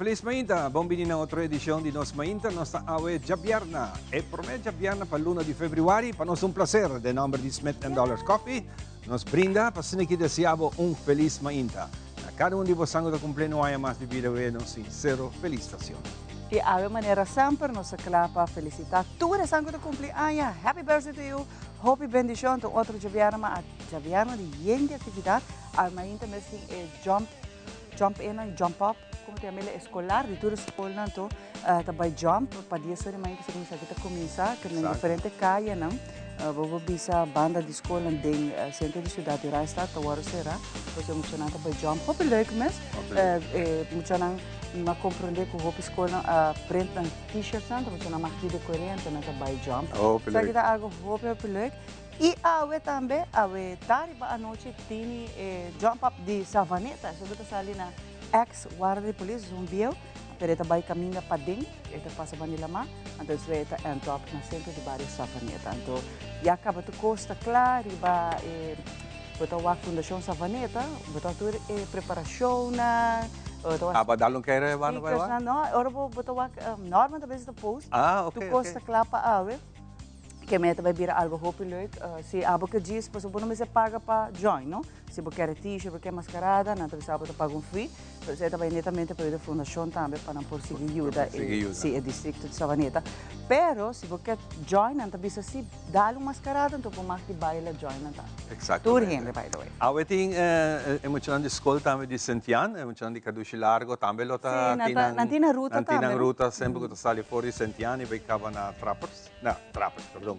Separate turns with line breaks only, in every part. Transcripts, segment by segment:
Felis mainta. Bon bini na otro edicion di Nos Mainta. Nos ta awe djabièrna, e prome djabièrna pa luna di februari. Pa nos un placer, den nomber di Smith and Dollars Coffee, nos brinda pa asina ki desea bo un felis mainta. Na cada un di bosan cu ta cumpliendo un aña mas di bida we nos sincero felicitacion.
Y awe manera semper nos ta cla pa felicita tur esan cu ta cumpli aña. Happy birthday to you. Hopi bendicion. Ta un otro djabièrna ma a djabièrna di yen di actividad. Awe mainta mes tin e jump. Jump in y jump up, como te yama escolar, di tur schoolnan to ta bay jump pa 10 ora di mainta segun esaki ta cuminsa, que den diferente cayenan, bo por bisa banda di schoolnan den centro di ciudad di Oranjestad ta worde cera, pues e muchanan ta bay jump, hopi leuk mes, e muchanan mi a comprende cu hopi schoolnan a print nan t-shirtsnan, ta muchanan mag di corriente nan ta bay jump, esaki ta algo hopi hopi leuk. Y awe tambe, awe ta riba anochi tini e jump up di Savaneta. Eso ta sali na ex guarda di polis, es un bieu, pero e ta bay caminda paden, e ta pasa banda di lama, anto despues e ta end up na centro di bario Savaneta. Anto ya caba tur cos ta cla riba e bo ta wak Fundacion Savaneta, bo ta tur e preparacionnan, bo ta wak
Aba dal un kere banda bay wak?
speakersnan, no, ora bo ta wak Norman ta bezig ta post, tur cos ta cla pa awe. Ke meta bai bira algo hopi leuk. Si abo ke djis, pasobra bo no mester paga pa join, no? Si bo kere t-shirt, bo kere mascarada, nan ta bisa abo ta paga un fee. Pero esei ta bai netamente pa yuda fundashon tambe pa nan por sigui yuda e, si, e districto di Savaneta. Pero si bo ke join, nan ta bisa si dal un mascarada, anto bo mag di baila join nan tambe. Tur hende, by the way.
Awe tin e muchanan di skol tambe di Sint Jan, e muchanan di Kadushi Largo tambe lo ta
tin nan, nan tin nan ruta
tambe, nan tin nan ruta semper ku ta sali for di Sint Jan i bai kaba na Trappers. Na Trappers, perdon,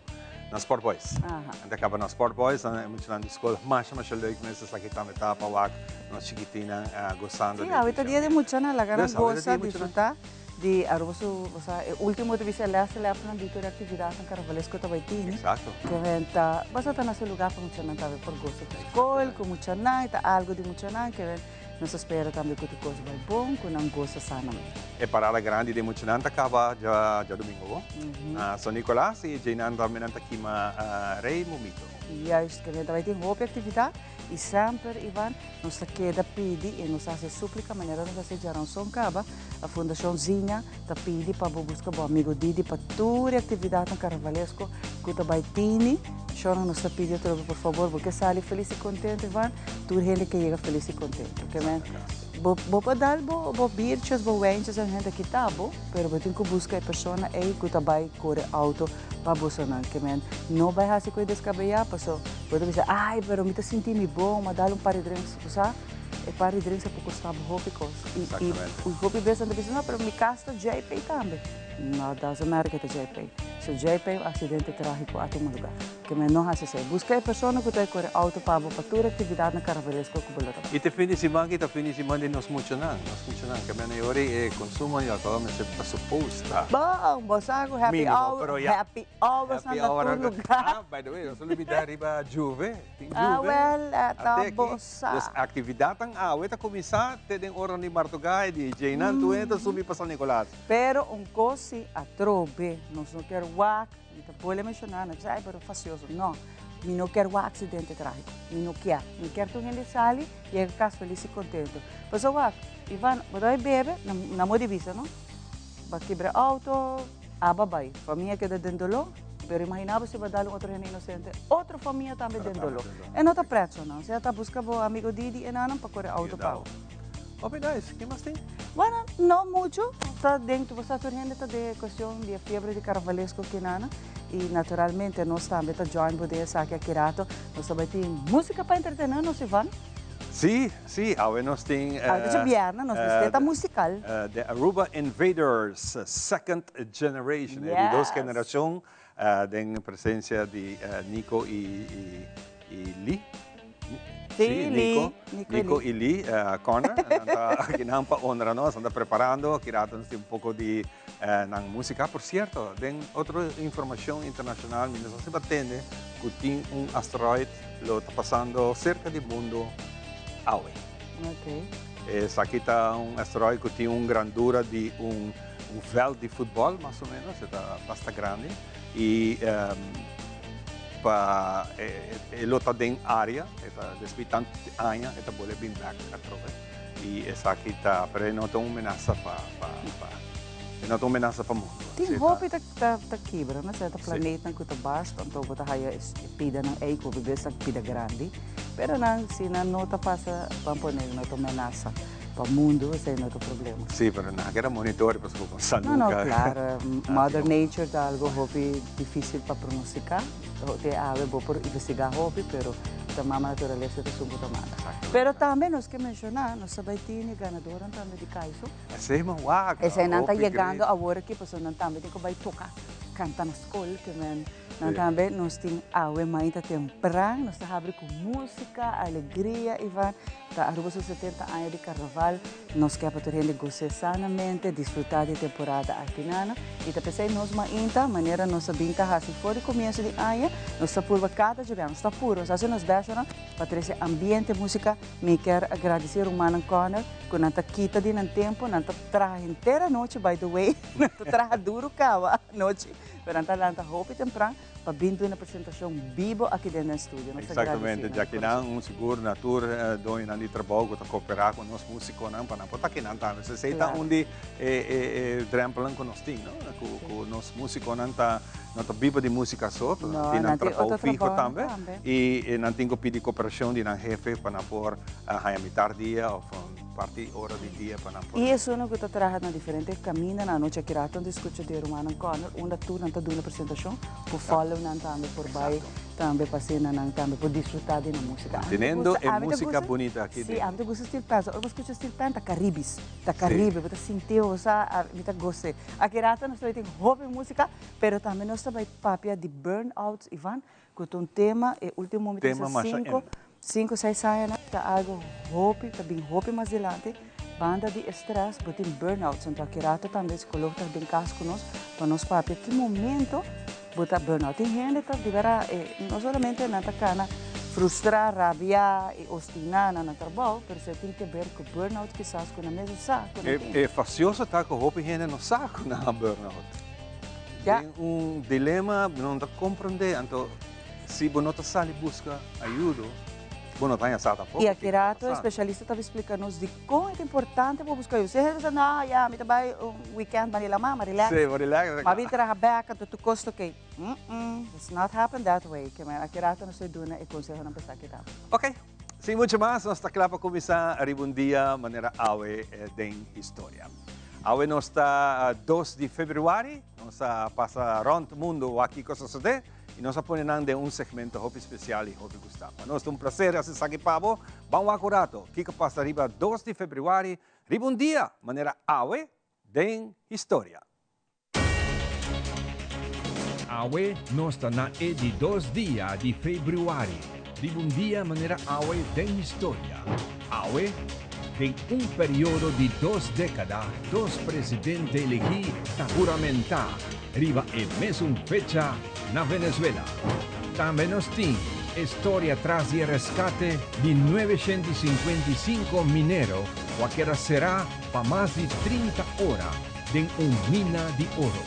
na Sport Boys. Nan ta kaba na Sport Boys, nan e muchanan di skol masha masha leuk mes esaki tambe ta pa wak nos chikitinnan gosando
di. Sí, awe ta dia di muchanan, laga nan gosa, disfruta di Aruba su, osea e ultimo ta bisa e lèste lèpnan di tur e aktividatnan karnavalesko ta bai tini.
Exacto.
Ke men ta basta ta na su lugar pa muchanan tambe por gosa ku skol, ku muchanan, e ta algo di muchanan ke men. Nos ta spera tambe ku tur kos bai bon, ku nan gosa sanamente.
E parada grandi den muchanan ta kaba djadumingu bo. Na San Nicolas i djeinan tambe nan ta kima Rey Mumito.
Juist, ke ta bai tin hopi aktividat i semper, Ivan, nos ta keda pidi i nos ta hasi súplika manera nos a hasi djaranson kaba, Fundashon Zinha ta pidi pa bo buska bo amigo Didi pa tur e aktividatnan karnavalesko ku ta bai tini. Shornan nos ta pidi atrobe por fabor bo ke sali felis i kontentu Ivan, tur hende ke yega felis i kontentu. Ke men bo bo por dal bo bo biertjes, bo wijntjes en hende kita bo, pero bo tin ku buska e persona ei ku ta bai kore outo pa bosonan. Ke men no bai hasi ku e deskabeyá paso bo ta bisa ai pero mi ta sinti mi bon, mi a dal un par di drinks, bo sa e par di drinks a por kosta bo hopi kos. I i hopi bes nan ta bisa no pero mi kas ta JP tambe. No doesn't matter ke ta JP. So JP un accidente tragico a tuma lugar. Ke men no haci esey. Busca e persona cu ta e core auto pa bo pa tur actividad na Carnavalesco cu bo lo ta bay.
Y te fin di siman ki ta fin di siman di nos muchanan. Nos muchanan. Ke men e ora e consumo di alcohol mester ta supposed ta.
Bon, bo sa cu happy
Minimo,
hour,
pero ya.
happy hours
Happy
nan na
hour
tur
nan ta
lugar.
Ah, by the way, nos a lubida riba Juve. Tin
Ah,
Juve.
wel, ta
Ate aki.
bo sa.
Dus actividadnan awe ta cuminsa te den ora di martuga y di djeinan tur hende ta subi pa San Nicolas.
Pero un cos si atrobe, nos no kier wak, mi ta bolbe menciona, no bisa ay pero facioso, no, mi no kier wak accidente tragico, mi no kier, mi kier tur hende sali yega cas feliz y contento. Pasobra wak, Ivan, bo ta bay bebe, na modo di bisa no, bo a kibra auto, aba bay, famia keda den dolor, pero imagina bo si bo a dal un otro hende inocente, otro famia tambe den dolor, e no ta pretso no, osea ta busca bo amigo Didi e nanan pa core auto pa bo.
Hopi nice, ke mas tin?
Bueno, no mucho, ta den bo sa tur hende ta den e cuestion di e fiebre di carnavalesco kinana y naturalmente nos tambe ta join bo den esaki aki rato. Nos ta bay tin musica pa entretene nos, Ivan.
Si, si, awe nos tin.
Awe ta djabièrnè, nos mester ta musical.
The Aruba Invaders, second generation, e di dos generacion den presencia di Nico y Lee.
Sí, Lee.
Nico y Lee Corner. Nan ta aki nan pa honra nos. Nan ta preparando. Aki rato nos tin un poco di nan musica. Por cierto, den otro informacion internacional mi no sa si bo a tende cu tin un asteroid lo ta pasando cerca di mundo awe. Esaki ta un asteroid cu tin un grandura di un veld di futbol mas o menos. E ta basta grandi. Y pa e lo ta den area, e ta despues di tantu aña e ta bolbe bin bek atrobe. I esaki ta, pero e no ta un menasa pa, pa, pa, e no ta un menasa pa mundu.
Tin hopi ta, ta, ta kibra, no? Cierto planetnan cu ta barst, anto bo ta haya e pidanan ey cu hopi bes ta pida grandi. Pero nan, si nan no ta pasa, ban pone no ta menasa pa mundu, esey no ta problema.
Sí, pero nan a keda monitor pasobra bo sa
nunca. No, no, claro. Mother Nature ta algo hopi dificil pa pronostica. Te awe bo por investigá hopi, pero ta mama naturalesa ta esun ku ta manda. Pero tambe nos ke menshoná, nos ta bai tini ganadornan tambe di Kaiso.
Esei man wak,
Eseinan ta yegando awor aki pasobra nan tambe tin ku bai toka, kanta na skol, ke men nan tambe nos tin awe mainta tempran, nos ta habri ku músika, alegria, Ivan. Ta Aruba su 70 aña di karnaval, nos ke pa tur hende gos'é sanamente, disfrutá di e temporada aki nana. I ta p'esei nos mainta, manera nos a bin ta hasi for di komienso di aña, nos ta purba kada djobian, nos ta puru, nos ta hasi nos bèshonan pa trese ambiente, músika. Mi kier a gradisí rumannan Connor ku nan ta kita di nan tempu, nan ta traha henter anochi, by the way, nan ta traha duru kaba anochi, pero nan ta lanta hopi tempran. Pa bin duna presentacion bibo aki den den studio. Nos ta
Exactamente,
gradeci nan
djaki nan un sigur na tur doñonan di trabou ku ta koopera ku nos musikonan pa nan por ta akinan tambe. So esei ta un di e e drempelnan ku nos tin, no? Ku ku nos musikonan ta no ta biba di musika so, pero nan tin nan trabou fiho tambe i nan tin ku pidi koperashon di nan hefe pa nan por haña mitar dia òf parti ora di dia pa nan por.
I esunnan ku ta traha na diferente kamindanan anochi aki rato nan ta skucha di e rumannan Connor unda tur nan ta duna presentashon por follow nan tambe por bai tambe pa asina nan tambe por disfruta di nan musika.
Manteniendo e musika bunita aki den.
Si, ami ta gusta Steel Pan, so ora bo skucha Steel Pan ta Caribis, ta Caribe, bo ta sinti bo sa, mi ta gos'e. Aki rato nos ta bai tin hopi musika, pero tambe nos ta bai papia di burn-outs, Ivan, Ku ta un tema, e ultimo mi ta bisa sinku, sinku, seis añanan ta algu hopi, ta bin hopi mas dilanti. Banda di e stress bo tin burnout. Anto aki rato tambe e psikoloog ta den kas ku nos pa nos papia ki momento bo ta burnout. Tin hende ta di bera no solamente nan ta kana frustrá, rabiá i ostiná na nan trabou, pero esei tin ke ber ku burnout kisas ku nan mes no sa ku nan tin.
E fasioso ta ku hopi hende no sa ku nan a burnout. Den un dilema bo no ta comprende, anto si bo no ta sali busca ayudo, bo no ta haña sa tampoco.
Y aki rato e specialista ta splica nos dicon e ta importante pa busca ayudo. Si hende ta bisa, no, ya, mi ta bay un weekend manera mama, relax.
Sí, bo relax.
Ma bin traha bek, anto tur cos ta ok. It's not happen that way. Ke manera aki rato nos ta duna e consehonan pa esaki tambe.
Ok, sin mucho mas nos ta cla pa cuminsa riba un dia manera awe den historia. Awe nos ta dos di februari, nos a pasa rond mundo wak kiko sosode y nos a pone nan den un segmento hopi special y hopi gusta. Pa nos ta un placer haci esaki pa bo. Ban wak un rato kiko pasa riba dos di februari, riba un dia manera awe den historia.
Awe nos ta na e di dos dia di februari, riba un dia manera awe den historia. Awe, den un periodo di dos dékada, dos presidente elegí ta huramentá riba e mesun fecha na Venezuela. Tambe nos tin e storia tras di e reskate di 955 minero ku a keda será pa mas di 30 ora den un mina di oro.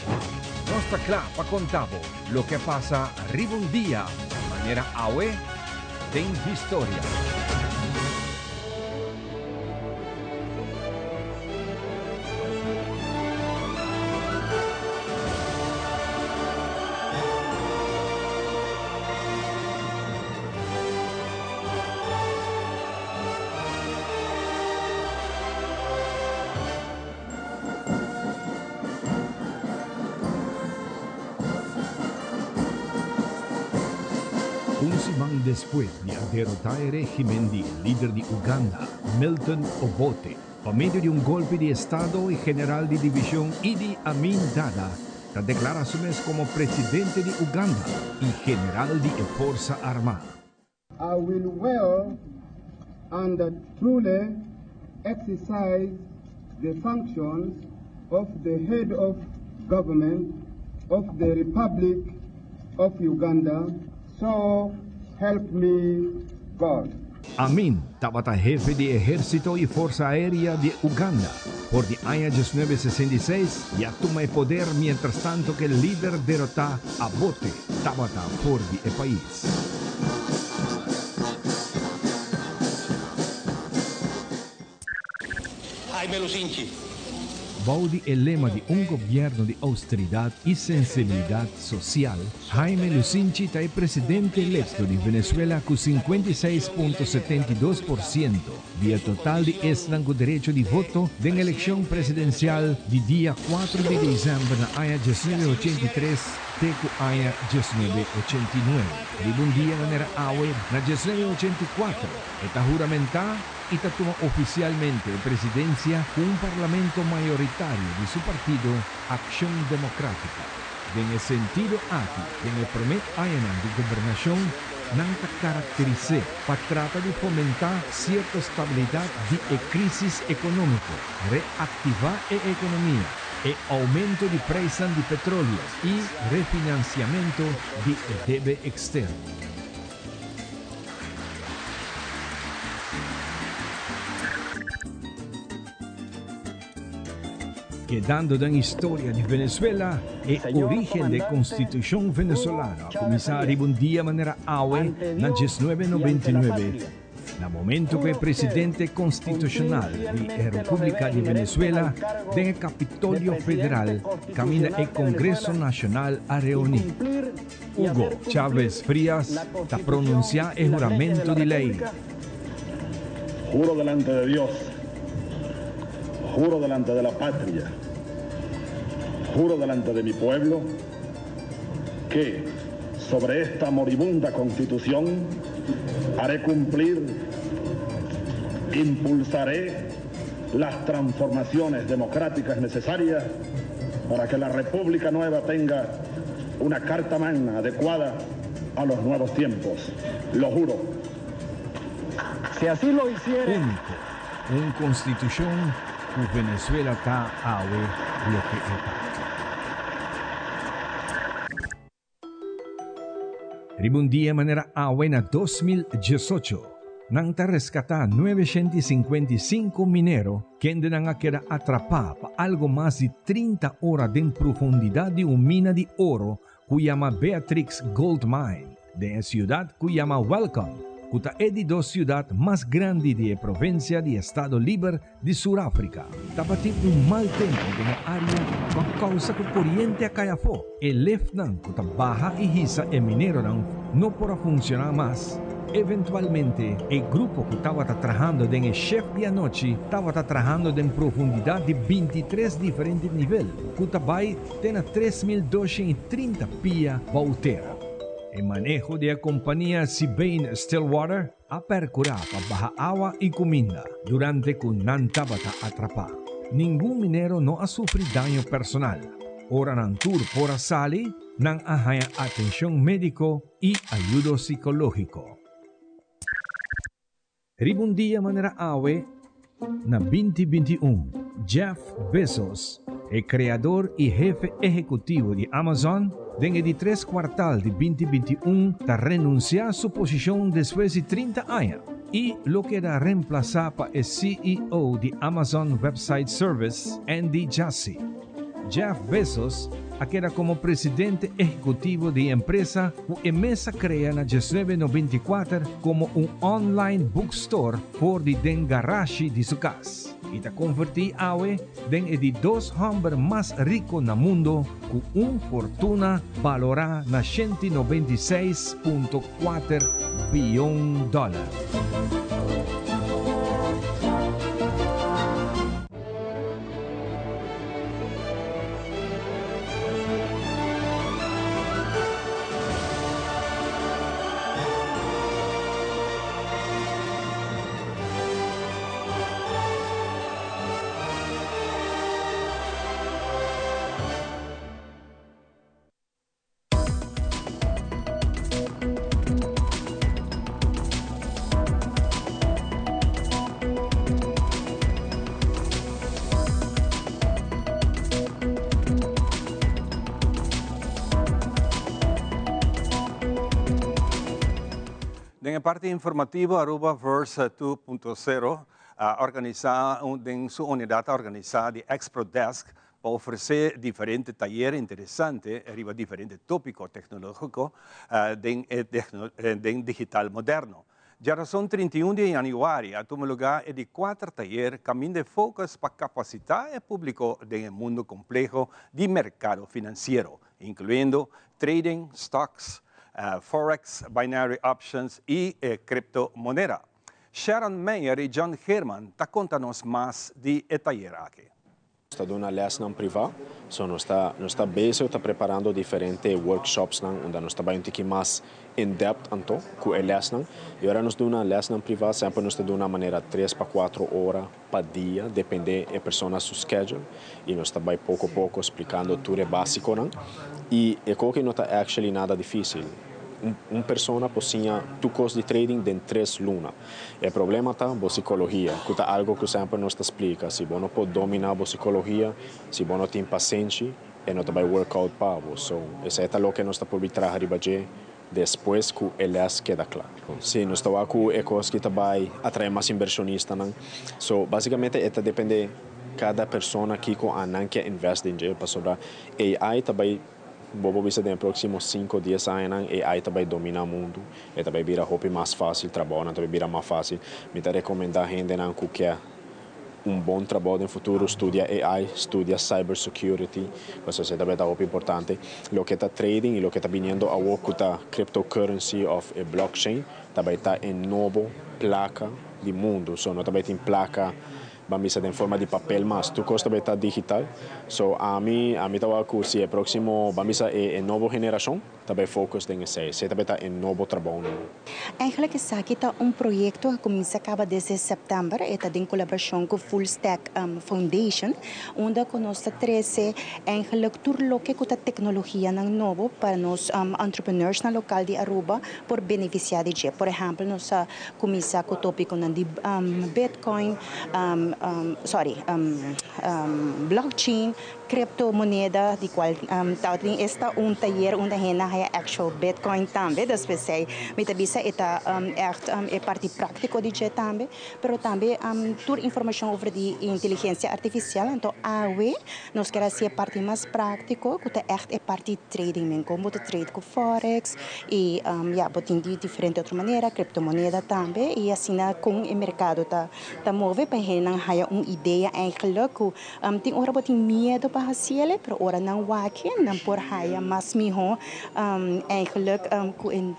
Nos ta kla pa konta bo loke a pasa riba un dia manera awe den historia. Un siman despues di a derotá e régimen di e lider di Uganda, Milton Obote, pa medio di un golpe di estado e general di divishon Idi Amin Dada ta deklará su mes komo presidente di Uganda i general di e forsa armá.
I will well and truly exercise the functions of the head of government of the Republic of Uganda, so help me God.
Amin tabata hefe di ehérsito i forsa aérea di Uganda for di aña 1966 i a tuma e poder mientrastanto ku e lider derotá Abote tabata for di e pais.
Jaime Lusinchi.
Bou di e lema di un gobièrnu di ousteridat i sensibilidat sosial, Jaime Lusinchi ta e presidente elekto di Venezuela ku 56.72% di e total di esnan ku derecho di voto den elekshon presidensial di dia kuater di desèmber na aña 1983 te ku aña 1989. Riba un dia manera awe na 1984 e ta huramentá i ta tuma ofisialmente e presidensia ku un parlamento mayoritario di su partido Akshon Demokrátiko. Den e sentido aki, den e promé añanan di gobernashon, nan ta karakteris'é pa trata di fomentá sierto stabilidat di e krísis ekonómiko, reaktivá e ekonomia, e oumento di preisnan di petrolio i refinansiamentu di e debe eksterno. Kedando den historia di Venezuela, e origen di e Constitucion Venezolano a cuminsa riba un dia manera awe na 1999, na momento cu e presidente constitucional di e Republica di Venezuela den e Capitolio Federal caminda e Congreso Nacional a reuni. Hugo Chávez Frías ta pronuncia e huramento di ley.
Juro delante de Dios, juro delante de la patria, juro delante de mi pueblo, que sobre esta moribunda constitución haré cumplir, impulsaré las transformaciones democráticas necesarias para que la República Nueva tenga una carta magna adecuada a los nuevos tiempos. Lo juro.
Si así lo hiciere.
Úniko, un konstitushon ku Venezuela ta awe loke e ta. Riba un dia manera awe na 2018, nan ta reskatá 955 minero kendenan a keda atrapá pa algo mas di 30 ora den profundidat di un mina di oro ku yama Beatrix Gold Mine, den e siudat ku yama Welkom, ku ta e di dos siudat mas grandi di e provinsia di Estado Liber di Sur Afrika. Tabatin un mal tempu den e área ku a kousa ku koriente a kai afó. E liftnan ku ta baha i hisa e mineronan no por a funshoná mas. Eventualmente, e grupo ku tabata trahando den e sheft di anochi tabata trahando den profundidat di 23 diferente nivel, ku ta bai te na 3230 pia bou tera. E maneho di e kompania Sibane Stillwater a perkurá pa baha awa i kuminda durante ku nan tabata atrapá. Ningun minero no a sufri daño personal. Ora nan tur por a sali, nan a haña atenshon médiko i ayudo sikológiko. Riba un dia manera awe, na 2021, Jeff Bezos, e kreador i hefe ehekutivo di Amazon, den e di tres kuartal di 2021 ta renunsiá su posishon despues di 30 aña i lo keda remplasá pa e CEO di Amazon Website Service, Andy Jassy. Jeff Bezos a keda komo presidente ehekutivo di e empresa ku e mes a krea na 1994 komo un online bookstore for di den garashi di su kas i ta konvertí awe den e di dos hòmber mas riko na mundo ku un fortuna balorá na 196.4 bion dòler.
Den e parti informativo Aruba Verse 2.0 a organisa den su unidad a organisa di Expro Desk pa ofrece diferente tayer interesante riba diferente topico tecnologico den e den digital moderno. Djarason 31 di yanüari a tuma lugá e di kuater tayer kaminda e focus pa kapasitá e públiko den e mundu kompleho di merkado finansiero, inkluyendo trading, stocks, forex, binary options i e kriptomoneda. Sharon Meyer i John Geerman ta konta nos mas di e tayer aki.
Nos ta duna lesnan priva, so nos ta nos ta bezig ta preparando diferente workshopsnan unda nos ta bai un tiki mas in depth anto ku e lesnan. I ora nos duna lesnan priva semper nos ta duna manera tres pa kuatro ora pa dia depende e persona su schedule i nos ta bai poko poko splikando tur e basikonan i e koki no ta actually nada difisil. Un un persona por siña tur kos di trading den tres luna. E problema ta bo psicologia, cu ta algo cu semper nos ta splica, si bo no por domina bo psicologia, si bo no tin pasenshi, e no ta bay work out pa bo. So, esey ta loke nos ta purbi traha riba dje despues cu e les keda cla. Si, nos ta wak cu e cos ki ta bay atrae mas inversionistanan. So, basicamente e ta depende cada persona kico a nan kier invest den dje, pasobra AI ta bay. Bo por bisa den e próksimo sinku o dies añanan AI ta bai dominá mundu, e ta bai bira hopi mas fásil, trabounan ta bai bira mas fásil. Mi ta rekomendá hendenan ku ke un bon trabou den futuro studia AI, studia cyber security, pasobra esei ta bai ta hopi importante. Loke ta trading i loke ta biniendo awor ku ta cryptocurrency òf e blockchain ta bai ta e nobo plaka di mundu. So no ta bai tin plaka Ban bisa den forma di papel mas. Tur kos ta bay ta digital. So ami, ami ta wak ku si e próksimo, ban bisa e e nobo generashon ta bay focus den esei. Esei ta bay ta e nobo trabounan.
Eigenlijk esaki ta un proyecto a cuminsa caba desde september, e ta den colaboracion cu Full Stack Foundation, unda cu nos ta trece eigenlijk tur loke cu ta tecnologianan nobo pa nos entrepreneursnan local di Aruba por beneficia di dje. Por ehempel nos a Kuminsá ku tópikonan di Bitcoin, sorry, blockchain, kriptomoneda, di kual tabatin esta un tayer unda hende a haya actual Bitcoin tambe. Dus p'esei mi ta bisa e ta ègt e parti práktiko di dje tambe. Pero tambe tur informashon over di inteligensia artifisial. Anto awe nos ker hasi e parti mas práktiko ku ta ègt e parti trading men. Kon bo ta trade ku forex I ya, bo tin di diferente otro manera, kriptomoneda tambe, i asina kon e merkado ta ta move pa hendenan haya un idea eigenlijk ku tin ora bo tin miedu pa hasiel, pero ora nan wak nan por haya mas mihó eigenlijk ku e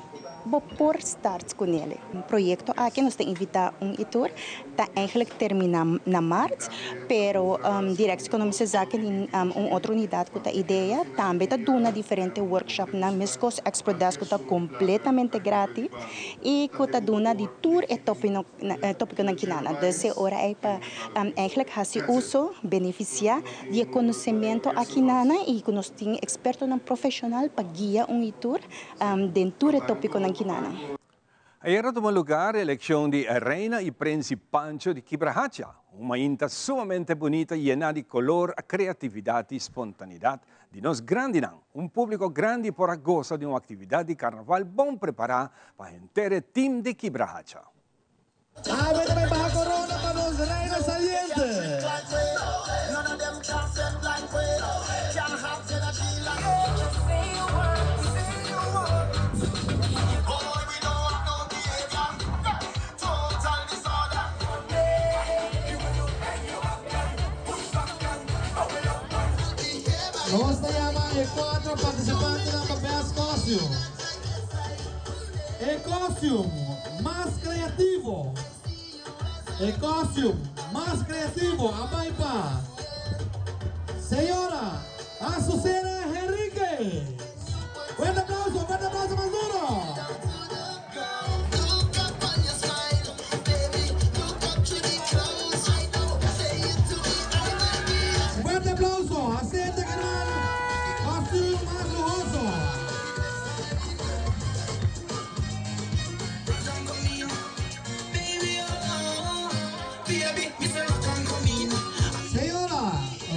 bo por start kunel. Proyekto aki nos ta invitá un i tur. Ta eigenlijk termina na maart, pero Directie Economische Zaken tin un otro unidad cu ta idea, tambe ta duna diferente workshopnan mescos Expert Desk cu ta completamente gratis y cu ta duna di tur e topiconan kinana. Dus e ora ey pa eigenlijk haci uso, beneficia di e conocemento akinana y cu nos tin expertonan profesional pa guia un y tur den tur e topiconan kinana.
Ayera tuma lugar eleccion di Reina y Prinsi Pancho di Kibrahacha, un mainta sumamente bunita yena di color, creatividad y spontanidad di nos grandinan. Un publico grandi por a goza di un actividad di carnaval bon prepara pa henter e team di Kibrahacha.
Awe ta bai baha corona pa nos reina saliente. Nos ta yama e cuatro participantenan pa Best Costume. E costume mas creativo. E costume mas creativo a bai pa Señora Azucena Henriquez. Fuerte aplauso, fuerte aplauso mas duro. Fuerte aplauso, Asente Canal, costume mas luhoso. Señora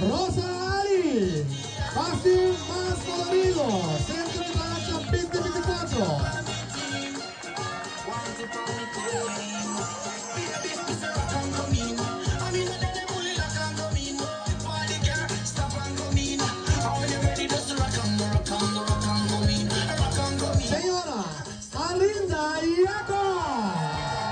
Rosa Ali, Costume mas colorido, Centro di Placha 2024. Señora Arinda Jacob.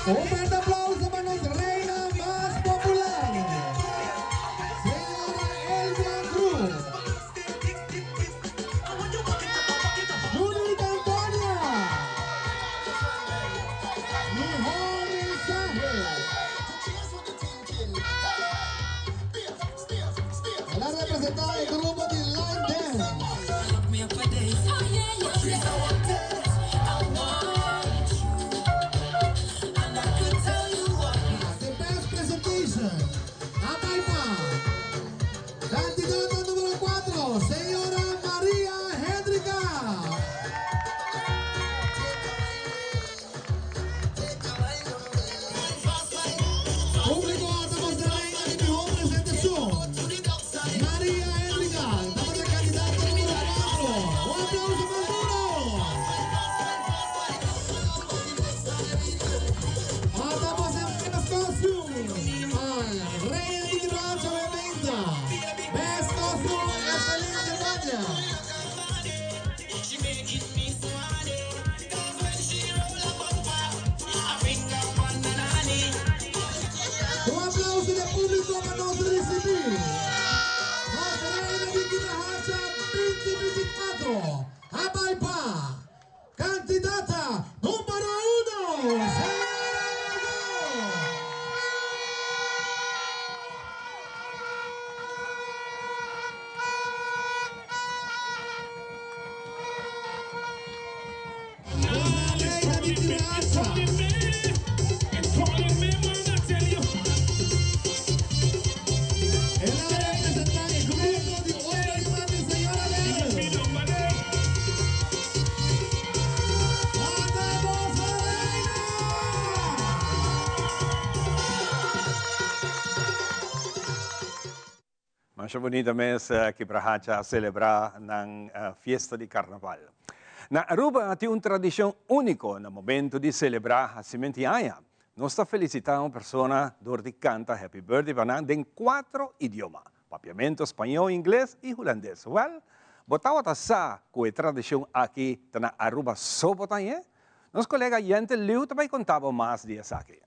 Un fuerte aplauso pa nos reina mas popular, señora Elvia Cruz. Judith Antonia, mihor mensahe. El a representa e grupo di Line Dance. The best presentation a bay pa candidata numero 4, señora Maria Hendrika. Público a ta reina di mihor presentacion. Maria Hendrika, tabata candidata numero 4. Un aplauso mas duro. Ata boso best costume. Pa reina di Kibrahacha obviamente. Best costume, Estelina Germania. Un aplauso di publico pa nos ricibi nos reina di Kibrahacha 2024, a bay pa candidata numero uno, señora Margot. Reina di Kibrahacha. El a representa e grupo di Ora di Mami señora Bell. Ata boso reina!
Masha bunita mes Kibrahacha a celebra nan fiesta di carnaval. Na Aruba tin un tradicion unico na momento di celebra hacimento di aña. Nos ta felicita un persona door di canta happy birthday pa nan den cuatro idioma, Papiamento, Spaño, Ingles y Hulandes. Wel, bo tawata sa cu e tradicion aki ta na Aruba so bo ta ñe? Nos colega Yente Liu ta bay conta bo mas di esaki.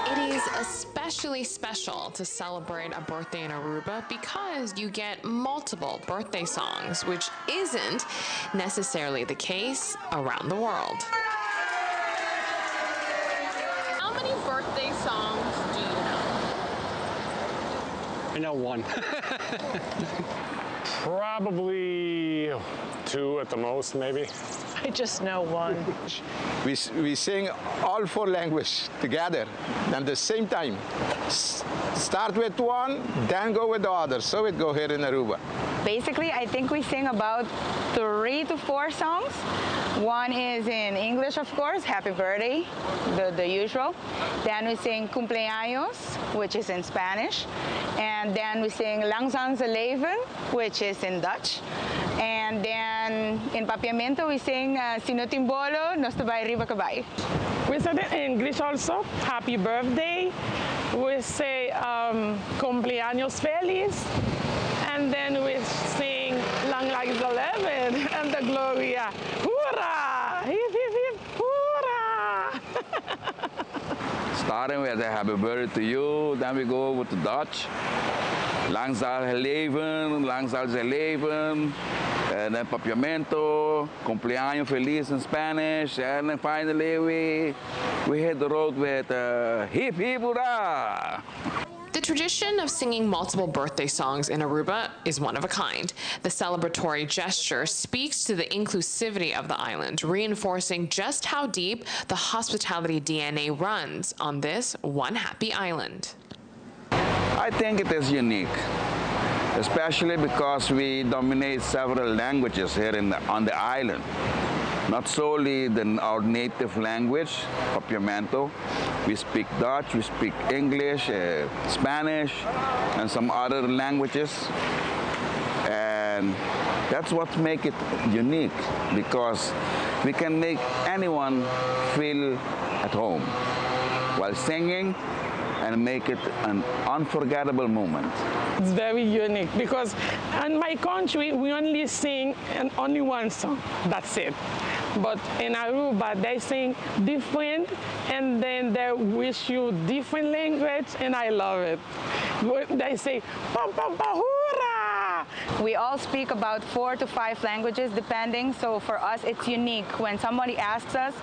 It is especially special to celebrate a birthday in Aruba because you get multiple birthday songs, which isn't necessarily the case around the world. How many birthday songs do you know?
I know one.
Probably two at the most, maybe.
I just know one.
We sing all four languages together at the same time. Start with one, then go with the other. So it go here in Aruba.
Basically, I think we sing about 3 to 4 songs. One is in English, of course, happy birthday, the usual. Then we sing cumpleaños, which is in Spanish. And then we sing Lang zal ze leven, which is in Dutch. And then in Papiamento, we sing Si no tin bolo, nos ta bay riba cabay.
We say it in English also, happy birthday. We say cumpleaños feliz. And then we sing Lang Like the Leven and the Gloria. Hoera! Hip, hip, hip, hoera!
Starting with a happy birthday to you, then we go with the Dutch. Lang zal hij leven, lang zal zij leven. And then Papiamento, cumpleaños feliz in Spanish. And then finally we hit the road with hip, hip, hoera!
The tradition of singing multiple birthday songs in Aruba is one of a kind. The celebratory gesture speaks to the inclusivity of the island, reinforcing just how deep the hospitality DNA runs on this one happy island.
I think it is unique, especially because we dominate several languages here in the, on the island. Not solely the, our native language, Papiamento. We speak Dutch, we speak English, Spanish, and some other languages. And that's what makes it unique because we can make anyone feel at home while singing and make it an unforgettable moment.
It's very unique because in my country we only sing and only one song. That's it. But in Aruba they sing different and then they wish you different language and I love it. They say pam pam pa hurrah!
We all speak about four to five languages depending, so for us it's unique. When somebody asks us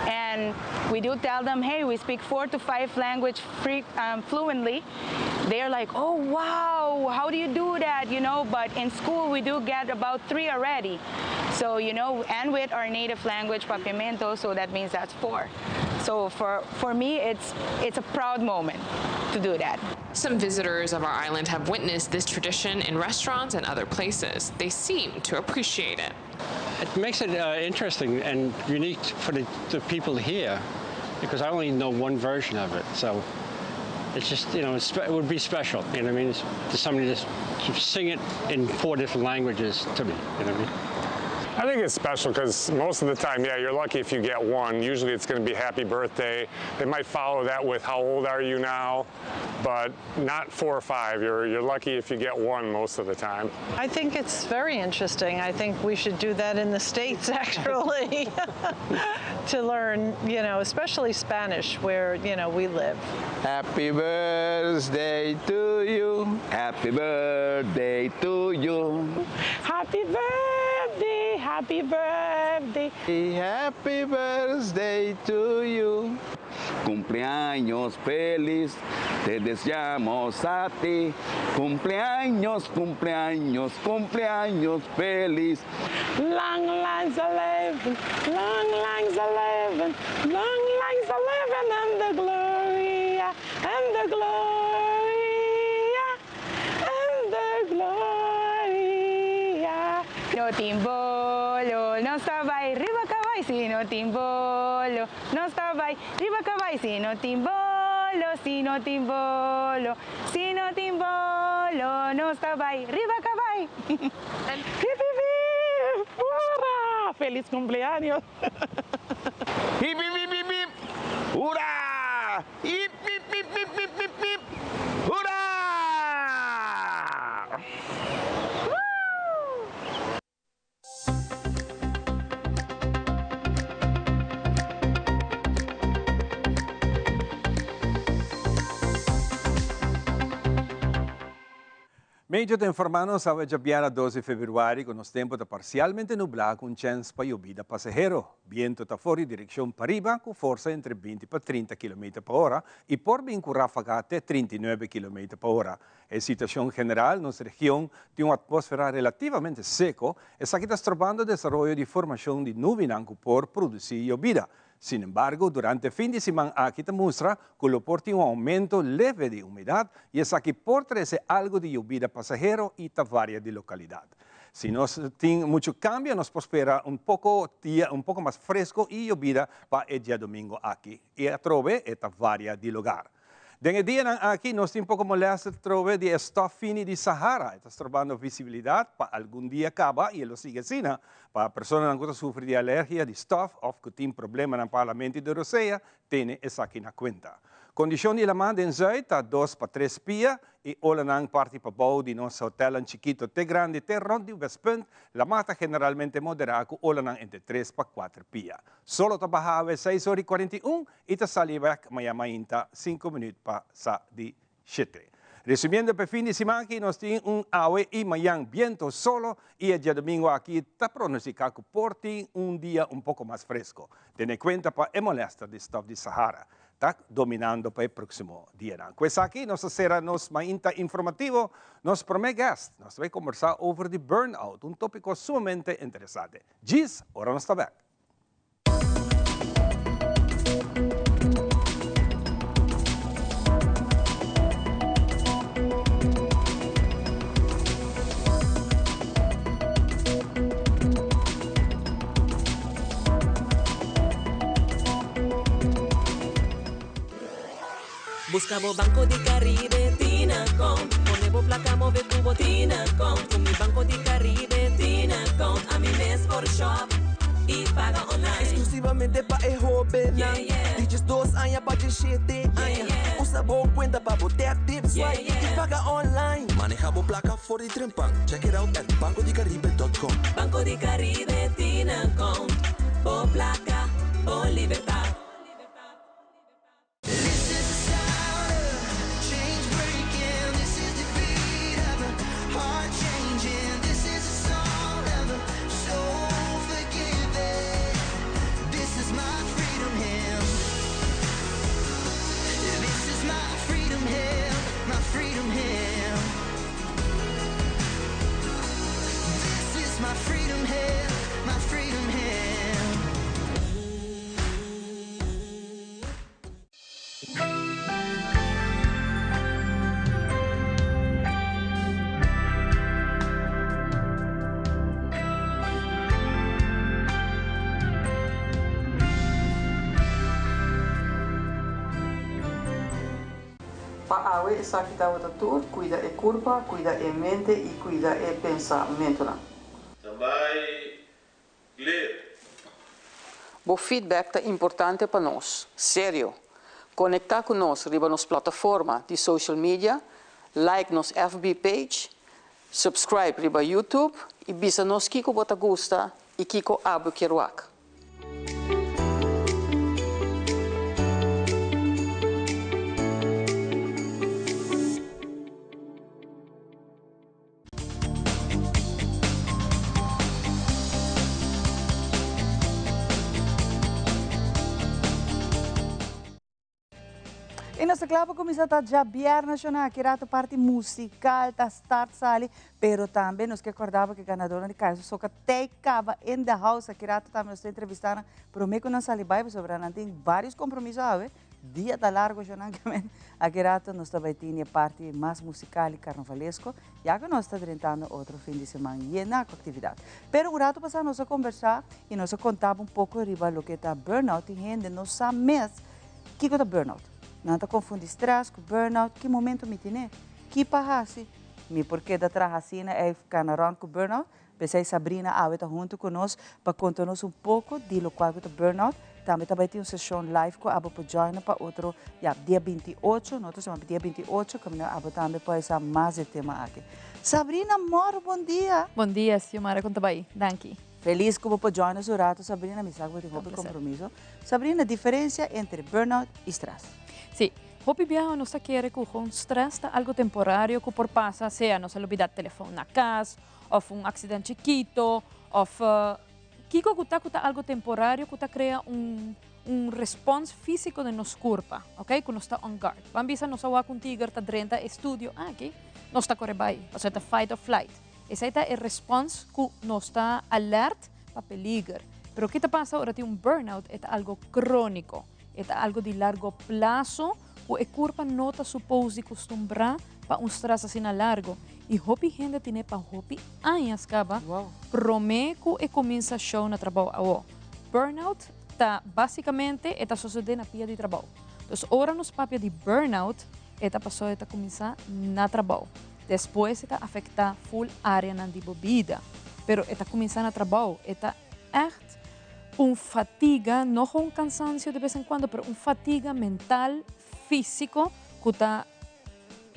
and we do tell them, hey, we speak four to five language free, fluently, they're like, oh wow, how do you do that? You know, but in school we do get about three already. So, you know, and with our native language, Papiamento, so that means that's four. So for, for me, it's, it's a proud moment to do that.
Some visitors of our island have witnessed this tradition in restaurants and other places. They seem to appreciate it.
It makes it interesting and unique for the, the people here because I only know one version of it. So it's just, you know, it's, it would be special, you know what I mean? It's, to somebody to, to sing it in four different languages to me, you know what I mean?
I think it's special because most of the time, yeah, you're lucky if you get one. Usually it's going to be happy birthday. They might follow that with how old are you now, but not four or five. You're, you're lucky if you get one most of the time.
I think it's very interesting. I think we should do that in the States, actually, to learn, you know, especially Spanish where, you know, we live.
Happy birthday to you.
Happy birthday to you.
Happy birthday, happy birthday.
Happy birthday to you.
Cumpleaños feliz, te deseamos a ti. Cumpleaños, cumpleaños, cumpleaños feliz.
Lang lang zal leven, lang lang zal leven, lang lang zal leven and the gloria, and the gloria, and the gloria.
No tin bolo, nos ta bay riba cabay si no tin bolo, nos ta bay riba cabay si no tin bolo, si no tin bolo, si no tin bolo, nos ta bay riba cabay.
Hip, hip, hip, hurra! Feliz cumpleaños.
Hip, hip, hip, hip, hip. Hurra! Hip, hip, hip, hip, hip, hip, hip. Hurra!
Medio ta informá nos awe djabièrnè dos di febrüari ku nos tempu ta parsialmente nublá ku un chèns pa yobida pasahero. Bientu ta for di direkshon pariba ku forsa entre binti pa trinta kilometer pa ora i por bin ku ráfaga te 39 kilometer pa ora. E situashon general, nos region tin un atmósfera relativamente seko, esaki ta strobando desaroyo di formashon di nubinan ku por produsí yobida. Sin embargo, durante fin di siman aki ta mustra ku lo por tin un oumento leve di humedat i esaki por trese algu di yobida pasahero i ta varia di lokalidat. Si nos tin muchu kambio nos por spera un poko dia un poko mas fresku i yobida pa e diadomingo aki. I atrobe e ta varia di lugar. Den e dianan aki nos tin poko molèster trobe di e stòf fini di Sahara. E ta strobando visibilidat pa algun dia kaba i e lo sigui asina. Pa personanan ku ta sufri di alergia di stòf òf ku tin problemanan pa halamentu di rosea, tene esaki na kuenta. Kondishon di laman den zùit ta dos pa tres pia i olanan parti pabou di nos hotelnan chikito te grandi te rònt di Westpunt, laman ta generalmente moderá ku olanan entre tres pa kuater pia. Solo ta baha awe seis ora i 41 i ta sali bek maña mainta sinku minüt pa sa di shete. Resumiendo p'e fin di siman aki nos tin un awe i mañan biento solo i e diadomingo aki ta pronostica ku por tin un dia un poko mas fresco. Tene kuenta pa e molester di stof di Sahara. ta dominando pa e próksimo dianan. Ku esaki nos ta sera nos mainta informativo. Nos promé guest, nos ta bai kombersá over di burnout, un tópiko sumamente interesante. Djis ora nos ta bèk.
Busca bo Banco di Caribe Tinacom Pone bo placa move cu bo Tinacom Cu mi Banco di Caribe Tinacom Ami mes por shop y paga online.
Exclusivamente pa e hobennan di 12 aña pa 17 aña. Usa bo cuenta pa bo tap, tip, swipe y paga online. Maneha bo placa for di trempan. Check it out at bancodicaribe.com.
Banco di Caribe Tinacom Bo placa, bo libertad.
Pa awe esaki tabata tur, cuida e curpa, cuida e mente y cuida e pensamentonan.
Standby, clear.
Bo feedback ta importante pa nos. Serio! Conecta cu nos riba nos plataforma di social media, like nos FB page, subscribe riba YouTube y bisa nos kico bo ta gusta y kico abo kier wak. E nos ta kla pa kuminsá ta djabièrnè shona aki rato parti musikal ta start sali pero tambe nos ke kòrda bo ke ganadornan di Kaiso Soca tei kaba in the house aki rato tambe nos ta entrevistá nan promé ku nan sali bai pasobra nan tin vários kompromiso awe. Dia ta largo shonan ke men. Aki rato nos ta bai tini e parti mas musical y carnavalesco, ya cu nos ta drentando otro fin di siman yena cu actividad. Pero un rato pasa nos a conversa y nos a contaba un poco riba loke ta burnout. Tin hende no sa mes kico ta burnout. Nan ta confundi stress cu burnout. Ki momento mi tine? Ki pa haci? Mi por keda traha asina ey cana rond cu burnout? P'esei Sabrina awe ta huntu ku nos pa konta nos un poko di lokual ku ta burnout. Tambe ta bai tin un seshon live ku abo por join pa otro, ya, dia 28, no otro siman, dia 28, kaminda abo tambe por sa mas di e tema aki. Sabrina Moro, bon dia!
Bon dia, Xiomara, kon ta bai? Danki.
Felis ku bo por join nos un rato, Sabrina, mi sa ku bo tin hopi kompromiso. Sabrina, diferensia entre burnout i stress?
Sí, hopi biaha nos ta kere ku kon stress ta algu temporario ku por pasa, sea nos a lubida telefon na kas, of un accident chikito, of kiko ku ta ku ta algo temporario ku ta krea un un respons fisico den nos kurpa, ok, ku nos ta on guard. Ban bisa nos a wak un tiger ta drenta e studio aki, nos ta kore bai, pasobra ta fight or flight. Esei ta e respons ku nos ta alert pa peliger. Pero ki ta pasa ora tin un burnout, e ta algo kroniko, e ta algo di largo plaso ku e kurpa no ta supos di kustumbrá pa un strès asina largo i hopi hende tine pa hopi añas kaba promé ku e kuminsá show na trabou awó. Burnout ta básikamente e ta sosodé na pia di trabou. Dus ora nos papia di burnout e ta pasó e ta kuminsá na trabou. Despues e ta afektá ful áreanan di bo bida. Pero e ta kuminsá na trabou. E ta ègt un fatiga, no un kansansio de bes en kuando, pero un fatiga mental, físiko ku ta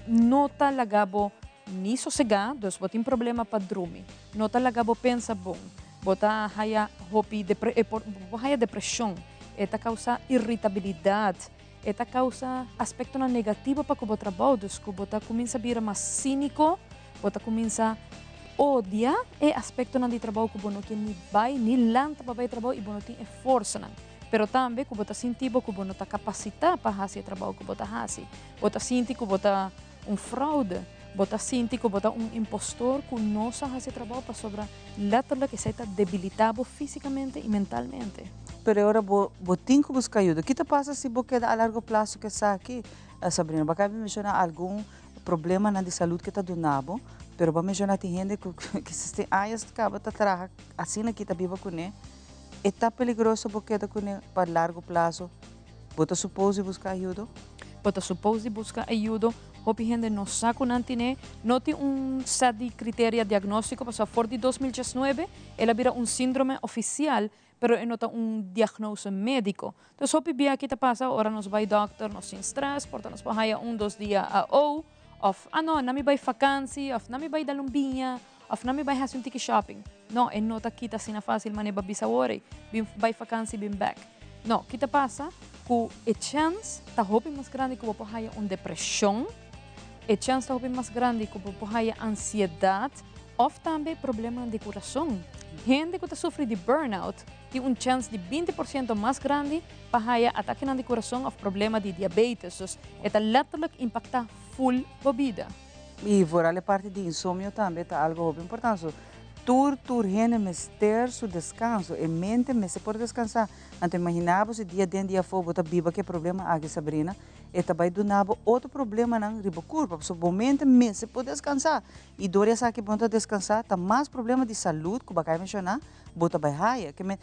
no ta laga bo ni sosegá, dus bo tin problema pa drumi, no ta laga bo pensa bon, bo ta haya hopi depre e por bo por haya depreshon, e ta kousa iritabilidat, e ta kousa aspektonan negativo pa ku bo trabou, dus ku bo ta kuminsa bira mas síniko, bo ta kuminsa odia e aspektonan di trabou ku bo no ke ni bai ni lanta pa bai trabou i bo no tin e forsanan. Pero tambe ku bo ta sinti bo ku bo no ta kapasitá pa hasi e trabou ku bo ta hasi. Bo ta sinti ku bo ta un fraude, bo ta sinti ku bo ta un impostor ku no sa hasi e trabou pasobra letterlijk esei ta debilitá bo físikamente i mentalmente.
Pero e ora bo bo tin ku buska ayuda. Ki ta pasa si bo keda a largo plaso ku esaki, Sabrina? Bo a kaba di menshoná algun problemanan di salud ku ta duna bo, pero bo a menshoná tin hende ku kisas tin años kaba ta traha asina ki ta biba kuné. E ta peligroso bo keda kuné pa largo plaso? Bo ta supos di buska ayudo?
Bo ta supos di buska ayudo. Hopi hende no sa ku nan tine. No tin un set di kriteria diagnóstiko pasobra for di 2019 el a bira un síndrome ofisial, pero e no ta un diagnose médiko. Dus hopi bia ki ta pasa ora nos bai dòkter nos tin strès, por ta nos por haya un dos dia AO òf ah no, nan mi bai fakansi òf nan mi bai dal un biña. Of nan mi bai hasi un tiki shopping. No, e no ta kita asina fácil manera bo a bisa awor ei, bin bai vakansi bin bek. No, ki ta pasa? Ku e chèns ta hopi mas grandi ku bo por haya un depreshon, e chèns ta hopi mas grandi ku bo por haya ansiedat òf tambe problemanan di kurason. Hende ku ta sufri di burnout tin un chèns di 20% mas grandi pa haya atakenan di kurason òf problema di diabetes. Dus e ta letterlijk impaktá ful bo bida.
I vooral e parti di insomnio tambe ta algo hopi importante. So, tur tur hende mester su descanso, e mente mester por descansa. Anto imagina bo si dia den dia afo bo ta biba ku e problema aki, Sabrina, e ta bai duna bo otro problemanan riba kurpa, pasobra bo mente mester por descansa. I dor di esaki bo no ta descansa, ta mas problema di salud ku bo a kai menshoná, bo ta bai haya. Ke men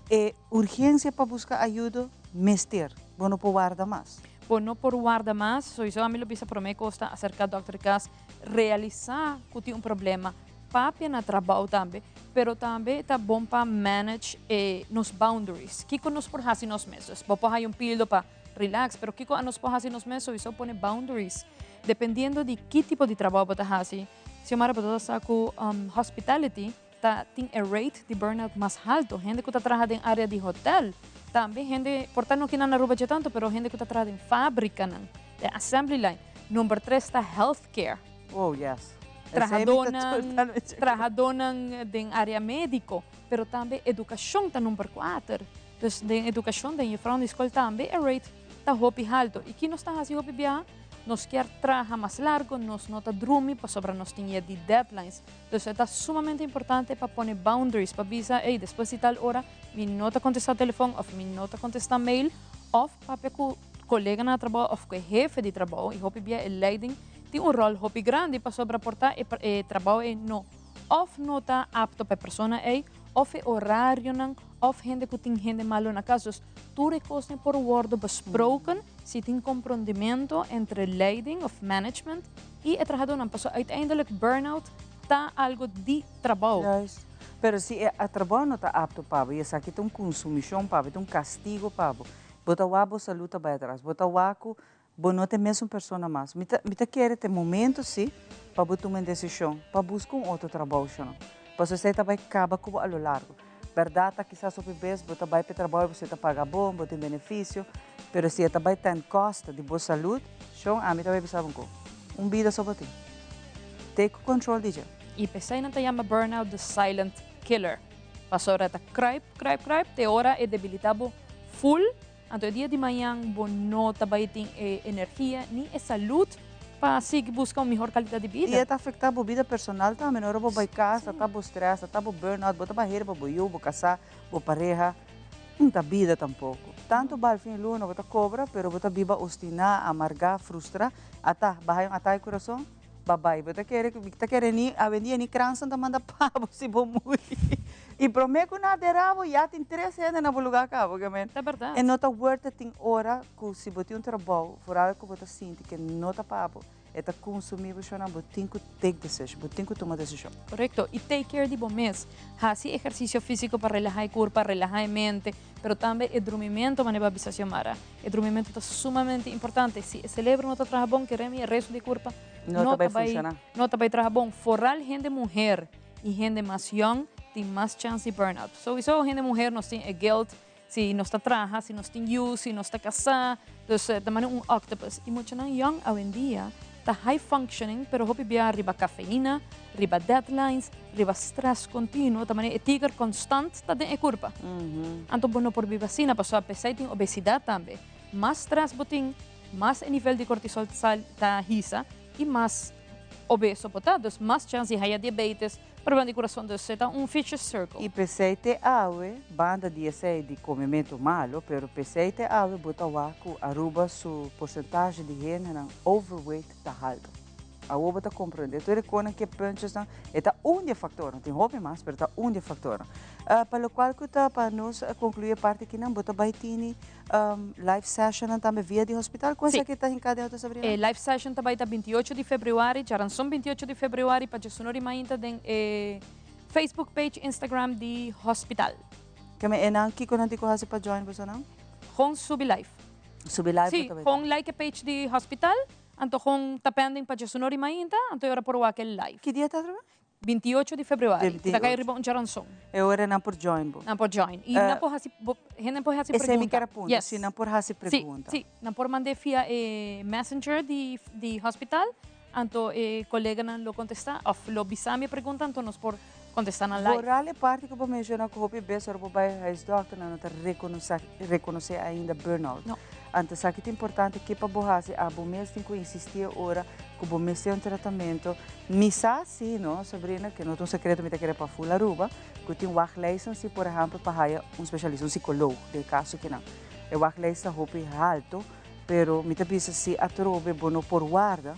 e urgensia pa buska ayudo mester, bo no por warda mas.
Bo no por warda mas, soiso ami lo bisa prome cos ta acerca dokter cas, realisa cu tin un problema, papia na trabao tambe, pero tambe ta bon pa manage e nos boundaries, kico nos por haci nos mes, dus bo por haya un pildo pa relax, pero kico anos por haci nos mes, soiso pone boundaries, dependiendo di ki tipo di trabao bo ta haci, Xiomara bo ta sa cu hospitality ta tin e rate di burnout mas halto. Hende ku ta traha den área di hotel, tambe hende, por ta no kinan na Aruba dje tantu, pero hende ku ta traha den fabrikanan, den assembly line. Number tres ta healthcare.
Oh, yes.
Trahadónan, trahadónan den área médiko, pero tambe edukashon ta number kuater. Dus den edukashon, den jufrou di skol tambe e rate ta hopi halto. I ki nos ta hasi hopi biaha? Nos kier traha mas largo, nos no ta drumi pasobra nos tin yet di deadlines. Dus e ta sumamente importante pa pone boundaries, pa bisa, ey, despues di tal ora mi no ta contesta telefon of mi no ta contesta mail, of papia cu coleganan na trabou of cu e hefe di trabou, y hopi bia e leiding tin un rol hopi grandi pasobra por ta e trabou ey no of no ta apto pa e persona ey, of e horarionan, of hende cu tin hende malo na cas. Dus tur e cosnan por wordo besproken si tin comprondimento entre leiding of management I e trahadónan, pasobra uiteindelijk burnout ta algo di trabou.
Juist. Pero si e trabou no ta apto pa bo i esaki ta un kunsumishon pa bo, ta un kastigo pa bo, bo ta wak bo salú ta bai atras, bo ta wak ku bo no ta e mesun persona mas. Mi ta mi ta kere ta e momento si pa bo tuma un desishon pa buska un otro trabou shonó. Pasobra esei ta bai kaba ku bo a lo largo. Bèrdat ta kisas hopi bes bo ta bai pa e trabou i bo ta paga bon, bo tin benefisio, pero si e ta bai ten kosto di bo salud, shon ami ta bai bisa bo ku un bida so bo tin. Take control di dje.
I p'esei nan ta yama burnout the silent killer. Pasobra e ta kruip, kruip, kruip te ora e debilitá bo ful, anto e dia di mañan bo no ta bai tin e energia ni e salud pa sigui buska un mihor kalidat di bida.
I e ta afektá bo bida personal tambe. Ora bo bai kas, ta bo strès, ta bo burnout, bo ta bai hera pa bo yu, bo kasá, bo pareha. No ta bida tampoko. Tantu bal fin di luna bo ta kobra, pero bo ta biba ostiná, amargá, frustrá. Ata, bo haña un atake kurason, Ba bai, bo ta kere ku mi ta kere ni awendia ni kransan ta manda pa bo si bo muri. I promé ku nan a dera bo ya tin tres hende na bo lugá kaba, ke men.
Ta bèrdat.
E no ta worth it tin ora ku si bo tin un trabou, foral ku bo ta sinti ke no ta pa bo, e ta kunsumí bo shonnan, bo tin ku take decision, bo tin ku tuma desishon.
Korekto. I take care di bo mes. Hasi ehersisio físiko pa relahá e kurpa, relahá e mente, pero tambe e drumimento, manera bo a bisa Xiomara. E drumimentu ta sumamente importante. Si e celebro no ta traha bon, kere mi e resto di curpa
no ta bai funciona.
No ta bai traha bon. Foral hende muher y hende mas young tin mas chance di burnout. Sowiso hende muher nos tin e guilt si nos ta traha, si nos tin yu, si nos ta casá. Dus ta manera un octopus. Y muchanan young awendia ta high functioning pero hopi bia riba cafeina, riba deadlines, riba stress continuo, ta manera e tiger constant ta den e curpa. Anto bo no por biba asina pasobra pesey tin obesidad tambe. Mas stress bo tin, mas e nivel di cortisol ta hisa y mas obeso bo ta, dus mas chance di haya diabetes, problema di curason, dus e ta un vicious circle.
Y pesey te awe, banda di esey di comemento malo, pero pesey te awe bo ta wak cu Aruba su porcentahe di hendenan overweight ta halto. Awor bo ta comprende tur e conan cu e punchesnan, e ta un di e factornan, tin hopi mas, pero ta un di e factornan. Pa locual cu ta pa nos conclui e parti akinan, bo ta bay tini live sessionnan tambe via di hospital? Con esaki ta hinca den otro Sabrina?
E live session ta bay ta 28 di februari, djaranson 28 di februari pa djesunor di mainta den e Facebook page, Instagram di hospital.
Keme enan kico nan tin cu haci pa join bosonan?
Gewoon subi live.
Subi live
Si,
bo ta bay ta?
gewoon like e page di hospital, anto gewoon ta pending pa djesunor di mainta, anto e ora por wak e live.
Ki dia ta atrobe?
28 di februari. Ta kai riba un djaranson.
E ora nan por join bo.
Nan por join. I nan por hasi, bo, hende por hasi
Esei mi
pregunta.
ker a punta,
Yes.
si nan por hasi pregunta.
Si, si. Nan por mand'é via e messenger di, di hospital, anto e koleganan lo kontestá òf lo bisa mi e pregunta, anto nos por kontestá nan live.
Vooral e parti ku bo menshoná ku hopi bes ora bo bai huisdòkter nan no ta rekonosé, rekonosé ainda burnout.
No.
Anto esaki ta importante ke pa bo hasi, abo mes tin ku insistí e ora ku bo mester un tratamentu. Mi sa si, no, Sabrina, ke no ta un sekreto mi ta kere pa ful Aruba, ku tin wachtlijsten si por ehèmpel pa haya un spesialista, un sikoloog den e kaso kinan. E wachtlijst ta hopi haltu, pero mi ta bisa si atrobe bo no por warda,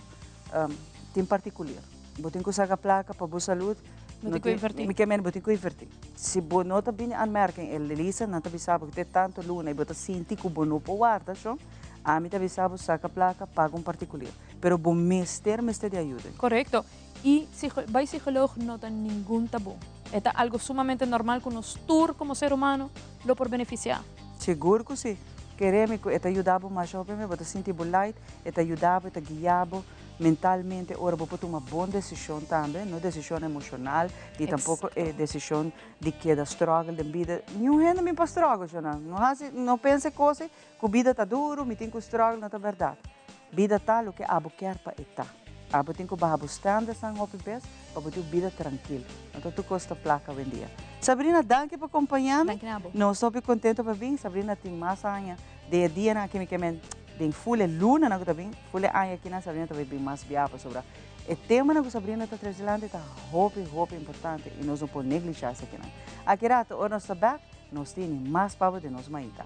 tin partikulier. Bo tin ku saka plaka pa bo salud.
Bo tin ku invertí.
Mi ke mende bo tin ku invertí. Si bo no ta bini aanmerking, e lista nan ta bisa bo ku te tantu luna i bo ta sinti ku bo no por warda shon, ami ta bisa bo saka plaka, paga un partikulier. Pero bo mester mester di ayuda.
Korekto. I bai psikoloog no ta ningun tabú. E ta algo sumamente normal ku nos tur komo ser humano lo por benefisiá.
Sigur ku si. Kere mi ku e ta yuda bo masha hopi mi bo ta sinti bo light, e ta yuda bo, e ta guia bo mentalmente ora bo por tuma bon desishon tambe, no desishon emoshonal ni tampoko e desishon di keda struggle den bida. Niun hende mi por struggle shona. No hasi, no pensa e kos ei ku bida ta duru, mi tin ku struggle, no ta bèrdat. Bida ta loke abo kier pa e ta. Abo tin ku baha bo standardsnan hopi bes pa bo tin un bida trankil. No ta tur kos ta plaka awendia. Sabrina, danki pa kompañá mi.
Danki na abo.
Nos ta hopi kontento pa bin. Sabrina tin mas aña den e dianan aki mi ke men den ful e lunanan ku ta bin, ful e aña akinan Sabrina ta bai bin mas bia pasobra e temanan ku Sabrina ta trese dilanti ta hopi hopi importante i nos no por neglishá esakinan. Aki rato ora nos ta bèk nos tini mas pa bo den nos maita.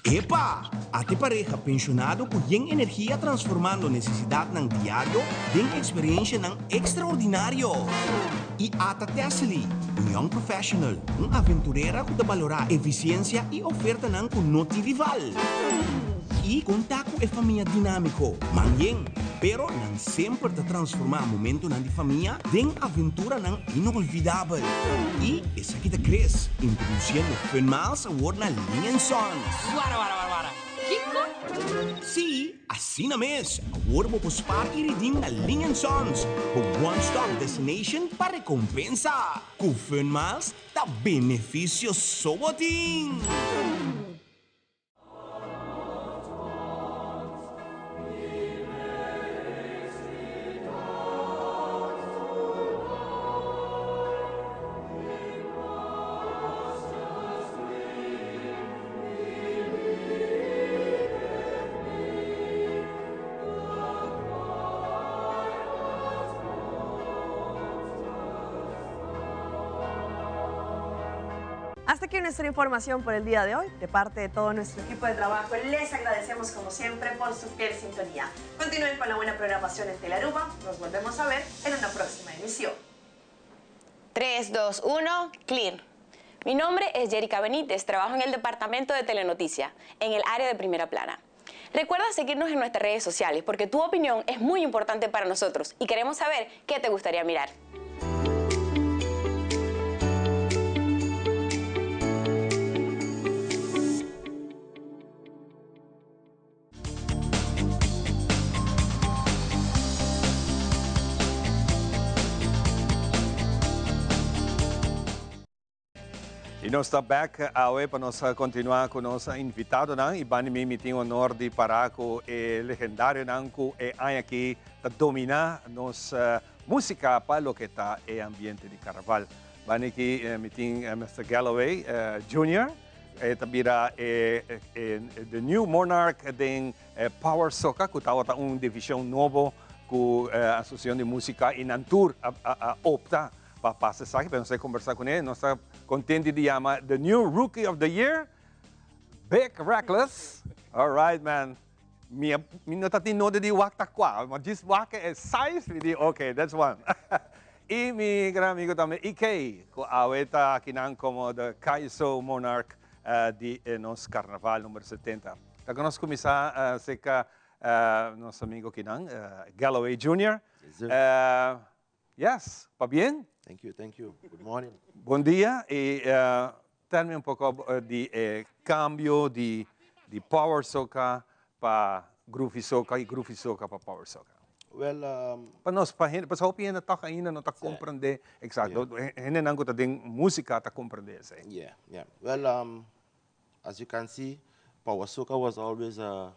Epa! Ate pareha pensionado cu yen energia transformando necesidadnan diario den experiencianan extraordinario. Y ata Tessely, un young professional, un aventurera cu ta balora eficiencia y ofertanan cu no tin rival. Y conta cu e famia dinamico, man yen, pero nan semper ta transforma momentonan di famia den aventuranan inolvidabel. Y esaki ta Chris, introduciendo Fun Miles awor na Ling and Sons.
Wara wara wara wara.
Kico?
Sí, asina mes! Awor bo por spaar y redeem na Ling and Sons, bo one stop destination pa recompensa. Cu Fun Miles ta beneficio so bo tin!
Hasta aquí nuestra información por el día de hoy. De parte de todo nuestro equipo de trabajo, les agradecemos como siempre por su fiel sintonía. Continúen con la buena programación en Telaruba. Nos volvemos a ver en una próxima emisión.
3, 2, 1, clear. Mi nombre es Jerica Benítez, trabajo en el departamento de Telenoticia, en el área de primera plana. Recuerda seguirnos en nuestras redes sociales porque tu opinión es muy importante para nosotros y queremos saber qué te gustaría mirar.
Y nos ta back awe pa nos continua cu nos invitadonan y bani mi mi tin honor di para cu e legendarionan cu e aña aki ta domina nos musica pa loke ta e ambiente di carnaval. Bani aki mi tin Mister Galloway Junior, e ta bira e the new monarch den Power Soca cu tabata un division nobo cu Asociacion di Musica y nan tur a opta pa pasa esaki, pero nos ta conversa cune, nos ta contenti di yama the new rookie of the year, Big Reckless. All right man, mi mi no ta tin nodi di wak ta cua, ma djis wak e size mi di ok, that's one. Y mi gran amigo tambe EK, cu awe ta akinan como the Kaiso Monarch di e nos carnaval number 70. Ta cu nos cuminsa cerca nos amigo akinan, Galloway Junior.
Yes sir.
Yes, pabien.
Thank you, thank you. Good morning.
Bon dia y tell me un poco di e cambio di di Power Soca pa Groovy Soca y Groovy Soca pa Power Soca.
Well, um,
Pa nos, pa hende, pasobra hopi hende toch ainda no ta comprende exacto. Hendenan cu ta den musica ta comprende esey.
Yeah, yeah. Well, um, as you can see, Power Soca was always uh,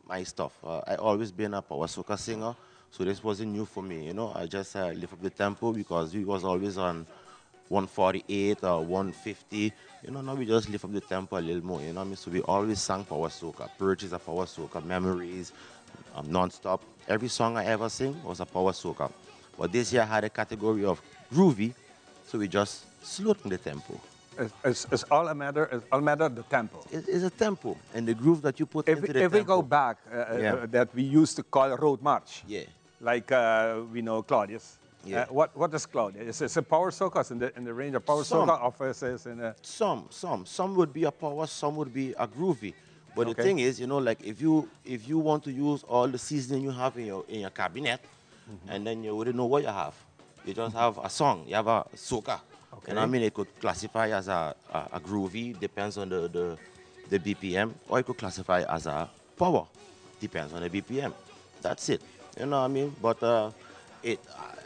my stuff. Uh, I always been a power soca singer, so this wasn't new for me. You know, I just uh, lift up the tempo because we was always on 148 or 150. You know, now we just lift up the tempo a little more. You know what I mean? So we always sang power soca, Purchase a power soca, memories, um, non-stop. Every song I ever sing was a power soca. But this year I had a category of groovy, so we just slowed down the tempo.
It's, it's, all a matter, it's all matter of the tempo.
It, it's a tempo and the groove that you put
if,
into the
if
tempo.
we go back, uh, uh yeah. uh, that we used to call road march.
Yeah.
Like uh, we know Claudius.
Yeah.
Uh, what what is Claudius? Is it a power soca in the in the range of power
some,
soca offices in the
some some some would be a power, some would be a groovy. But
okay.
the thing is, you know, like if you if you want to use all the seasoning you have in your in your cabinet, mm -hmm. and then you wouldn't know what you have. You just have a song. You have a soca.
Okay.
You know what I mean? It could classify as a, a, a groovy, depends on the, the, the BPM, or it could classify as a power, depends on the BPM. That's it. You know what I mean? But uh, it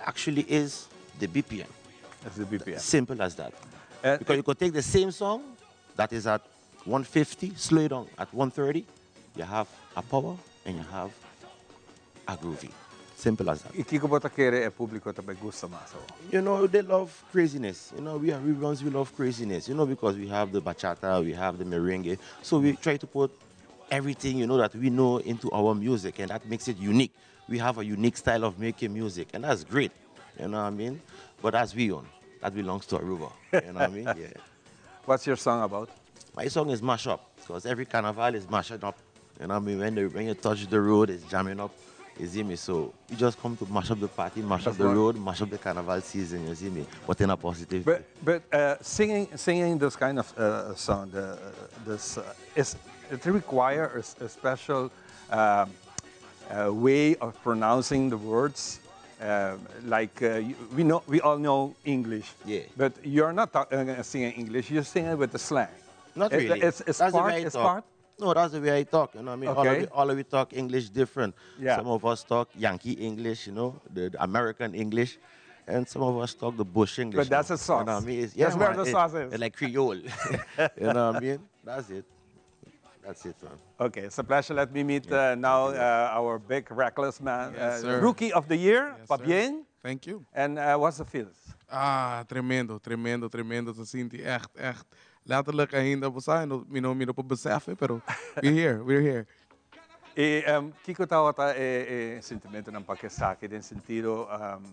actually is the BPM.
That's the BPM.
Simple as that. Uh, because you could take the same song that is at 150, slow it down at 130, you have a power and you have a groovy. Simple as that.
Y kico bo ta kere e publico ta bay gusta mas awo?
You know, they love craziness. You know, we are Rubans, we love craziness. You know, because we have the bachata, we have the merengue. So we try to put everything, you know, that we know into our music, and that makes it unique. We have a unique style of making music, and that's great. You know what I mean? But that's we own. That belongs to Aruba. You know what I mean? Yeah.
What's your song about?
My song is Mash Up, because every carnival is mashing up. You know what I mean? When, the, when you touch the road, it's jamming up. You see me? So you just come to mash up the party, mash up the road, mash up the carnival season, you see me? But in a positive
But, but uh, singing, singing this kind of uh, song, the, this, uh, is, it requires a, a special um, uh, way of pronouncing the words. Uh, like uh, we know, we all know English.
Yeah.
But you're not uh, singing English. You're singing with the slang.
Not really.
It's, it's
that's
part. It's part.
No, that's the way I talk. You know what I mean?
Okay.
All, of we, all of we talk English different.
Yeah.
Some of us talk Yankee English, you know, the, the American English. And some of us talk the Bush English.
But that's a sauce.
You know what I mean? It's,
yeah, that's
man,
where the
it,
sauce is.
It's like Creole. you know what I mean? That's it. That's it, man.
Okay, it's a pleasure. Let me meet yeah. uh, now uh, our big reckless man,
yes,
uh, Rookie of the Year,
yes,
Pabien.
Thank you.
And uh, what's the feels?
Ah, tremendo, tremendo, tremendo. Te sinti echt, echt letterlijk ainda bo sa, no, mi no, mi no por besef, pero we're here, we're here.
E um, kiko tabata e, e sentimentonan pa esaki den sentido um,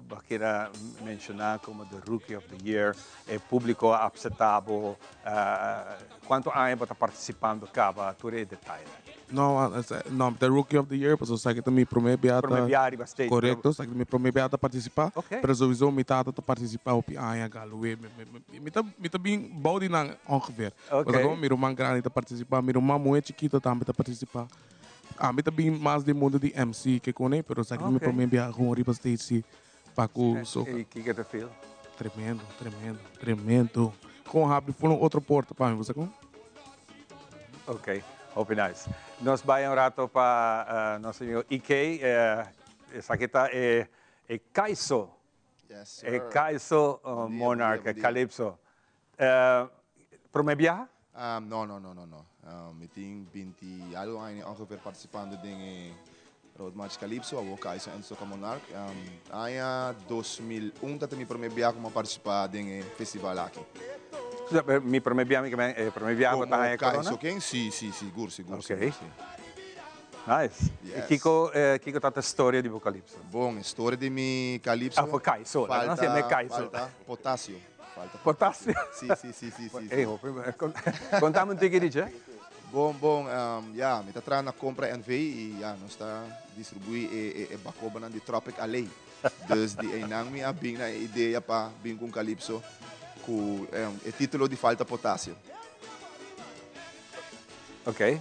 bo a menciona como the Rookie of the Year, e publico a acepta bo, uh, cuanto aña bo ta participando caba, tur e detaye.
No, no, the Rookie of the Year, pues, esaki ta mi prome biaha.
Prome biaha riba stage.
Correcto, esaki ta mi prome biaha ta participa.
Okay.
Pero sowieso mi tata ta participa hopi aña, Galloway. Mi, mi, mi, mi ta, mi ta bin bou di nan ongeveer.
Okay.
Pasobra mi ruman grandi ta participa, mi ruman muhe chikito tambe ta participa. Ami ta bin mas den mundo di MC ke kone, pero esaki ta mi
Okay.
prome biaha gewoon riba stage si pa ku soca.
Y kiko ta feel?
Tremendo, tremendo, tremendo. Gewoon habri full un otro porta pa mi, bo sa kon?
Ok, hopi nice. Nos bai un rato pa nos amigo EK, esaki ta e e Kaiso.
Yes,
E
sir.
Kaiso
Bon dia, bon dia,
Monarch,
bon dia.
Calypso. Prome biaha?
No, no, no, no, no. Mi tin 20 y algo aña ongeveer participando den e Road March Calypso, awor Kaiso en Soca Monarch. Aña 2001 ta mi prome biaha cu mi a participa den e festival aki.
Mi prome biaha, mi e prome biaha cu ta haña corona?
Como Kaiso King? Si, si, sigur, sigur, sigur, si.
Nice.
Yes.
Kico, kico ta ta storia di bo Calypso?
Bon, e storia di mi Calypso.
Ah, for Kaiso.
Falta, falta potasio. Falta
potasio.
Si, si, si, si, si.
Ey, hopi. Contame un tiki di dje.
Bon, bon, ya, mi ta traha na Compra NV y ya, nos ta distribui e, e, e bacobanan di Tropic Alley. Dus di eynan mi a bin na e idea pa bin cu un Calypso cu e titulo di Falta Potasio.
Ok.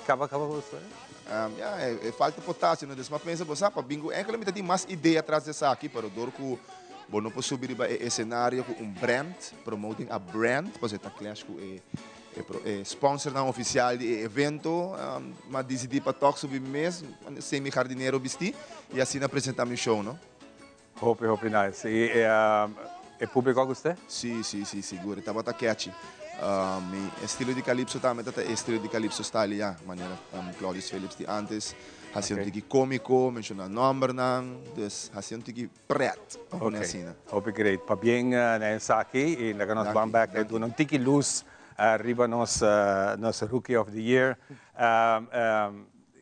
Caba caba cu storia?
Ya, e falta potasio, no? Dus m'a pensa, bo sa, pa bin cu enkele mi ta tin mas idea tras di esaki, pero dor cu bo no por subi riba e escenario cu un brand, promoting a brand, pasobra e ta clash cu e e sponsornan oficial di e evento, m'a dicidi pa toch subi mi mes, sin mi jardinero bisti, y asina presenta mi show, no?
Hopi hopi nice. Y e publico a gusta?
Si, si, si, sigur. E tabata catchy. Mi estilo di calypso tambe ta e estilo di calypso style ya, manera Claudius Philips di antes. Haci un tiki comico, menciona nombernan, dus haci un tiki pret, pa pone asina.
Hopi great. Pabien na esaki y laga nos ban bek e duna un tiki luz riba nos nos Rookie of the Year.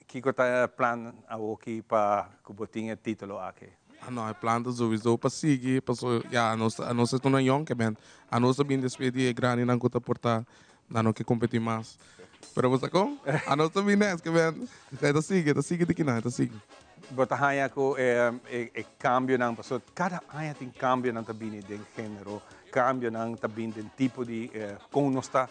Kiko ta e plan awoki pa ku bo tin e titulo aki?
Ah no, e plan ta souiso pa sigui, paso ya anos anos ta tuna yòn ke men. Anos ta bin despues di e grandinan ku ta porta nan no ke kompetí mas. Pero bo sa kon? Anos ta bin nes ke men. E ta sigui, e ta sigui di kinan, e ta sigui.
Bo ta haña ku e e kambionan, pasobra kada aña tin kambionan ta bini den género, kambionan ta bini den tipo di kon nos ta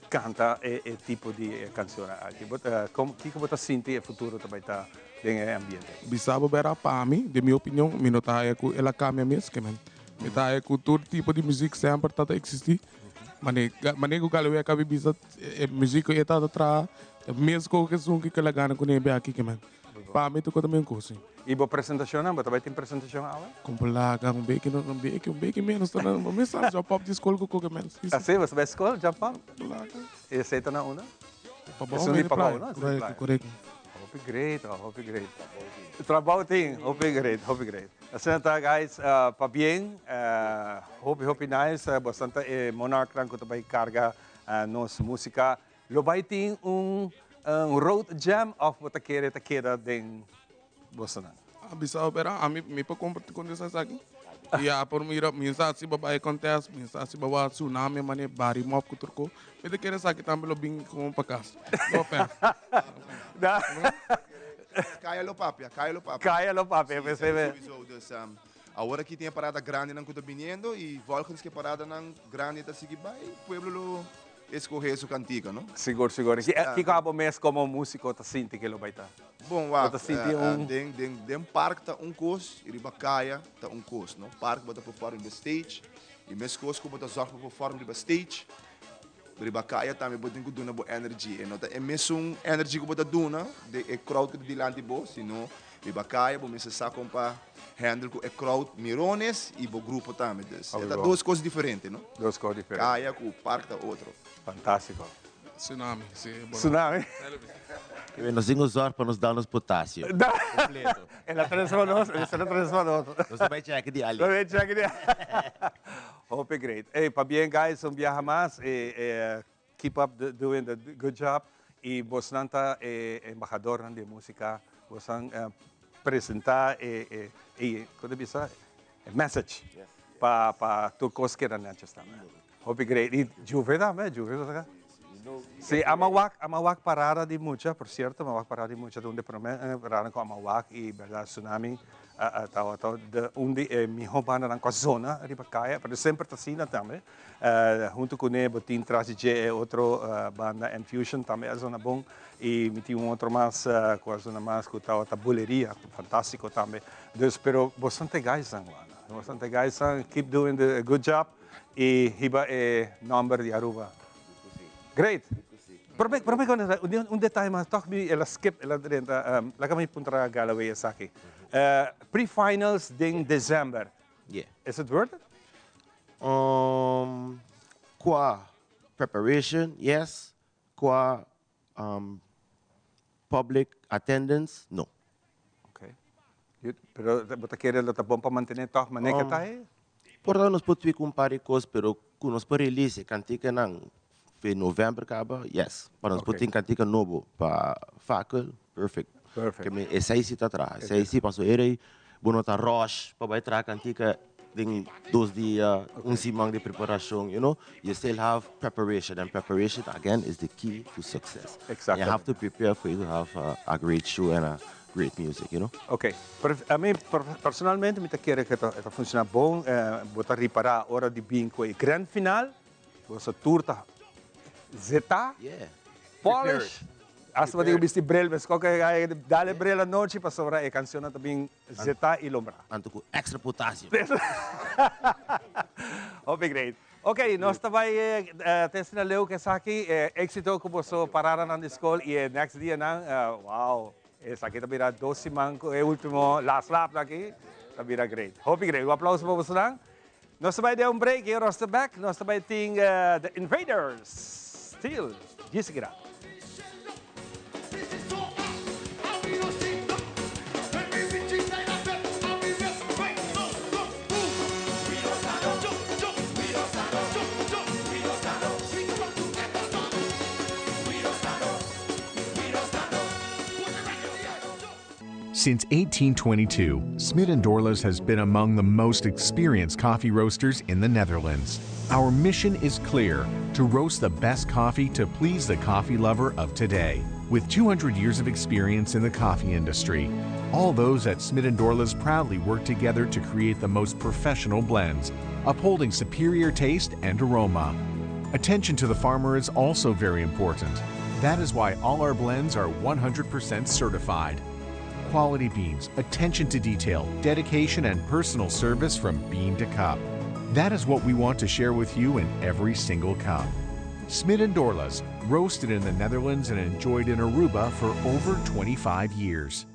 Canta e e tipo di e cancionnan aki. Bo ta com kico bo ta sinti e futuro ta bay ta den e ambiente?
Bisa bo bera pa mi, den mi opinion, mi no ta haya cu el a cambia mes ke men. Mi ta haya cu tur tipo di muziek semper ta ta existi. Mane mane cu Galiwea a cabi bisa e muziek cu e ta ta traha ta mes cu esun cu el a gana cu nebe aki ke men. Pa mi tuko ta mi un kos si.
I bo presentashonnan? Bo ta bai tin presentashon awe?
Kon por laga un beki no un beki un beki menos ta na bo mes sa jump up di skol ku koke mens.
Ah si? Bo ta bai skol jump up?
Laga.
I esei ta na unda?
Pabou
Esun di Pabou no?
Korekto korekto.
Hopi great oh hopi great. Trabou tin hopi great hopi great. Asina ta guys pabien hopi hopi nice bosan ta e monarchnan ku ta bai karga nos musika. Lo bai tin un road jam of bo ta kere ta keda den bosonan?
A bisa opera, ami mi por comparti con Dios esaki. Ya por mira, mi sa si bo bai contest, mi sa si bo wak tsunami mane bari mop cu tur co. Mi ta kere esaki tambe lo bin como pa cas. No offense.
Caya lo papia, caya lo papia.
Caya lo papia,
Sí, sowieso. Dus awor aki tin e parada grandinan cu ta biniendo y volgens ke paradanan grandi ta sigui bai, pueblo lo Escoge su cantica, no?
Sigur, sigur. Kico abo mes como musico ta sinti ke lo bay ta?
Bon, wak, Bo ta sinti un. Den, den, den park ta un cos y riba caya ta un cos, no? Park bo ta perform riba stage y mescos cu bo ta zorg pa perform riba stage, riba caya tambe bo tin cu duna bo energy. E no ta e mesun energy cu bo ta duna den e crowd cu ta dilanti bo, sino riba caya bo mester sa con pa handle cu e crowd mirones y bo grupo tambe. Dus e ta dos cos diferente, no?
Dos cos diferente.
Caya cu park ta otro.
Fantastico.
Tsunami, si.
Tsunami.
Nos tin cu zorg pa nos da nos potasio.
Completo. El a transforma nos, el a transforma nos.
Nos ta bay check di Ali.
Nos ta bay check di Hopi great. Ey, pabien guys, un biaha mas. Keep up the doing the good job y bosnan ta e embahadornan di e musica, bosnan presenta e e e con ta bisa e message pa pa tur cos keda netjes tambe. Hopi great y Juve tambe, Juve ta saka. Si ama wak ama wak parada di mucha por cierto ama wak parada di mucha ta un di e prome parada cu ama wak y berdad Tsunami tawata un di e miho bandanan cu a zona riba caya pero semper ta asina tambe. Hunto cu ne bo tin tras di dje e otro banda Enfusion tambe a zona bon y mi tin un otro mas cu a zona mas cu tabata Buleria, fantastico tambe. Dus pero boso ta e guysnan wanda, boso ta e guysnan, keep doing the good job y hiba e nomber di Aruba. Great! Prome prome cu un detaye mas toch mi el a skip el a drenta laga mi puntra Galloway esaki. Pre-finals den december.
Yeah.
Is it worth it?
Um. Qua preparation, yes. Qua um, public attendance, no.
Okay. Pero bo ta kere lo ta bon pa mantene toch manera cu ta e?
Por ta nos por tweak un par di cos, pero cu nos por release e canticanan fe november caba, yes. Pa nos por tin cantica nobo pa Fakel, perfect.
Perfect.
Ke mi esey si ta traha, esey si paso erey bo no ta rush pa bay traha cantica den dos dia, un siman di preparacion, you know. You still have preparation and preparation again is the key to success.
Exactamente.
You have to prepare for you to have a great show and a great music, you know.
Ok, pero ami personalmente mi ta kere ku e ta funciona bon, bo ta ripara ora di bin ku e grand final, boso tur ta zeta, polish, hasta bo tin ku bisti bril, meskos ku dal e bril anochi pasobra e cancionnan ta bin zeta y lombra.
Anto ku extra potasio.
Hopi great. Ok, nos ta bai te asina leu ku esaki. Éxito ku boso paradanan di skol i e next dianan. Wow, esaki ta bira dos siman ku e último last lap aki. Ta bira great. Hopi great. Un aplauso pa bosonan. Nos ta bai den un break i ora nos ta bek nos ta bai tin The Invaders. Still, djis aki rato.
Since 1822, Smit & Dorlas has been among the most experienced coffee roasters in the Netherlands. Our mission is clear, to roast the best coffee to please the coffee lover of today. With 200 years of experience in the coffee industry, all those at Smit & Dorlas proudly work together to create the most professional blends, upholding superior taste and aroma. Attention to the farmer is also very important. That is why all our blends are 100% certified. Quality beans, attention to detail, dedication, and personal service from bean to cup. That is what we want to share with you in every single cup. Smit & Dorlas, roasted in the Netherlands and enjoyed in Aruba for over 25 years.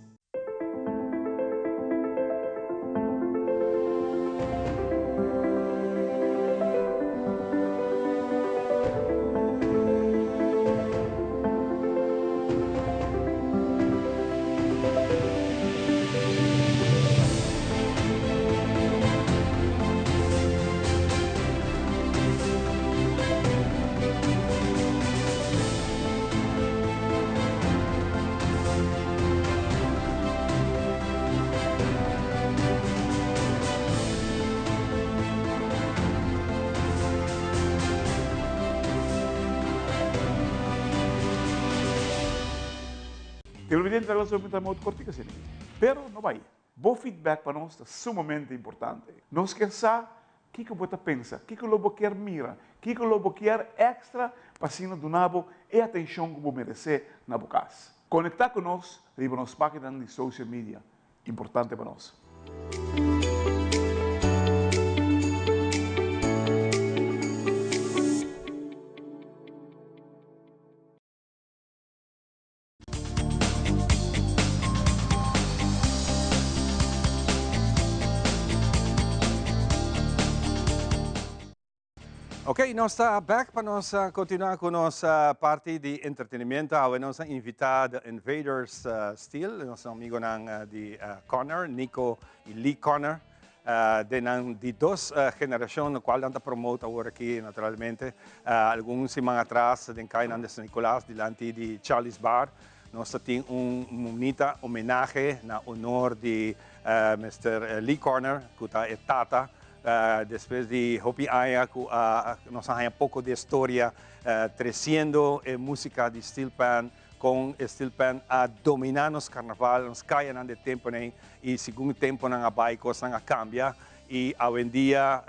Televidente ta lansa un time out cortico asina aki. Pero no bay. Bo feedback pa nos ta sumamente importante. Nos kier sa kico bo ta pensa, kico lo bo kier mira, kico lo bo kier extra pa asina duna bo e atencion cu bo merece na bo cas. Conecta cu nos riba nos paginanan di social media. Importante pa nos.
Ok, nos ta back pa nos continua cu nos parti di entretenimiento. Awe nos a invita The Invaders Steel, nos amigonan di Connor, Nico y Lee Connor, den nan di dos generacion, lo cual nan ta promote awor aki naturalmente. Algun siman atras den cayanan di San Nicolas dilanti di Charlie's Bar, nos ta tin un bunita homenahe na honor di Mister Lee Connor, cu ta e tata. Despues di hopi aña cu a nos a haña poco di e storia treciendo e musica di Steel Pan, con e Steel Pan a domina nos carnaval, nos cayanan di e temponan y segun e temponan a bay cosnan a cambia y awendia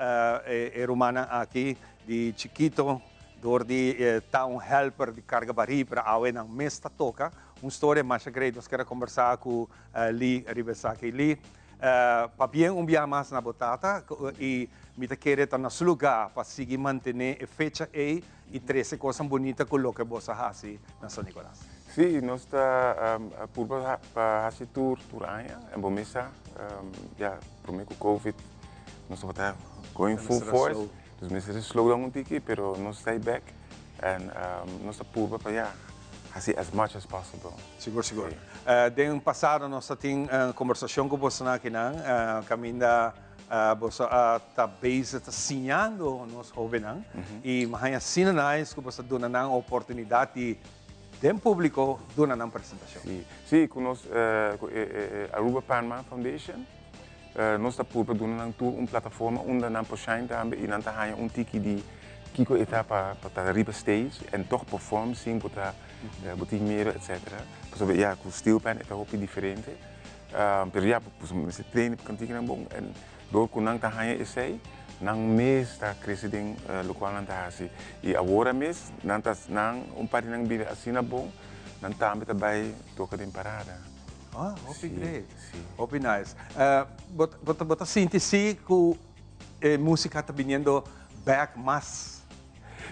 e rumannan aki di chikito door di ta un helper di carga bari pero awe nan mes ta toca. Un storia masha great, nos kier a conversa cu Lee riba esaki. Lee. Pabien un bia mas na bo tata y mi ta kere ta na su lugar pa sigui mantene e fecha ey y trece cosnan bunita cu loke bos a haci na San Nicolas.
Sí, nos ta purba pa haci tur tur aña en bo mesa ya prome cu covid nos tabata going full force. Dus mester slow down un tiki, pero nos ta back en nos ta purba pa ya hasi as much as possible.
Sigur, sigur. Den pasado nos tin conversacion cu boso akinan, caminda boso ta bezig ta siñando nos hobennan y mi a asina nice cu boso duna nan oportunidad di den publico duna nan presentacion.
Si, si, cu nos cu Aruba Panman Foundation, nos ta purba duna nan tur un plataforma unda nan por shine tambe y nan ta haya un tiki di kico e ta pa ta riba stage en toch perform sin bo ta bo tin miedo etc. Pasobra ya cu steel pan e ta hopi diferente. Pero ya pues mester train pa canticanan bon en door cu nan ta haya esey nan mes ta crece den locual nan ta haci. Y awor mes nan ta nan un par di nan bira asina bon nan tambe ta bay toca den parada.
Ah, hopi great. Hopi nice. Bo ta sinti si cu e musica ta biniendo back mas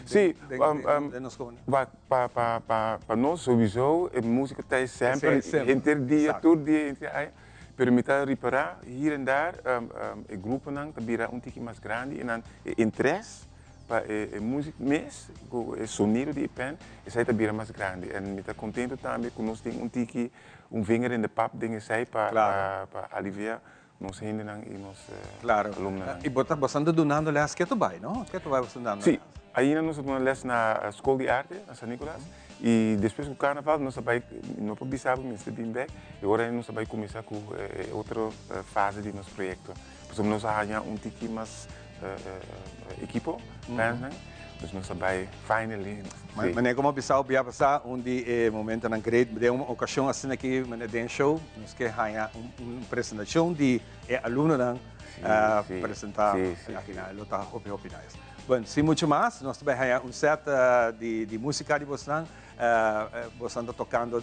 Si,
den nos comunidad?
Pa nos sowieso e musica ta semper, henter dia, tur dia, henter aña. Pero mi ta ripara hier en daar e gruponan ta bira un tiki mas grandi y nan e interes pa e music mes, cu e sonido di e pen, esey ta bira mas grandi. En mi ta contento tambe cu nos tin un tiki, un vinger in de pap den esey pa alivia nos hendenan y nos alumnonan.
Y bo ta bastante dunando les ketu bay, no? Ketu bay bo ta dando les?
Si, ainda nos ta duna les na School di Arte na San Nicolas y despues cu Carnaval nos ta bay, no por bisa bo mester bin bek, y ora nos ta bay cuminsa cu e otro fase di nos proyecto. Pasobra nos a haña un tiki mas ekipo, bandsnan, dus nos a bai finally.
Sí. Manera como bisa bia pasa, un di e momentonan great, den un ocasion asina aki, manera den show, nos ke haña un presentacion di e alumnonan presenta aki nan. Lo ta hopi hopi nice. Bueno, sin mucho mas, nos ta bai haña un set di musica di bosnan. Bosnan ta tocando,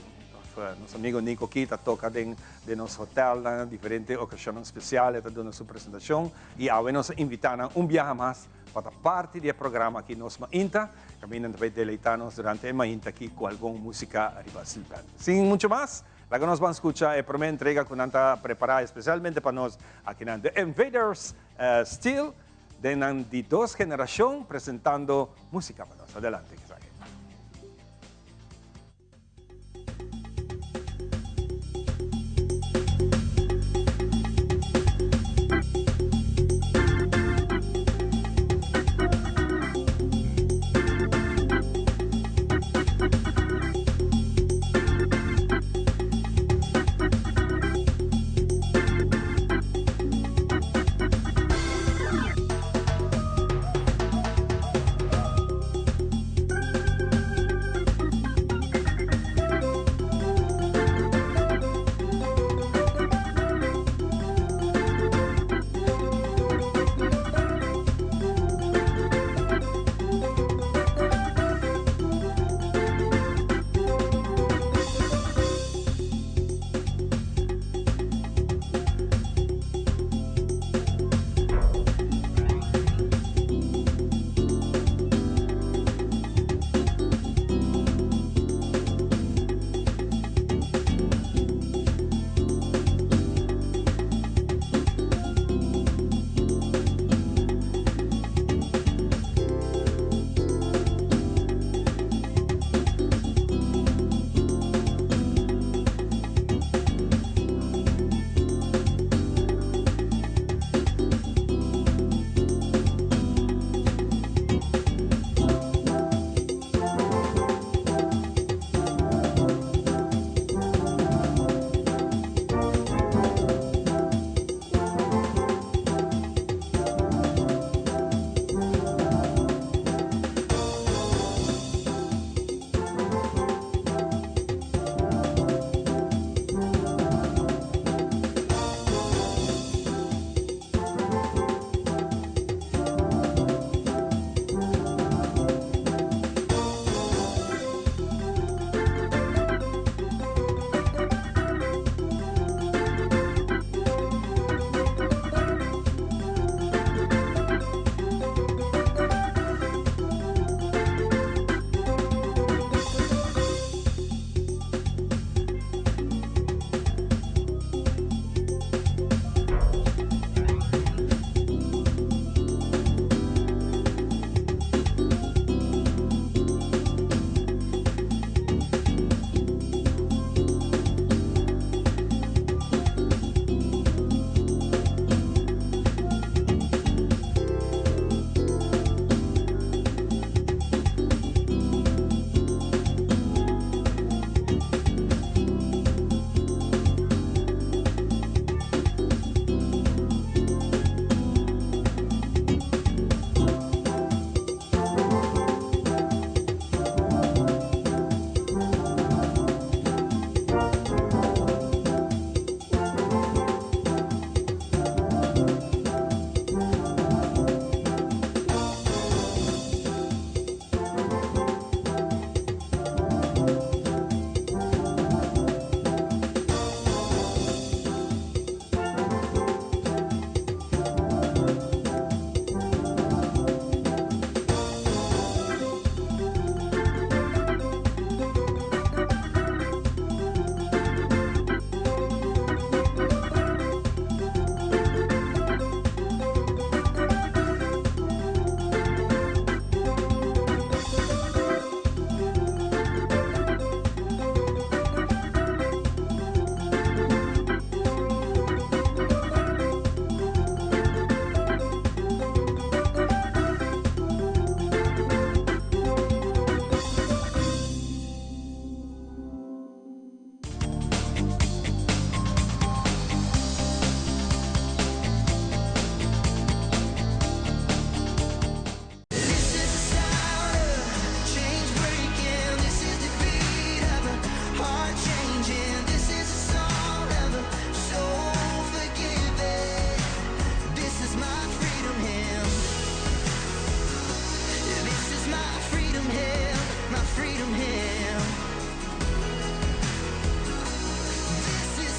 nos amigo Nico aki ta toca den nos hotelnan, diferente ocasionnan special, e ta duna su presentacion. Y awe nos a invita nan un biaha mas pa ta parti di e programa aki Nos Mainta. Caminda nan ta bay deleita nos durante e mainta aki cu algun musica riba Silpen. Sin mucho mas, laga nos ban scucha e prome entrega cu nan ta prepara especialmente pa nos akinan The Invaders Steel den nan di dos generacion presentando musica pa nos. Adelante Kisaki.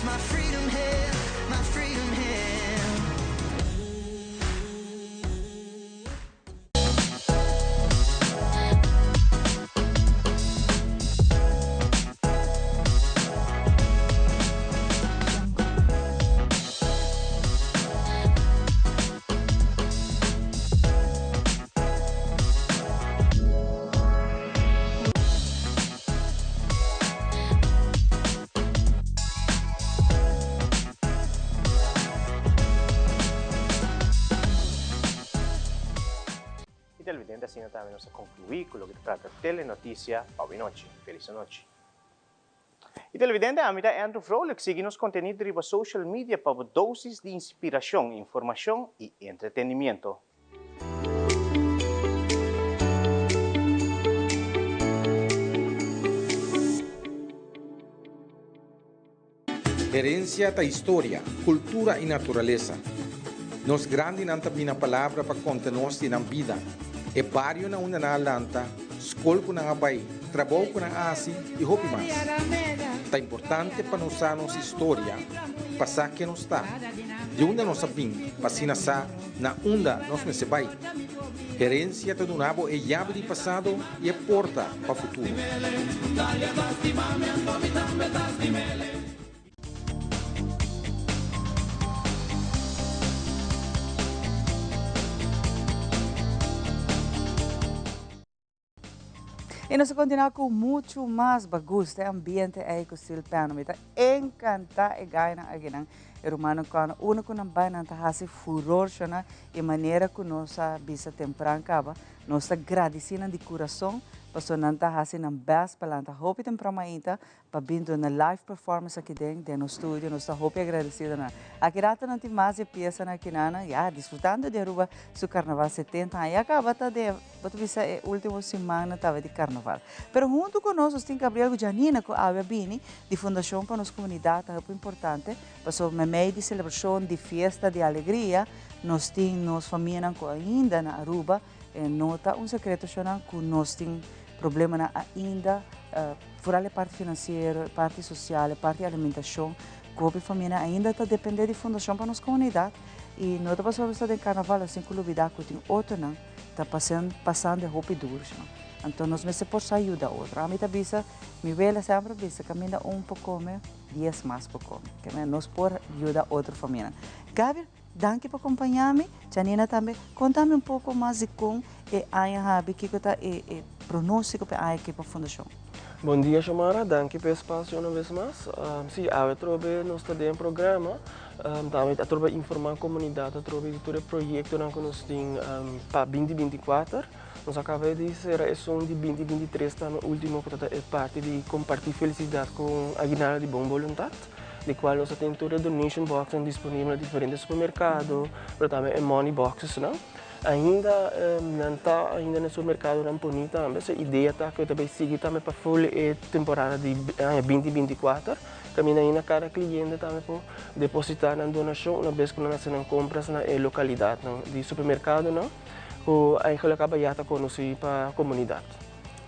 my freedom here, my freedom here.
Y televidente asina tambe nos a conclui cu loke ta trata Telenoticia pa awe nochi. Feliz anochi. Y televidente ami ta Andrew Vrolijk sigui nos contenido riba social media pa bo dosis di inspiracion, informacion y entretenimiento.
Herencia ta historia, cultura y naturalesa. Nos grandinan ta bina palabra pa conta nos di nan bida, e bario na unda nan a lanta, scol cu nan a bay, trabou cu nan a haci y hopi mas. Ta importante pa nos sa nos historia pa sa ken nos ta, di unda nos a bin pa asina sa na unda nos mester bay. Herencia ta duna bo e yabi di pasado y e porta pa futuro.
Y nos ta continua cu mucho mas bagusta e ambiente ey cu Steel Piano. Mi ta encanta e guynan akinan, e rumannan cuando uno cu nan bay nan ta haci furor shona y manera cu nos a bisa tempran caba, nos ta gradici nan di curason pasobra nan ta haci nan best pa lanta hopi tempran mainta pa bin duna live performance aki den den nos studio. Nos ta hopi agradecido nan. Aki rato nan tin mas di e piesanan aki nan, ya disfrutando di Aruba su carnaval 70 aña. Ya caba ta den bo ta bisa e ultimo simannan tawe di carnaval. Pero hunto cu nos, nos tin Gabriel cu Janina cu awe a bini di Fundacion pa nos Comunidad ta hopi importante pasobra memey di celebracion, di fiesta, di alegria nos tin nos famianan cu ainda na Aruba e no ta un secreto shonan cu nos tin problemanan ainda Foral e parti finansiero, e parti sosial, e parti alimentashon, ku hopi famianan ainda ta dependé di Fundashon pa nos komunidat i no ta pasobra nos ta den karnaval asin ku lubidá ku tin otronan ta pasando e hopi duru. Anto nos mester por sa yuda otro. Ami ta bisa, mi wela semper a bisa kaminda un por kome, dies mas por kome. Nos por yuda otro famianan. Gaby, danki pa kompañá mi. Janina tambe, konta mi un poko mas di kon e aña habi, kiko ta e pronóstiko pa e aña aki pa Fundashon?
Bon dia Xiomara, danki pa e spasio una bes mas. Si, awe atrobe nos ta den e programa, tambe atrobe a informá komunidat atrobe di tur e proyektonan ku nos tin pa binti 24. Nos a kaba di sera esun di binti 23 tambe último ku ta ta e parti di kompartí felisidat ku Aguinaldo di Bon Boluntat. Di cual nos a tin tur e donation boxnan disponibel na diferente supermercado, pero tambe e money boxesnan. Ainda nan ta ainda na e supermercadonan poni tambe. So e idea ta cu e ta bay sigui tambe pa full e temporada di aña 2024. Caminda ainda cada cliente tambe por deposita nan donacion una bes cu nan haci nan compras na e localidadnan di supermercadonan cu eigenlijk a bay ya ta conoci pa comunidad.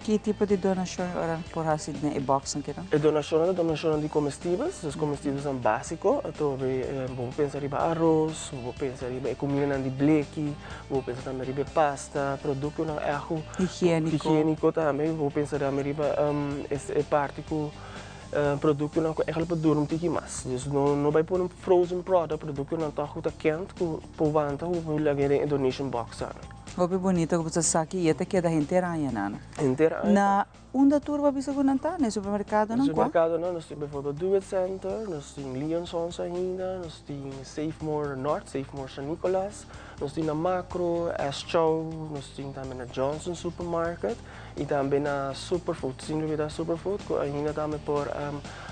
Ki tipo di donashon e ora por hasi den e boxnan kinan?
E donashonnan ta donashonnan di komestibels, dus komestibelsnan básiko. Atrobe bo por pensa riba aros, bo por pensa riba e kumindanan di bleki, bo por pensa tambe riba e pasta, produktonan ègt
Higiéniko.
higiéniko tambe. Bo por pensa tambe riba e parti ku produktonan ku ègt por dura un tiki mas. Dus no no bai pone un frozen product, produktonan tòg ku ta kènt ku por wanta ku bo por lag'é den e donation box tambe.
Hopi bunito ku bo ta sa ki e ta keda henter aña nana.
Henter aña.
Na unda tur bo a bisa ku nan ta? Na e supermerkadonan kua?
Na supermerkadonan nos tin bijvoorbeeld Do It Center, nos tin Leonsons ainda, nos tin Save More North, Save More San Nicolas, nos tin na Makro, S Chow, nos tin tambe na Johnson Supermarket i tambe na Superfood, sin lubida Superfood ku ainda tambe por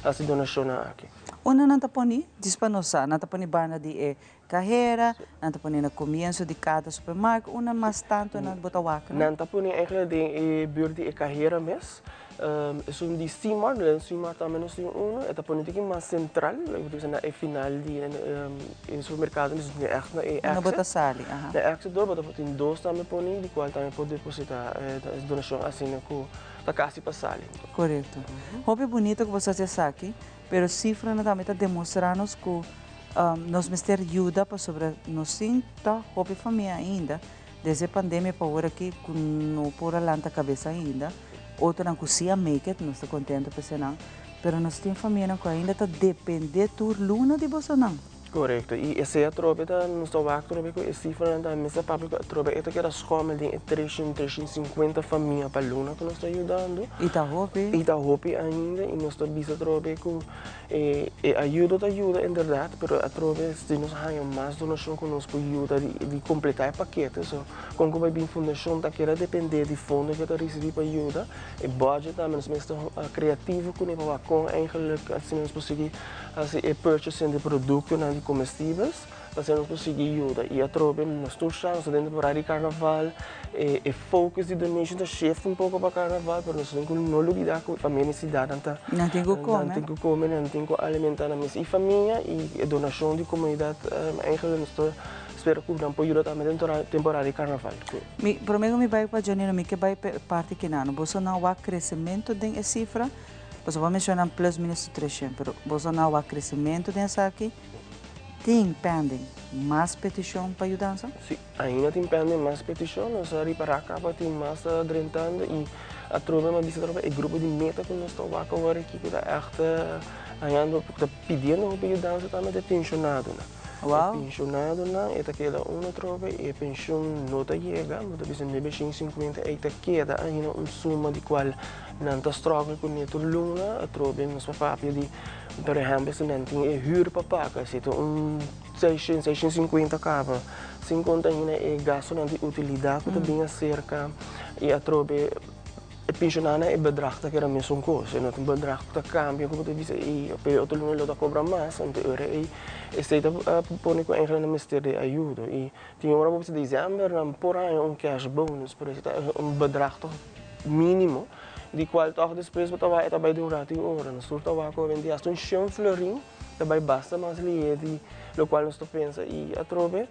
hasi donashonnan aki.
Unda nan ta poni? Djis pa nos sa, nan ta poni banda di e Kahera, nan ta pone na komienso di kada supermarkt, unda mas tantu nan bo ta wak nan?
Nan ta pone eigenlijk den e buurt di e kahera mes. Esun di Simar, den Simar tambe nos tin uno, e ta pone tiki mas central, lo ke bisa na e final di e supermercado, nos tin echt na e exit.
No bo ta sali, aha.
Na exit door bo ta tin dos tambe poni, di cual tambe por deposita e donacion asina cu ta casi pa sali.
Corecto. Hopi bunito cu bo sa haci esaki, pero cifranan tambe ta demostra nos cu nos mester yuda pasobra nos tin ta hopi famia ainda Desde e pandemia pa ora aki cu no por a lanta cabeza ainda, otronan cu si a make it, nos ta contento pa esenan, pero nos tin famianan cu ainda ta depende tur luna di bosonan.
Corecto, y esey atrobe ta, nos ta wak atrobe cu e cifranan ta mester papia cu atrobe e ta keda schommel den e treshen, treshen cincuenta famia pa luna cu nos ta yudando.
Y ta hopi.
Y ta hopi ainda y nos ta bisa atrobe cu E ayudo ta yuda inderdaad, pero atrobe si nos haña mas donashon ku nos por yuda di kompletá e pakete. So, kon ku bai bin fundashon ta keda dependé di fondo ku e ta risibí pa yuda. E budget tambe nos mester kreativo kuné pa wak kon eigenlijk asina nos por sigui hasi e purchasing di produktonan di komestibels. Asina nos por sigui yuda y atrobe nos tur sa nos ta den temporada di carnaval, e focus di donation ta shift un poco pa carnaval pero nos tin cu no lubida cu e famia necesidadnan ta
Nan tin cu come.
Nan tin cu come, nan tin cu alimenta nan mes y famia y e donacion di comunidad eigenlijk nos ta spera cu nan por yuda tambe den temporada di carnaval.
Mi prome cu mi bay pa Janino mi ke bay pa e parti kinano boso nan wak crecemento den e cifra? Pasobra bo a menciona plus minus 300 pero boso nan wak crecemento den esaki? Tin pending mas petishon pa yudansa?
Si, ainda tin pending mas petishon. Nos a ripará kaba tin mas ta drentando i atrobe mi a bisa atrobe e grupo di meta ku nos ta wak awor aki ku ta ègt hañando, ku ta pidiendo hopi yudansa tambe ta e penshonadonan.
Wow.
E penshonadonan e ta keda un atrobe i e penshon no ta yega, bo ta bisa nuebe shen sinkuenta ei ta keda ainda un suma di kual nan ta struggle kuné tur luna. Atrobe nos por papia di. Por ehempel si nan tin e huur pa paga, si ta un seishent, seishent sinkuenta kaba, sin konta ainda e gastunan di utilidat ku ta bin aserka i atrobe e penshonanan e bedrag ta keda mesun kos, e no ta un bedrag ku ta kambia ku bo ta bisa ei pa e otro luna lo ta kobra mas, anto e ora ei esei ta pone ku eigenlijk nan mester di ayudo i tin ora bo bisa desèmber nan por haña un cash bonus pero esei ta un bedrag tòg mínimo. Di cual toch despues bo ta wak e ta bay di un rato y ora. Nos tur ta wak hopi di hasta un shen florin ta bay basta mas lihe di locual nos ta pensa y atrobe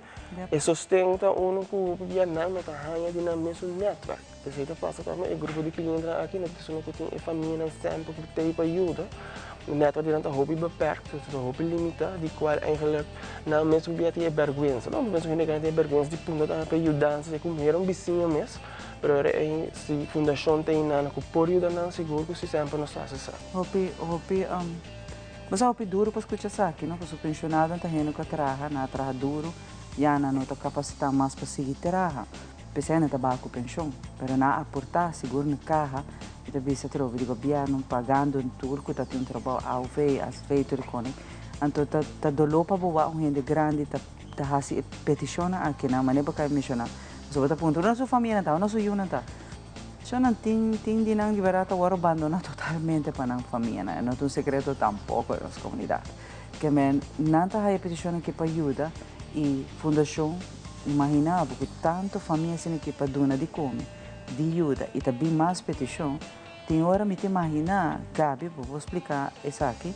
e sosten ta uno cu hopi bia nan no ta haya di nan mesun netwerk. Esey ta pasa tambe e grupo di clientenan aki no ta solo cu tin e famianan semper cu ta ey pa yuda. E netwerk di nan ta hopi beperkt, ta hopi limita di cual eigenlijk nan mes hopi bia tin e berguensa. No, bo pensa hende grandi tin e berguensa di punta tambe pa yudansa si cu mira un bisiña mes. Pero ora ei si fundashon ta einan ku por yuda nan sigur ku si semper nos ta hasi sa.
Hopi hopi bo sa hopi duru pa skucha esaki no pasobra penshonadonan ta hende ku a traha nan a traha duru ya nan no ta kapasitá mas pa sigui traha p'esei nan ta baha ku penshon pero nan a aportá sigur na kaha mi ta bisa atrobe di gobièrnu pagando tur ku ta tin un trabou AOV, ASV tur e koni anto ta ta doló pa bo wak un hende grandi ta ta hasi e petishonnan aki nan manera bo a kaba menshoná. Pasobra bo ta puntra unda su famianan ta, unda su yunan ta. Sho nan tin tin di nan di bèrdat ta wòrdu bandoná totalmente pa nan famianan. E no ta un sekreto tampoko den nos komunidat. Ke men nan ta haya petishonnan aki pa yuda i fundashon imaginá bo ku tantu famia asina aki pa duna di kome, di yuda i ta bin mas petishon, tin ora mi ta imaginá, Gaby bo por splika esaki,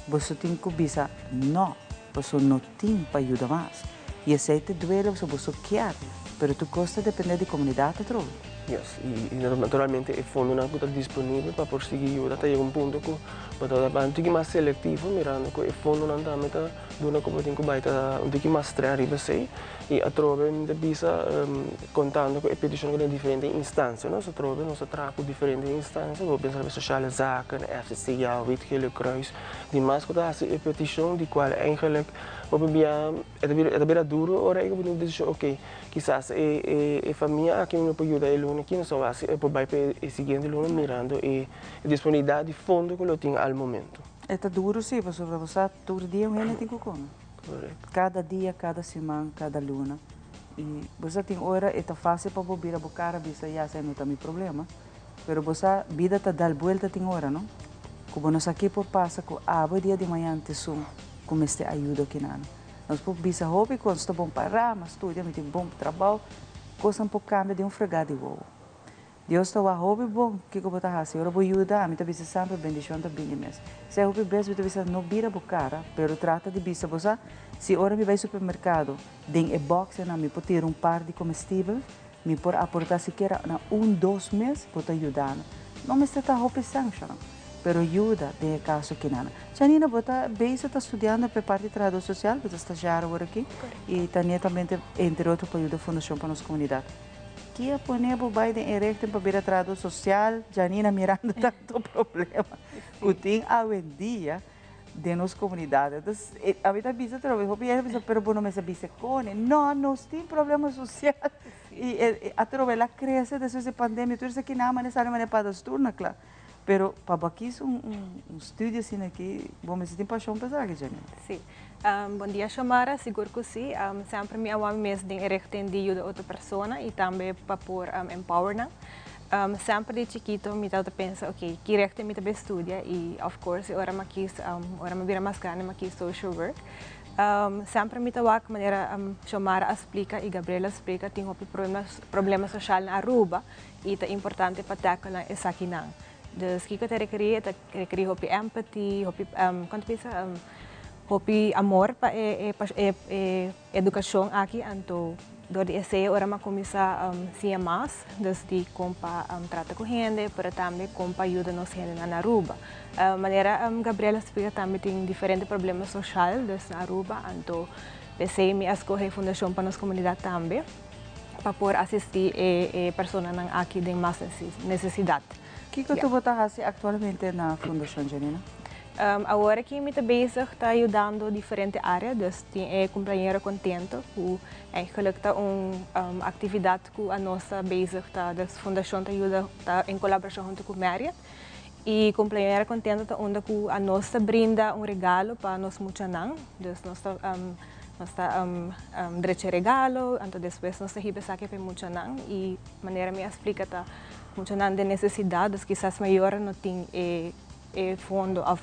Boso tin cu bisa no, boso no tin pa yuda mas. Y esey ta duele pasobra boso kier, pero tur cos ta depende di comunidad atrobe.
Yes, y naturalmente e fondonan cu ta disponibel pa por sigui yuda ta yega un punto cu bo ta un tiki mas selectivo mirando cu e fondonan tambe ta duna cu bo tin cu bay ta un tiki mas streng riba esey. Y atrobe mi ta bisa contando cu e peticion cu den diferente instancia nos atrobe nos ta traha cu diferente instancia bo pensa riba sociale zaken, FCCA, Wit Gele Kruis, di mas cu ta haci e peticion di cual eigenlijk hopi bia e ta bira e ta bira duro ora e bo tin decision ok kisas e e famia aki mi no por yuda e luna aki nos ta haci e por bay pa e siguiente luna mirando e disponibilidad di fondo cu lo tin al momento.
E ta duro si pasobra bo sa tur dia un hende tin cu come. Kada dia, kada siman, kada luna. I bo sa tin ora e ta fásil pa bo bira bo kara bisa ya esei no ta mi problema. Pero bo sa bida ta dal buelta tin ora no. Ku bo no sa ke por pasa ku abo e dia di mañan te esun ku mester ayuda kinan. Nos por bisa hopi kos, nos ta bon pará, mi a studia, mi tin bon trabou. Kosnan por kambia den un fregá di wowo. Dios ta wak hopi bon kiko bo ta hasi. Ora bo yuda, ami ta bisa semper bendishon ta bini mes. Sea hopi bes mi ta bisa no bira bo kara, pero trata di bisa bo sa, si ora mi bai supermerkado den e bòksenan mi por tira un par di komestibel, mi por aportá sikiera na un dos mes, bo ta yuda mi. No mester ta hopi sanshonnan, pero yuda den e kaso kinan. Janina, bo ta bezig ta studiando pa e parti trahadó sosial, bo ta stagiar awor aki, i ta netamente entre otro pa yuda Fundashon pa Nos Komunidat. Ki a pone bo bai den e richting pa bira trahadó sosial, Janina, mirando tanto problema ku tin awendia den nos komunidat? Entonces, ami ta bisa otra vez, hopi hende ta bisa, pero bo no mester bisa kone. No, nos tin problema sosial. I atrobe el a krese despues di pandemia, tur esaki nan a manda sali manera padastur na kla. Pero pa bo a kis un un studio asina aki, bo mester tin pashon pa esaki, Janina.
Si. Bon dia Shomara, sigur ku si. Semper mi a wak mi mes den e richting di yuda otro persona i tambe pa por empower nan. Semper di chikito mi tabata pensa ok, ki richting mi ta bay studia i of course e ora mi a kis, ora mi a bira mas grandi mi a kis social work. Semper mi ta wak manera Shomara a splika i Gabriel a splika tin hopi problema social na Aruba i ta importante pa tackle nan esakinan. Dus kiko ta rekerí? E ta rekerí hopi empathy, hopi kon ta bisa hopi amor pa e e edukashon aki anto dor di esei ora mi a kuminsá siña mas dus di kon pa trata ku hende pero tambe kon pa yuda nos hendenan na Aruba. Manera Gabriel a splika tambe tin diferente problema soshal dus na Aruba anto p'esei mi a skohe Fundashon pa nos Komunidat tambe. pa por asistí e e personanan aki den mas nesesidat.
Kiko tu bo ta hasi aktualmente na Fundashon Janina?
Awor aki mi ta bezig ta yudando diferente área, dus tin e Cumpleañero Contento ku eigenlijk ta un aktividat ku anos ta bezig ta, dus Fundashon ta yuda ta en kolaborashon huntu ku Marriott. I Cumpleañero Contento ta unda ku anos ta brinda un regalo pa nos muchanan, dus nos ta Nos ta drecha e regalo, anto despues nos ta hiba esaki pa e muchanan i manera mi a splika ta muchanan den nesesidat, dus kisas mayornan no tin e e fondo òf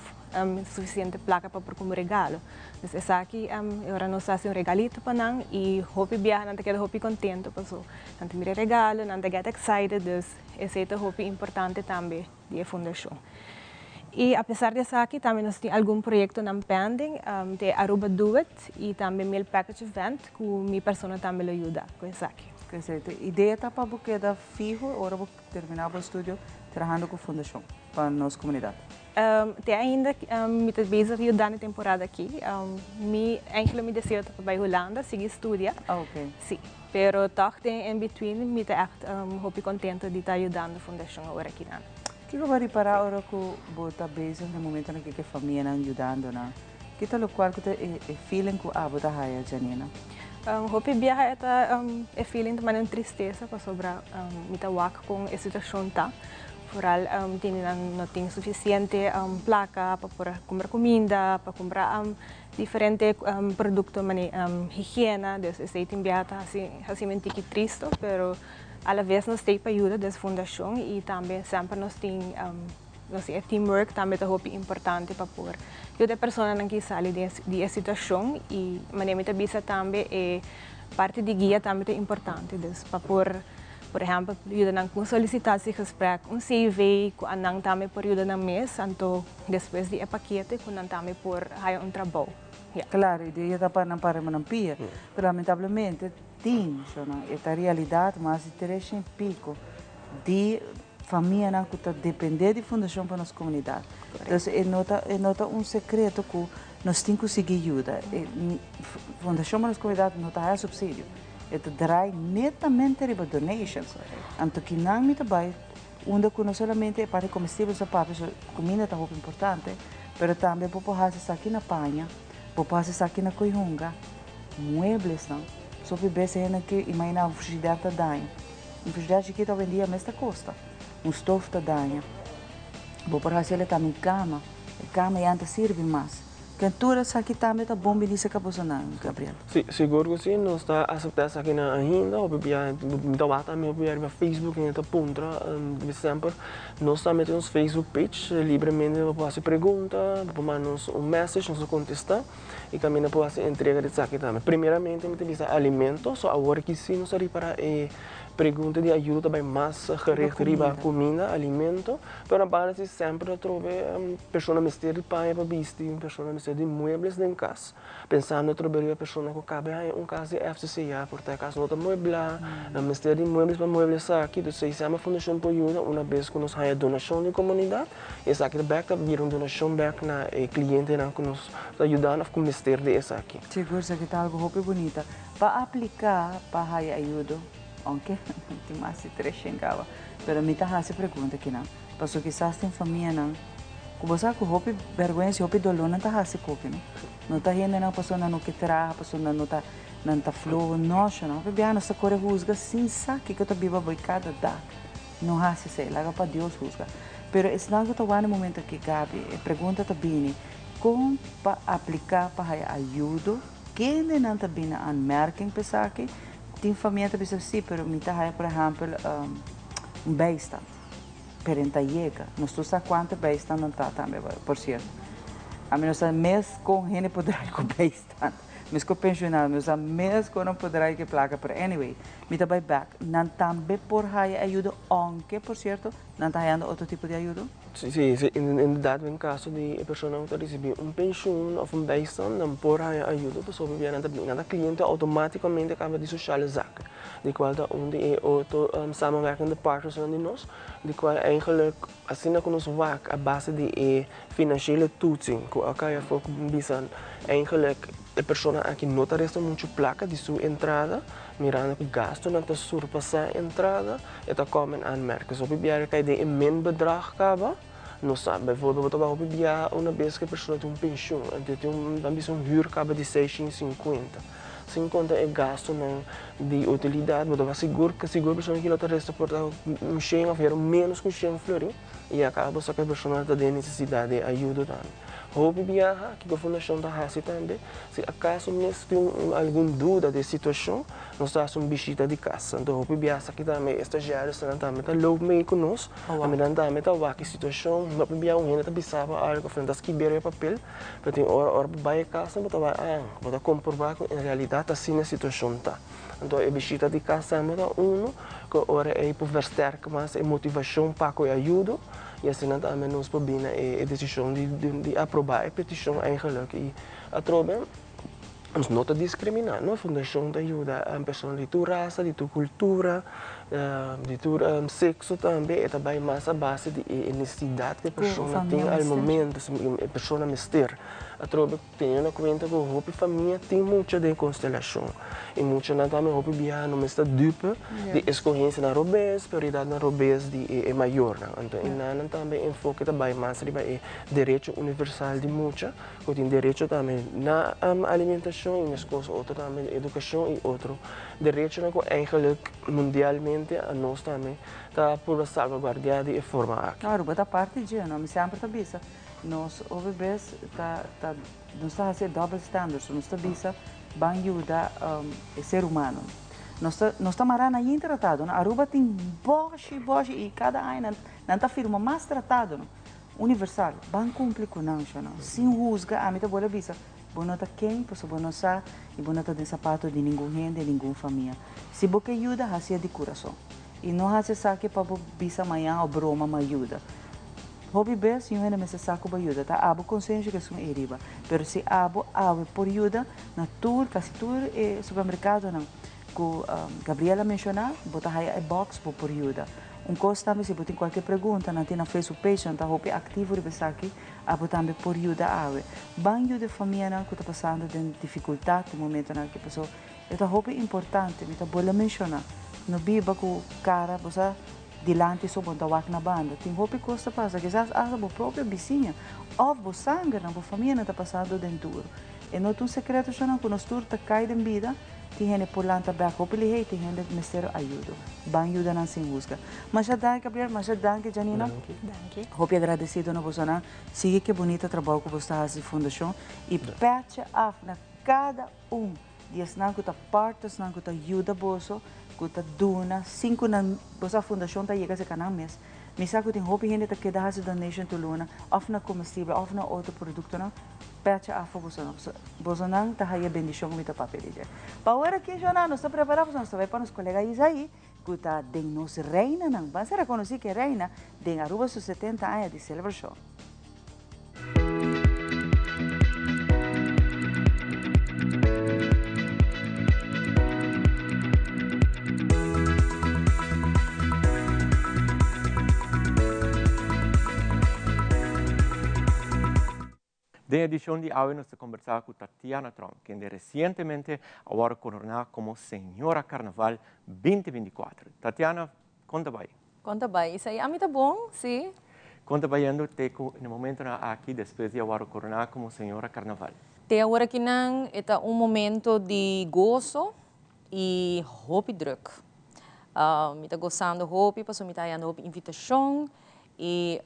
sufisiente plaka pa por kumpra regalo. Dus esaki e ora nos hasi un regalito pa nan i hopi biaha nan ta keda hopi kontento paso nan ta mira e regalo, nan ta get excited, dus esei ta hopi importante tambe. di e fundashon. I apesar di esaki tambe nos tin algun proyektonan pending, te Aruba Do It i tambe Meal Package Event ku mi persona tambe lo yuda ku esaki.
Ku esei ta idea ta pa bo keda fiho ora bo terminá bo estudio trahando ku fundashon pa nos komunidat?
Te ainda mi ta bezig yuda na e temporada aki. Mi eigenlijk mi deseo ta pa bai Hulanda sigui studia. Si, pero tòg den in between mi ta ègt hopi kontento di ta yudando fundashon awor akinan.
Kiko bo a ripará ora ku bo ta bezig na momentonan ku e famianan yudando nan? Ki ta lokual ku ta e feeling ku abo ta haya, Janina?
Hopi biaha e ta e feeling ta manda un tristesa pasobra mi ta wak kon e situashon ta. Foral tende nan no tin sufisiente plaka pa por kumpra kuminda, pa kumpra Diferente producto mane higiena, dus esey tin biaha ta haci haci mi un tiki tristo, pero a la vez nos tey pa yuda des fundacion y tambe semper nos tin nos tin e teamwork tambe ta hopi importante pa por yuda e personanan ki sali di e situacion y mane mi ta bisa tambe e parti di guia tambe ta importante, dus pa por Por ehèmpel, yuda nan ku un solicitatiegesprek, un CV ku a nan tambe por yuda nan mes, anto despues di e pakete ku nan tambe por haya un trabou.
Ya. Klaro, idea ta pa nan para riba nan pia, pero lamentablemente tin, shona, e ta realidat mas di tres shen piko di famianan ku ta depende di Fundashon pa Nos Komunidat. Entonces e no ta, e no ta un sekreto ku nos tin ku sigui yuda. E Fundashon pa Nos Komunidat no ta haya supsidio. E ta draai netamente riba donations. Anto kinan mi ta bai unda ku no solamente e parti comestibel sa papia, so kuminda ta hopi importante, pero tambe bo por hasi esaki na paña, bo por hasi esaki na koihunga, mueblesnan. So hopi bes e hende ke imagina un frigider ta daña. Un frigider chikito awendia mes ta kosta. Un stof ta daña. Bo por hasi ele tambe un kama. E kama ya no ta sirbi mas. Ken tur esaki tambe ta bon bini serka bosonan, Gabriel?
Sí, sigur ku sí. Nos ta aseptá esakinan ainda. Hopi bia mi ta wak tambe hopi bia riba Facebook hende ta puntra semper. Nos tambe tin nos Facebook page libremente bo por hasi pregunta, bo por manda nos un message, nos ta kontestá i kaminda por hasi entrega di esaki tambe. Primeramente mi ta bisa alimento, so awor aki sí nos ta ripará e. pregunta di ayudo ta bai mas gericht riba kuminda, alimento, pero na banda si semper ta trobe persona mester di paña pa bisti, persona mester di muebles den kas. Pensando atrobe riba persona ku kabe haña un kas di FCC ya por ta e kas no ta mueblá, nan mester di muebles pa muebla esaki. Dus esei Fundashon por yuda una bes ku nos haña donashon di komunidat i esaki ta bèk ta bira un donashon bèk na e klientenan ku nos ta yudando òf ku mester di esaki.
Sigur esaki ta algu hopi bunita. Pa apliká pa haya ayudo, ounke tin mas di treshen kaba, pero mi ta hasi pregunta kinan, pasobra kisas tin famianan ku bo sa ku hopi bèrgwensa i hopi doló nan ta hasi koki, no? No ta hendenan pasobra nan no ke traha, pasobra nan no ta, nan ta floho, no, shona. Hopi biaha nos ta kore husga sin sa kiko ta biba bo i kada dak. No hasi esei, laga pa Dios husga. Pero esnan ku ta wak na e momento aki, Gaby, e pregunta ta bini, kon pa apliká pa haya ayudo? Kendenan ta bini na aanmerking pa esaki? Tin famia ta bisa, sí, pero mi ta haya por ehèmpel un bijstand. Pero e ta yega. Nos tur sa kuantu bijstand nan ta tambe, por sierto. Ami no sa mes kon hende por draai ku bijstand. Mes ku pensionado, mi no sa mes kon nan por draai ku e plaka. Pero anyway, mi ta bai bek. Nan tambe por haya ayudo, ounke por sierto, nan ta hayando otro tipo di ayudo.
Sí, sí, inderdaad den caso di e persona cu ta ricibi un pensioen of un bijstand, nan por haya ayudo pasobra bia nan ta nan ta cliente automaticamente caba di Sociale Zaken, di cual ta un di e otro samenwerkende partnersnan di nos, di cual eigenlijk asina cu nos wak a base di e financiële toetsing cu a cay afo cu bisa eigenlijk e persona aki no ta resta mucho placa di su entrada, mirando cu gastonan ta surpasa entrada, E ta kòm en aanmerking. So hopi biaha kai den e minbedrag kaba, no sa. Bijvoorbeeld bo ta wak hopi biaha una bes ku e persona tin un penshun, anto tin un, ban bisa un hür kaba di seishent i sinkuenta. Sin konta e gastunan di utilidat, bo ta wak sigur ku sigur e persona aki lo ta resta por ta un shen òf hera ménos ku shen florin, i a kaba bo sa ku e persona ta den nesesidat di ayudo tambe. Hopi biaha kiko fundashon ta hasi tambe, si akaso mes tin algun duda di e situashon, Nos ta hasi un bishita di kas. Anto hopi biaha aki tambe e stagiaresnan tambe ta loop mee ku nos. Tambe nan tambe ta wak e situashon. Hopi biaha un hende ta bisa bo algu òf nan ta skibi riba papel, pero tin ora ora bo bai e kas bo ta bai ah, bo ta komprobá ku en realidat asina e situashon ta. Anto e bishita di kas tambe ta unu ku ora ei por versterk mas e motivashon pa ku e ayudo i asina tambe nos por bini na e desishon di aprobá e petishon eigenlik i atrobe. Nos no ta diskriminá, no. Fundashon ta yuda persona di tur rasa, di tur kultura, di tur sekso tambe. E ta bai mas a base di e nesesidat ku e persona tin al momento, e persona mester. Atrobe teniendo na kuenta ku hopi famia tin mucha den konstelashon i muchanan tambe hopi biaha no mester dupe di eskohensianan robes, prioridatnan robes di e mayornan. Anto e nannan tambe e enfoke ta bai mas riba e derecho universal di mucha. Ku tin derecho tambe na alimentashon i meskos otro tambe na edukashon i otro derechonan ku eigenlik mundialmente anos tambe ta purba salvaguardiá di e forma aki.
Aruba ta parti dje, no? Mi semper ta bisa, nos hopi bes ta ta nos ta hasi e double standards, nos ta bisa ban yuda e ser humano. Nos ta nos ta mará na yin tratado, no? Aruba tin bòshi bòshi i kada aña nan nan ta firma mas tratado, no? Universal, ban cumpli cu nan sho no. Sin huzga, ami ta bolbe bisa, bo no ta ken, pasobra bo no sa y bo no ta den sapato di ningun hende, ningun famia. Si bo ke yuda, hacié di curason. Y no haci esaki pa bo bisa mañan o broma ma yuda. Hopi bes, un hende mester sa cu bo yuda. Ta abo consenshi cu esun ey riba. Pero si abo awe por yuda, na tur, casi tur e supermercadonan cu Gabriel a menciona, bo ta haya e box, bo por yuda. Un kos tambe si bo tin kualke pregunta nan tin nan Facebook page nan ta hopi aktivo riba esaki abo tambe por yuda awe. Ban yuda e famianan ku ta pasando den difikultat den momentonan aki paso e ta hopi importante mi ta bolbe menshona no biba ku kara bo sa dilanti so bo no ta wak na banda tin hopi kos ta pasa kisas asta bo propio bisiña òf bo sangernan bo famianan ta pasando den duru e no ta un sekreto shonnan ku nos tur ta kai den bida. Tin hende por lanta bek hopi lihé i tin hende mester ayudo. Ban yuda nan sin husga. Masha danki Gabriel, masha danki Janina.
Danki.
Hopi agradecido na bosonan. Sigui ke bunita trabou ku bos ta hasi di fundashon i pètje af na kada un di esnan ku ta parti, esnan ku ta yuda boso, ku ta duna sin ku nan boso a fundashon ta yega serka nan mes. Mi sa ku tin hopi hende ta keda hasi donation tur luna òf na komestibel òf na otro produktonan. Pecha afo bosonan, pasobra bosonan ta haya bendishon ku mi ta papia di dje. Pa ora ki Jonah nos ta prepará, pasobra nos ta bai pa nos kolega Isaí. ku ta den nos reinanan. Ban ser rekonosí ku e reina den Aruba su 70 aña di selebrashon.
Den edicion di awe nos ta conbersa cu Tatiana Tromp, kende recientemente a worde corona como Señora Carnaval 2024. Tatiana, con ta bay?
Con ta bay? Esey ami ta bon, si.
Con ta bayendo te cu na momentonan aki despues di a worde corona como Señora Carnaval?
Te awor akinan e ta un momento di goso y hopi druk. Mi ta gosando hopi pasobra mi ta hayando hopi invitacion y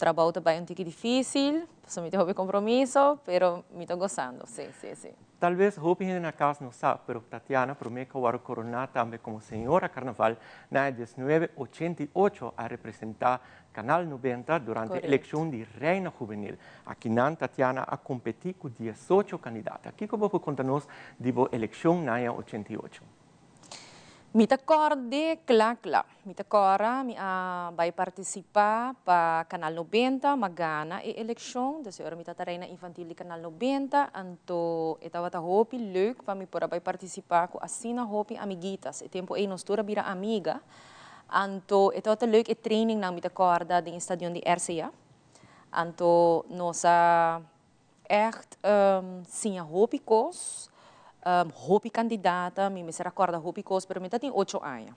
Trabou ta bai un tiki difícil, pasobra mi tin hopi compromiso, pero mi ta gozando, sí, sí, sí.
Tal bes hopi hende na cas no sa, pero Tatiana prome cu a wòrdu coroná tambe como Señora Carnaval na e 1988 a representá Canal 90 durante e eleccion di Reina Juvenil. Akinan Tatiana a competí cu 18 candidata. Kico bo por conta nos di bo eleccion na aña 88?
Mi ta kòrd'é kla kla. Mi ta kòrda mi a bai partisipá pa Kanal 90, m'a gana e elekshon, dus e ora mi tabata reina infantil di Kanal 90, anto e tabata hopi leuk pa mi por a bai partisipá ku asina hopi amiguitas. E tempu ei nos tur a bira amiga, anto e tabata leuk e trainingnan mi ta kòrda den e stadion di RCA. Anto nos a Echt siña hopi kos, hopi kandidata, mi mester a kòrda hopi kos, pero mi ta tin ocho aña.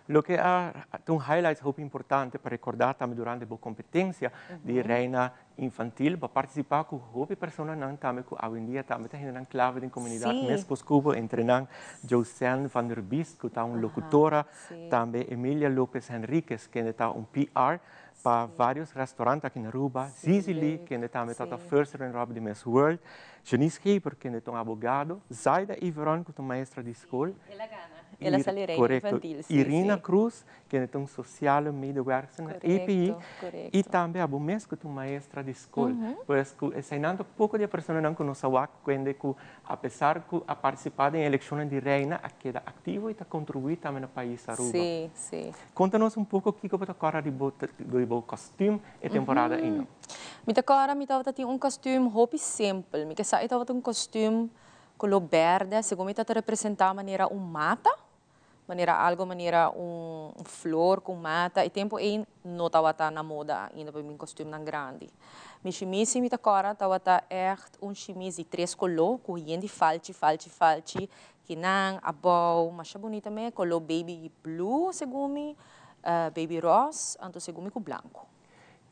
Loke a ta un highlight hopi importante pa rekordá tambe durante bo kompetensia di Reina Infantil, bo a partisipá ku hopi personanan tambe ku awendia tambe ta hendenan klave den komunidat, meskos ku bo, entre nan Joseanne van der Biest ku ta un lokutora, tambe Emilia Lopez Henriquez kende ta un PR Pa varios restaurant aki na Aruba, Zizi Lee, kende tambe ta ta first runner up di Miss World, Janice Scheper, kende ta un abogado, Zaida Iveron, ku ta un maestra di skol,
El a gana. El a sali reina infantil, si,
Irina Cruz, kende ta un sociale medewerkster na EPI, i tambe abo mes ku ta un maestra di skol. Pues ku eseinan ta poko di e personanan ku nos a wak kende ku apesar ku a partisipá den e elekshonnan di reina a keda aktivo i ta kontribuí tambe na pais Aruba.
Si, si.
Konta nos un poko kiko bo ta kòrda di bo di bo kòstüm e temporada ei.
Mi ta kòrda mi tabata tin un kòstüm hopi simpel. Mi ke sa e tabata un kòstüm koló bèrdè, segun mi tabata representá manera un mata, manera algo manera un flor ku mata. E tempu ei no tabata na moda ainda pa bin kòstümnan grandi. Mi shimis si mi ta kòrda tabata ègt un shimis di tres koló ku yen di falchi, falchi, falchi Kinan, abou, masha bunita me, color baby blue segun mi, baby ros, anto segun mi cu blanco.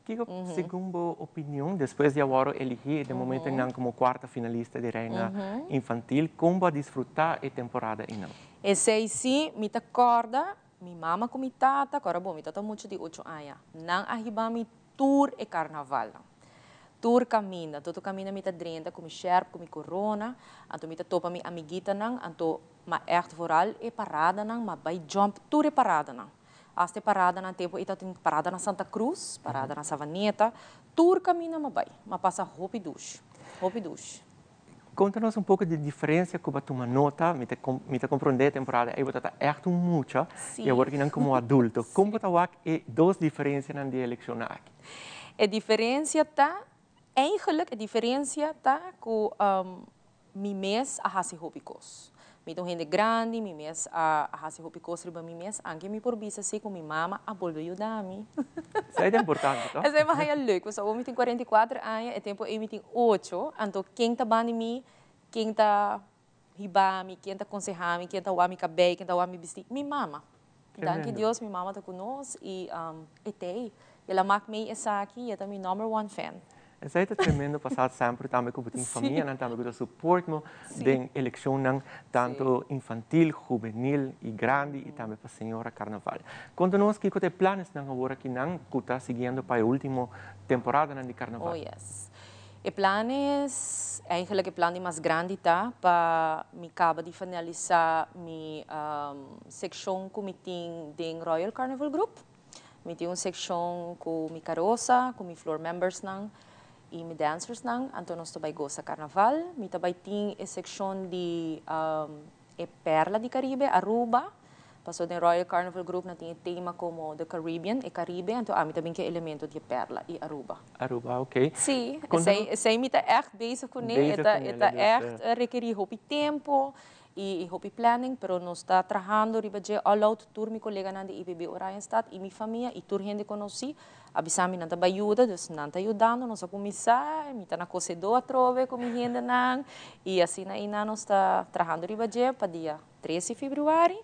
Kico segun bo opinion, despues di a worde eligi den momento einan como cuarta finalista di Reina Infantil, con bo a disfruta e temporada einan?
Esey si, mi ta corda mi mama cu mi tata, cu ora bo, mi tata mucho di ocho aña, nan a hiba mi tur e carnavalnan. Tur caminda, toto caminda mi ta drenta cu mi sjerp, cu mi corona, anto mi ta topa mi amiguitanan, anto ma echt vooral e paradanan, ma bay jump tur e paradanan. Hasta e paradanan tempo ey tabatin parada na Santa Cruz, parada na Savaneta, tur caminda ma bay, ma pasa hopi dushi, hopi dushi.
Konta nos un poko di diferensia ku bo a tuma nota, mi ta mi ta komprondé e temporada ei bo ta ta ègt un mucha i awor kinan komo adulto. Kon bo ta wak e dos diferensianan di e elekshonnan aki?
E diferensia ta, eigenlijk e diferensia ta ku mi mes a hasi hopi kos. Mi ta un hende grandi, mi mes a hasi hopi kos riba mi mes, anke mi por bisa si ku mi mama a bolbe yuda mi.
Esei ta importante, toh?
Esei mi a haña leuk, pasobra awor mi tin 44 aña, e tempu ei mi tin ocho, anto ken ta banda di mi, ken ta hiba mi, ken ta konseha mi, ken ta wak mi kabei, ken ta wak mi bisti? Mi mama. Danki Dios mi mama ta ku nos i e t'ei. El a mak mei esaki i e ta mi number one fan.
Esei ta tremendo pasá semper tambe ku bo tin famianan tambe ku ta support bo den elekshonnan tantu infantil, hubenil i grandi i tambe pa señora karnaval. Konta nos kiko ta e planesnan awor akinan ku ta siguiendo pa e ultimo temporadanan di karnaval.
Oh yes. E planes, eigenlijk e plan di mas grandi ta pa mi kaba di finalisá mi sekshon ku mi tin den Royal Carnival Group. Mi tin un sekshon ku mi karosa, ku mi floor membersnan i mi dancersnan, anto nos ta bai gosa karnaval. Mi ta bai tin e sekshon di e Perla di Caribe, Aruba. Paso den Royal Carnival Group nan tin e tema como The Caribbean, e Caribe, anto ami ta bin cu e elemento di e perla y Aruba.
Aruba, ok.
Sí, esey, esey mi ta echt bezig cune, e ta, e ta echt rekeri hopi tempo y hopi planning, pero nos ta trahando riba dje all out, tur mi coleganan di EPB Oranjestad y mi famia y tur hende conoci a bisa mi nan ta bay yuda, dus nan ta yudando, nos a cuminsa, mi ta na cosedó atrobe cu mi hendenan y asina eynan nos ta trahando riba dje pa dia 13 februari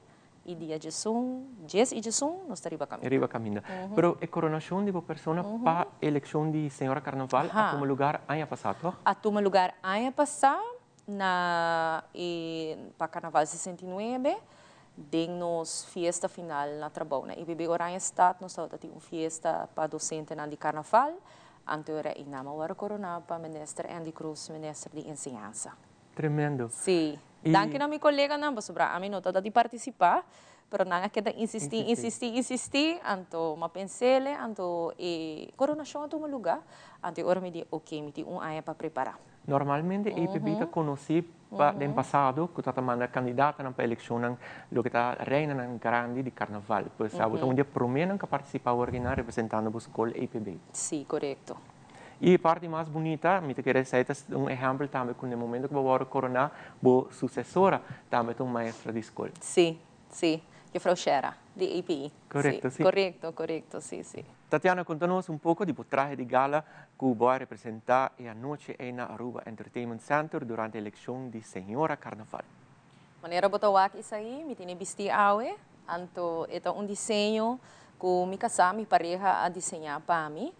y dia djesun, djes y djesun nos ta riba caminda.
Riba caminda. Pero e coronacion di bo persona pa eleccion di Señora Carnaval a tuma lugar aña pasa, toch?
A tuma lugar aña pasa na e pa Carnaval 69 den nos fiesta final na trabou. Na EPB Oranjestad nos tabata tin un fiesta pa docentenan di Carnaval, anto era e nama worde corona pa Minister Endy Croes, Minister di Enseñansa.
Tremendo.
Sí. Danki na mi coleganan pasobra ami no ta di participa, pero nan a keda insisti, insisti, insisti, anto m'a pensele, anto e coronacion a tuma luga, anto e ora mi di ok, mi tin un aña pa prepara.
Normalmente APB ta conoci pa den pasado cu ta ta manda candidatonan pa eleccionnan loke ta reinanan grandi di carnaval. Pues abo ta un di e promenan cu a participa awor aki representando bo scol APB.
Sí, corecto.
Y e parti mas bunita, mi ta kere esey ta un ehempel tambe cu na e momento cu bo worde corona, bo sucesora tambe ta un maestra di scol.
Sí, sí, Juffrouw Shera di APE.
Corecto, sí.
Corecto, corecto, sí, sí.
Tatiana, conta nos un poco di bo trahe di gala cu bo a representa e anochi ey na Aruba Entertainment Center durante eleccion di Señora Carnaval.
Manera bo ta wak Isaí, mi tene bisti awe, anto e ta un diseño ku mi kasá, mi pareha a diseñá pa mi.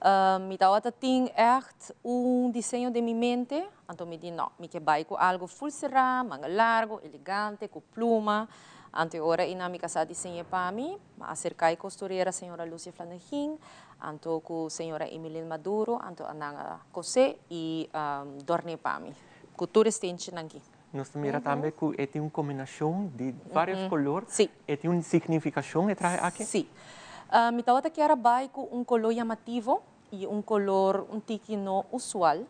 Mi tabata tin ègt un diseño den mi mente, anto mi di no, mi ke bai ku algu ful será, manga largu, elegante, ku pluma. Anto e ora einan mi kasá a diseñ'é pa mi, mi a aserká e kosturera señora Lucia Flanegin, anto ku señora Emilyn Maduro, anto nan a kosé i dòrn'é pa mi, ku tur e stenchinan aki.
Nos ta mira tambe ku e tin un kombinashon di varios kolor. E tin un signifikashon e trahe aki?
Sí. Mi tabata kier a bai ku un kolor yamativo i un kolor un tiki no usual.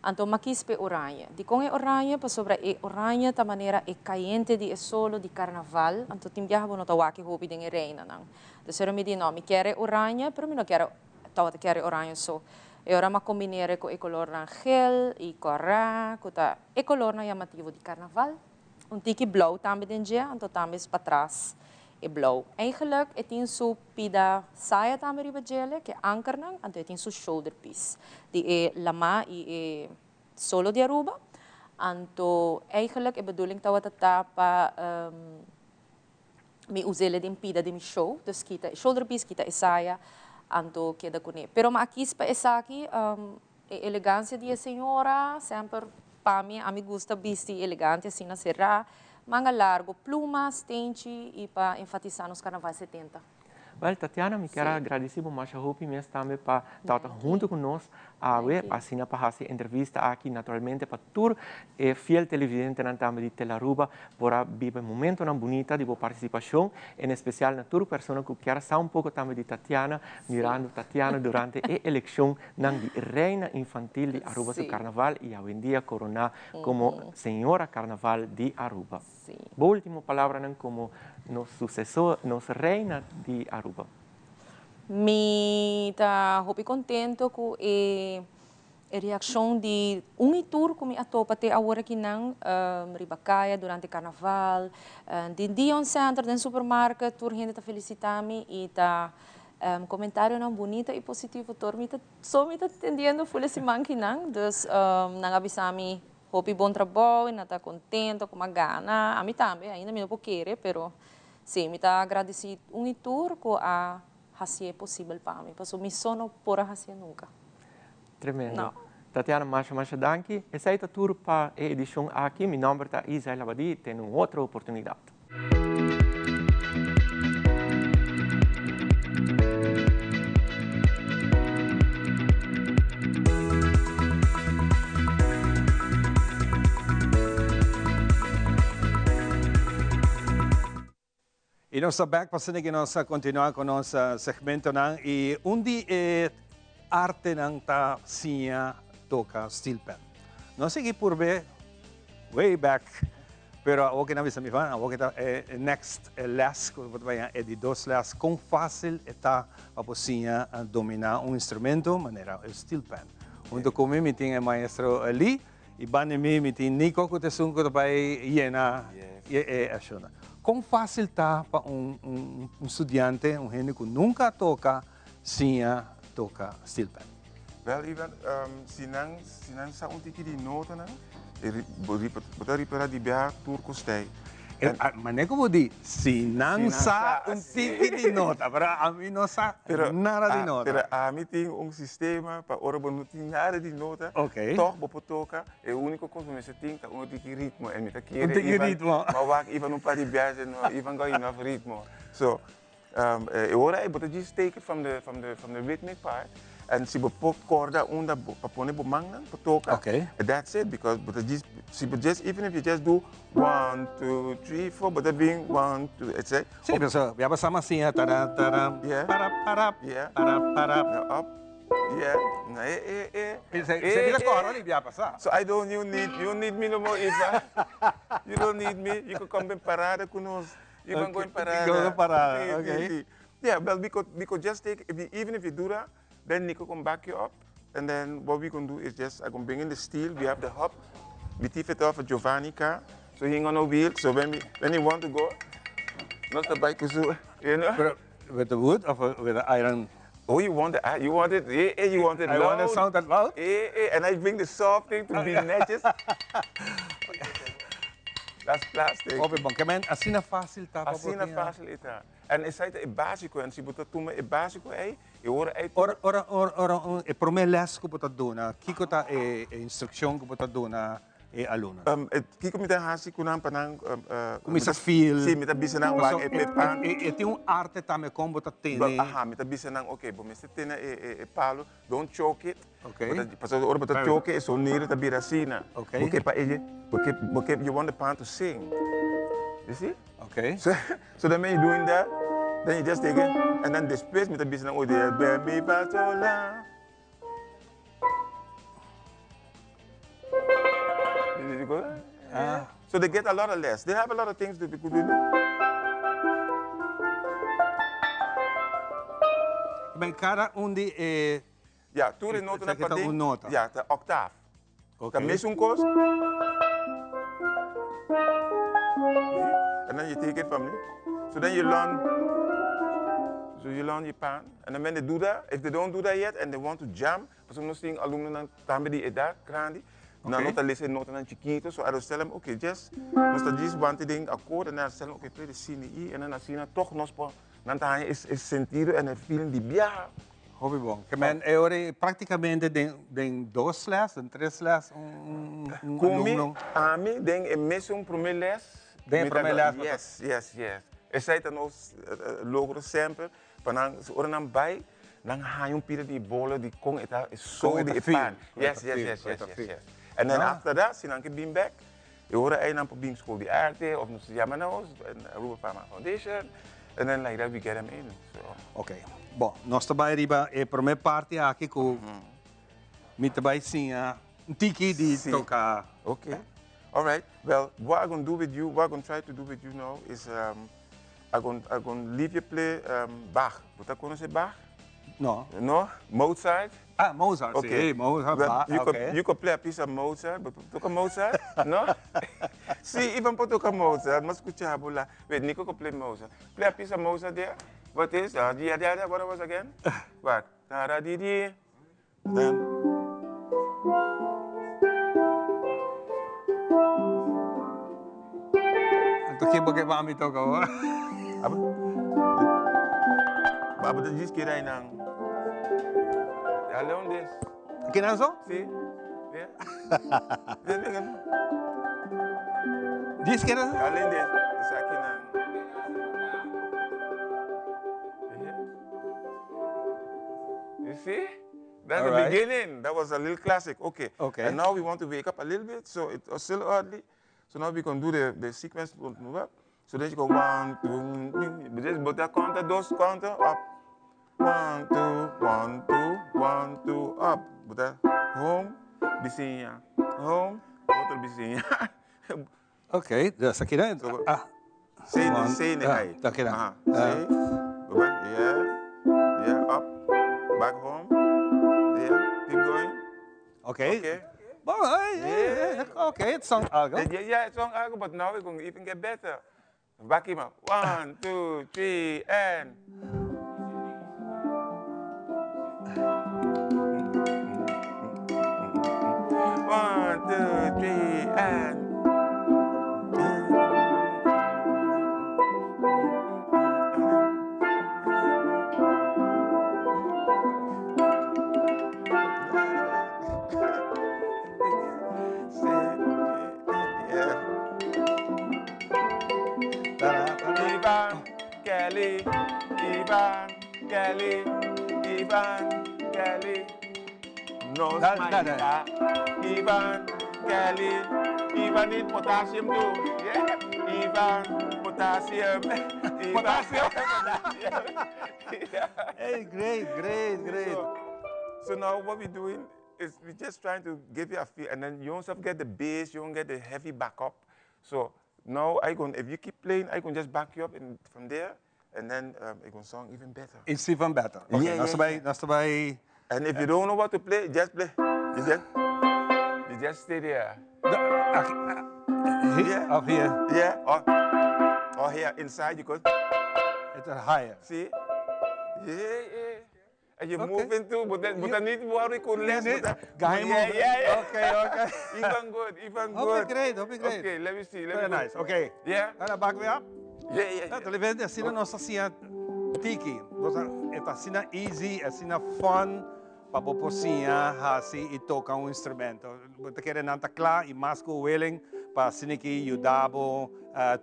Anto m'a kis p'e oranje. Dikon e oranje? Pasobra e oranje ta manera e kayente di e solo di karnaval. Anto tin biaha bo no ta wak e hopi den e reinanan. Dus ora mi di no, mi kier e oranje, pero mi no kier Tabata kier e oraño so. E ora m'a combinere cu e colornan gel y cora, cu ta e colornan llamativo di carnaval. Un tiki blauw tambe den dje, anto tambe es patras e blauw. Eigenlijk e tin su pida saya tambe riba djele, cu e ankernan, anto e tin su shoulder piece di e lama y e solo di Aruba. Anto eigenlijk e bedoeling tabata ta pa. Mi us'ele den pida di mi show, dus kita e shoulder piece, kita e saya, anto keda kuné. Pero mi a kis pa esaki, e elegancia di e señora, semper pa mi, ami gusta bisti elegante asina será, manga largo, pluma, stenchi i pa enfatisa nos carnaval 70.
Wel, Tatiana, mi kier a gradisi bo masha hopi mes tambe pa tabata hunto ku nos awe, asina pa hasi e entrevista aki, naturalmente pa tur e fiel televidentenan tambe di Telaruba por a biba e momentonan bunita di bo partisipashon, en espesial na tur persona ku kier sa un poko tambe di Tatiana, mirando Tatiana durante e elekshonnan di Reina Infantil di Aruba su Karnaval i awendia koroná komo Señora Karnaval di Aruba. Bo ultimo palabranan komo nos susesor, nos Reina di Aruba.
Mi ta hopi kontento ku e E reakshon di un i tur ku mi a topa te awor akinan riba kaya durante karnaval, den Dion Center, den supermarket, tur hende ta felisitá mi i ta komentarionan bunita i positivo tur mi ta so mi ta tendiendo ful e siman kinan. Dus nan a bisa mi hopi bon trabou i nan ta kontento ku mi a gana. Ami tambe, ainda mi no por kere, pero si mi ta agradesí un i tur ku a hasié posibel pa mi, pasobra mi so no por a hasié nunka.
Tremendo. No. Tatiana, masha masha danki. Esei ta tur pa e edishon aki. Mi nòmber ta Isael Abadie. Te un otro oportunidat.
Y nos ta back pa asina que nos a continua cu nos segmentonan y un di e artenan ta siña toca steel pan. Nos sigui purbe way back. Pero awor ke nan bisa mi van, awor ke ta e next les ku bo ta bai e di dos les, kon fásil e ta pa bo siña dominá un instrumento manera e steel pan. Hunto ku mi mi tin e maestro Lee i banda di mi mi tin Nico ku ta esun ku ta bai yena e ashuna. Kon fásil ta pa un un studiante, un hende ku nunka a toka siña toka steel pan?
Wel Ivan, si nan si nan sa un tiki di notanan, bo ta ripara di biaha tur kostei.
Manera ku bo di, si nan sa un tiki di nota, pero ami no sa nada di nota.
Pero ami tin un sistema pa ora bo no tin nada di nota, tòg bo por toka. E úniko kos bo mester tin ta un tiki ritmo. En mi ta kere Ivan, m'a wak Ivan un par di biaha, no, Ivan got enough ritmo. So, E ora ei bo ta djis take it from the from the from the rhythmic part and si bo por corda unda bo pa pone bo mannan pa toca that's it because bo ta djis si bo just even if you just do one two three four bo ta bin one two etcetera.
Si pasobra ya bo sa masina tara tara para para para para.
Up yeah na e e e
Se bira corda di bia pasa.
So I don't you need you don't need me no more Ivan you don't need me you can come bin parada cu nos. You can go in parada.
Go in parada,
Sí,
okay.
sí, sí. Yeah, well, we could, we could just take, if you, even if you do that, then Nico can back you up. And then what we can do is just, I can bring in the steel, we have the hub. We thief it off a Giovanni car. So he ain't got no wheel. So when we, when he want to go, not the bike is, you know?
Pero with the wood of with the iron?
Oh, you want the, you want it, eh, eh, you want it
I want it
loud.
sound that loud.
Eh, eh, and I bring the soft thing to be netjes. That's plastic.
Hopi bon. Ke men asina fácil ta pa bo
Asina
tin.
fácil e ta. En esei ta e básiko. En si bo ta tuma e básiko ei, e ora ei tur.
Ora, ora, ora, ora un e promé lès ku bo ta duna, kiko ta e e instrukshon ku bo ta duna e alumnonan?
Kiko mi ta hasi ku nan pa nan.
Kuminsá feel.
Sí, mi ta bisa nan wak e e pan.
E tin un arte tambe kon bo ta tene.
Aha, mi ta bisa nan, oké, bo mester tene e e e palo, don't choke it.
Okay.
Bo ta, pasobra ora bo ta choke e sonido ta bira asina.
Okay.
Bo ke pa e, bo ke, bo ke, you want the pan to sing. You see?
Okay.
So, so then when you doing that, then you just take it, and then despues mi ta bisa nan, oye, be mi fa sol la.
Ah.
So they get a lot of less. They have a lot of things to be good with.
Ben cada un di e
Ja, tur e notanan
Esaki ta
paden.
un nota.
Ja, ta octaaf.
Ok.
Ta mesun kos. And then you take it from me. So then you learn, so you learn your pan. And then when they do that, if they don't do that yet and they want to jam, pasobra nos tin alumnonan tambe di edad grandi, nan no ta lesa e notanan chikito, so I will tell them, okay, just, nos ta djis wante den akkoord en then I tell them, okay, play the C and the E, and then asina toch nos por, nan ta haña e sentido en e feeling di biaha.
Hopi bon. Ke men e ora ei praktikamente den den dos les, den tres les un un
Ku mi,
alumno.
ami den e mesun promé les.
Den e promé les bo ta.
Yes, yes, yes. Esei ta nos logro semper pa nan ora nan bai nan haña un pida di bola di kon e ta e sol di e pan. Yes, yes, yes, yes, yes, yes. And then after that si nan ke bin bek e ora ei nan por bin skol di arte of nos yama nos Aruba Panama Foundation and then like that we get them in. So.
Ok. Bon, nos ta bai riba e promé parti aki ku mi ta bai siña un tiki di toka.
Ok. Alright. Well, what I'm gonna do with you, what I'm gonna try to do with you now is um, I'm gonna, I'm gonna leave you play um, Bach. Bo ta konosé Bach?
No.
No? Mozart?
Ah, Mozart,
okay.
sí, Mozart,
Well,
Bach,
you could,
okay.
you could play a piece of Mozart, but toca Mozart? No? Sí, Ivan por toca Mozart, mas escucha bo la. Wait, Nico could play Mozart. Play a piece of Mozart there. What is? Yeah, yeah, yeah, what was again? What? Da da di di. Then.
Anto ke bo ke pa mi toca awor?
Aba? Aba ta djis keda einan. Dale un des.
Kinan so?
Si. Yeah.
Djis keda?
Dale un des. Esaki nan. You see? That's
All
the
right.
beginning. That was a little classic. Okay.
Okay.
And now we want to wake up a little bit, so it's still early. So now we can do the, the sequence to move up. So then you go one, two, three. But just but that counter, those counter up. One, two, one, two, one, two, up. But that home, bisinya. Home, otro bisinya.
Ok, dus aki na. Ah.
C, C na
ah,
I.
Aki na.
Aha. C. Go back. Yeah. Yeah, up. Back home. Yeah. Keep going.
Okay.
Okay.
Bon, hey, yeah. okay, it sounds algo.
Yeah, yeah, it sounds algo, but now it's going to even get better. Back him up. One, two, three, and. One, two, three, and. Ivan, Kelly, Ivan, Kelly, Ivan, Kelly. No
Da, da, da.
Ivan, Kelly, Ivan need potassium too. Yeah. Ivan, potassium. Ivan,
Potassium.
potassium. Yeah.
Hey, great, great, great.
So now what we're doing is we're just trying to give you a feel, and then you don't have get the bass, you don't get the heavy backup. So now I can, if you keep playing, I can just back you up and from there, and then it can sound even better.
It's even better. Okay,
Yeah, yeah, yeah.
nos bay.
And if you don't know what to play, just play. You just stay there.
Here, up here.
Yeah, or here inside you go.
It's higher.
See? Yeah, yeah. And you move into, but I need worry could less.
Nee,
but
guy
yeah,
move.
yeah, yeah.
Okay.
Even good, even
Hope
good.
great, hope great.
Okay, let me see. Let
Very
me go.
nice. Okay.
Yeah.
Gonna back me up?
Yeah.
No, televidente, asina nos ta siña tiki. Ta asina easy, asina fun pa bo por siña hasi y toca un instrumento. Bo ta kere nan ta cla y mas cu willing pa asina ki yuda bo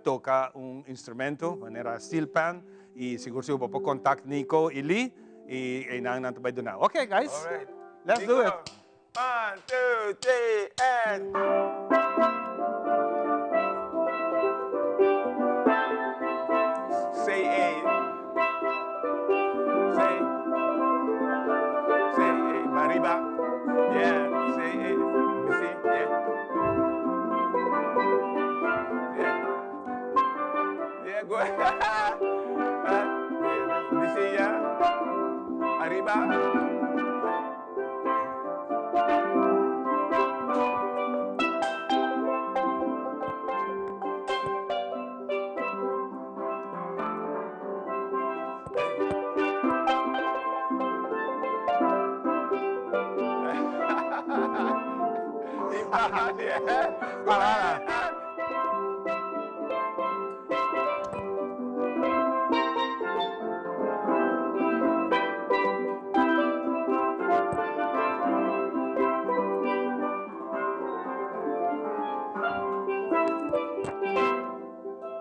toca un instrumento, manera steel pan, y sigur sigur bo por contact Nico y Lee y nan nan ta bay duna. Okay, guys.
All right.
Let's do
Nico.
it.
1, 2, 3, and... Say A. Say. Say A. Mariba. Yeah. Say A. You see? Yeah. Yeah. Yeah, go ahead. You see, yeah? Arriba. Yeah.
Para.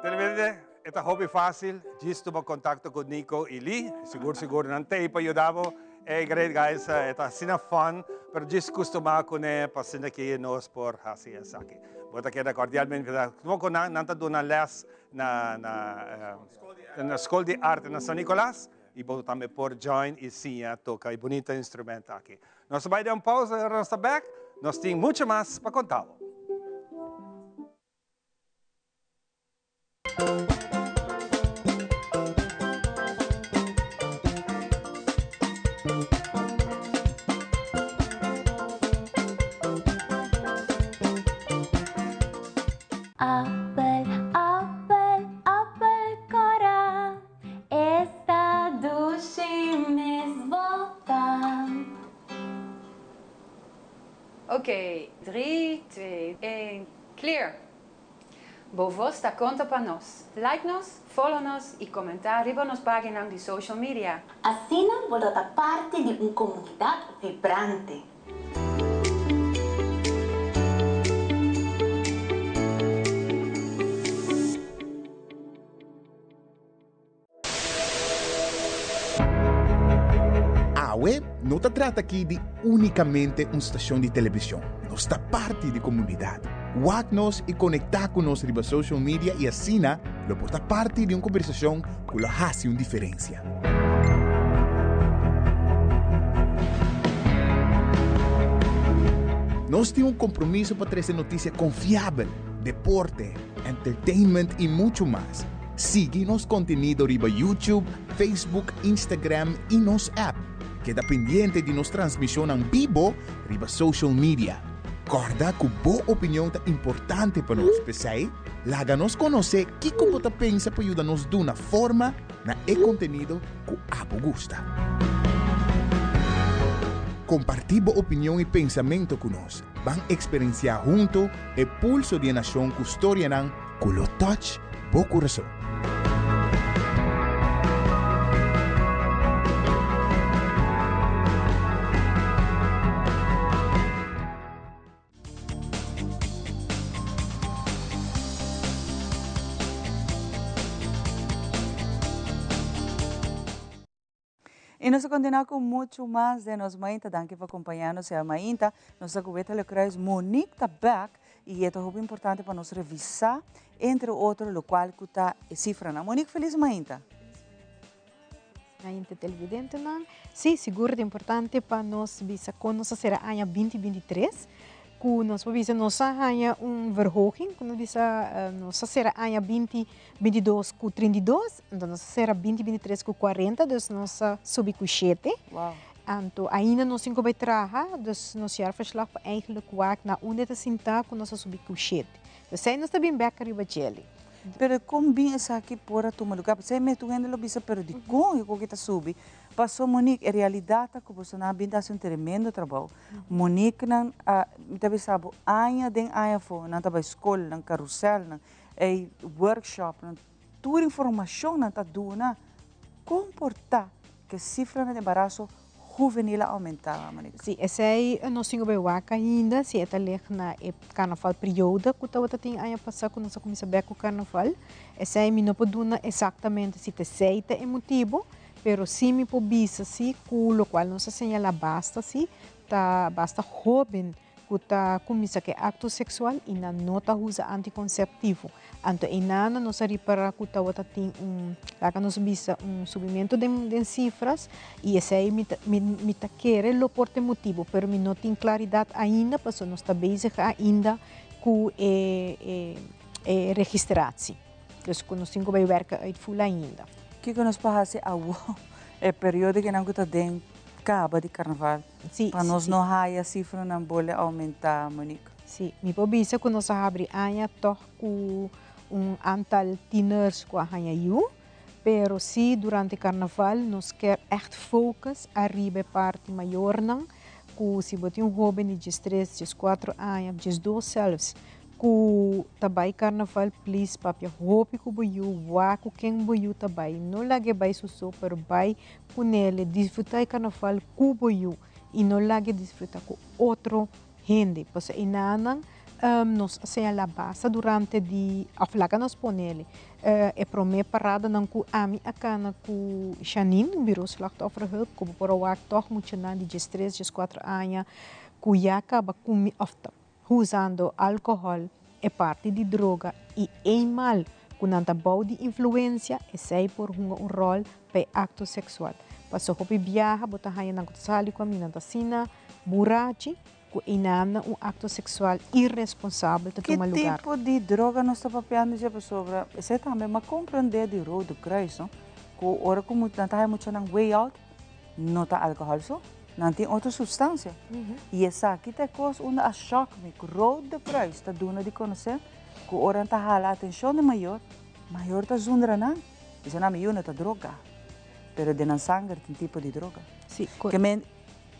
Televidente, ta hopi facil. Djis tuma contacto cu Nico y Lee. Sigur, sigur, nan t'ey pa yuda bo. Hey, great guys, ta asina fun, pero djis custuma cune pa asina cu nos por hasi esaki. Bo ta keda cordialmente invita. Como cu nan, nan ta duna les na School di Arte na San Nicolas y bo tambe por join y siña toca e bunita instrumento aki. Nos ta bay den un pausa y nos ta back. Nos tin mucho mas pa conta bo.
Appel, appel, appel cora. Esta dushi mes bo ta.
Oké, 3, 2, 1, clear. Bo voz ta conta pa nos. Like nos, follow nos y comenta riba nos pagina di social media.
Asina bo ta parti di un comunidad vibrante.
Awe no ta trata aki di unicamente un stacion di television. Nos ta parti di comunidad. Wak nos y conecta cu nos riba social media y asina lo por ta parti di un conversacion cu lo haci un diferencia. Nos tin un compromiso pa trece noticia confiabel, deporte, entertainment y mucho mas. Sigui nos contenido riba YouTube, Facebook, Instagram y nos app. Keda pendiente di nos transmisionnan bibo riba social media. Corda cu bo opinion ta importante pa nos, p'esey laga nos conoce kico bo ta pensa pa yuda nos duna forma na e contenido cu abo gusta. Comparti bo opinion y pensamento cu nos. Ban experiencia hunto e pulso di e nacion cu storianan cu lo touch bo curason.
Y nos ta continua cu mucho mas den nos mainta. Danki pa acompaña nos e mainta. Nos ta cu Wetele Kruis. Monique ta back y e ta hopi importante pa nos revisa, entre otro, locual cu ta e cifranan. Monique, feliz mainta.
Mainta televidentenan. Sí, sigur ta importante pa nos bisa con nos a cera aña binti binti tres. Cu nos por bisa nos a haña un verhoging, cu nos bisa nos a cera aña binti 22 ku 32, anto nos a sera 20, 23 ku 40, dus nos a subi ku shete.
Wow.
Anto ainda nos tin ku bai traha, dus nos jaarverslag por eigenlijk wak na unda ta sinta ku nos a subi ku shete. Dus ei nos ta bin bek ariba djeli.
Pero kon bin esaki por a tuma lugar? Pasobra mes tur hende lo bisa, pero dikon e koki ta subi? Paso Monique, e realidat ta ku boso nan a bin ta hasi un tremendo trabou. Monique nan a, mi ta bisa bo, aña den aña afó nan ta bai skol, nan karuselnan, E workshopnan, tur informashonnan ta duna kon por ta ku e sifranan di embaraso huvenil a oumentá, Monique.
Sí, esei nos tin ku bai wak ainda, si e ta lig na e karnaval periode ku tabata tin aña pasá ku nos a kuminsá bèk ku karnaval. Esei mi no por duna eksaktamente si ta esei ta e motibu, pero sí mi por bisa sí ku lokual nos a señalá basta sí ta basta hóben ku ta kuminsá ku e akto seksual i nan no ta usa antikonseptivo. Anto einan nos a ripará ku tabata tin un, laga nos bisa, un subimentu den den sifras i esei mi ta mi mi ta kere lo por ta e motibu, pero mi no tin klaridat ainda pasobra nos ta bezig ainda ku e e e registratie. Dus ku nos tin ku bai wèrka uitvoer ainda.
Kiko nos por hasi awor e periodo ku nan ku ta den kaba di karnaval?
Sí,
Pa nos
sí.
no haya cifranan bole aumenta, Monique.
Sí, mi por bisa cu nos a habri aña toch cu un aantal tieners cu a haña yu, pero sí durante carnaval nos kier echt focus ariba e parti mayornan cu si bo tin un hoben di diestres, diescuatro aña, diesdos zelfs cu ta bay carnaval please papia hopi cu bo yu, wak cu ken bo yu ta bay, no lag'e bay su so pero bay Kunele disfruta e karnaval ku bo yu i no lag'e disfruta ku otro hende. Pasobra e nannan nos a señalá basta durante di, òf laga nos ponele, e promé paradanan ku ami a kana ku Janine, Bureau Slachtofferhulp, ku bo por a wak tòg muchanan di diestres, dieskuater aña ku ya kaba kumi òf ta usando alkohòl, e parti di droga i eenmaal ku nan ta bou di influensia, esei por hunga un ròl pa e akto seksual. Pasobra hopi biaha bo ta haña nan ku ta sali ku ami nan ta asina burachi ku einamnan un akto seksual iresponsabel ta tuma
Ki
lugar.
tipo di droga nos ta papiando dje? Pasobra esei tambe m'a komprendé di Rode Kruis, no? Ku ora ku nan ta haña muchanan way out, no ta alkohòl so, nan tin otro supstansia. I esaki ta e kos unda a shòk mi, ku Rode Kruis ta duna di konosé ku ora nan ta hala atenshon di mayor, mayor ta zundra nan, bisa nan mi yu no ta droga, pero den nan sanger tin tipo di droga.
Sí,
Ke men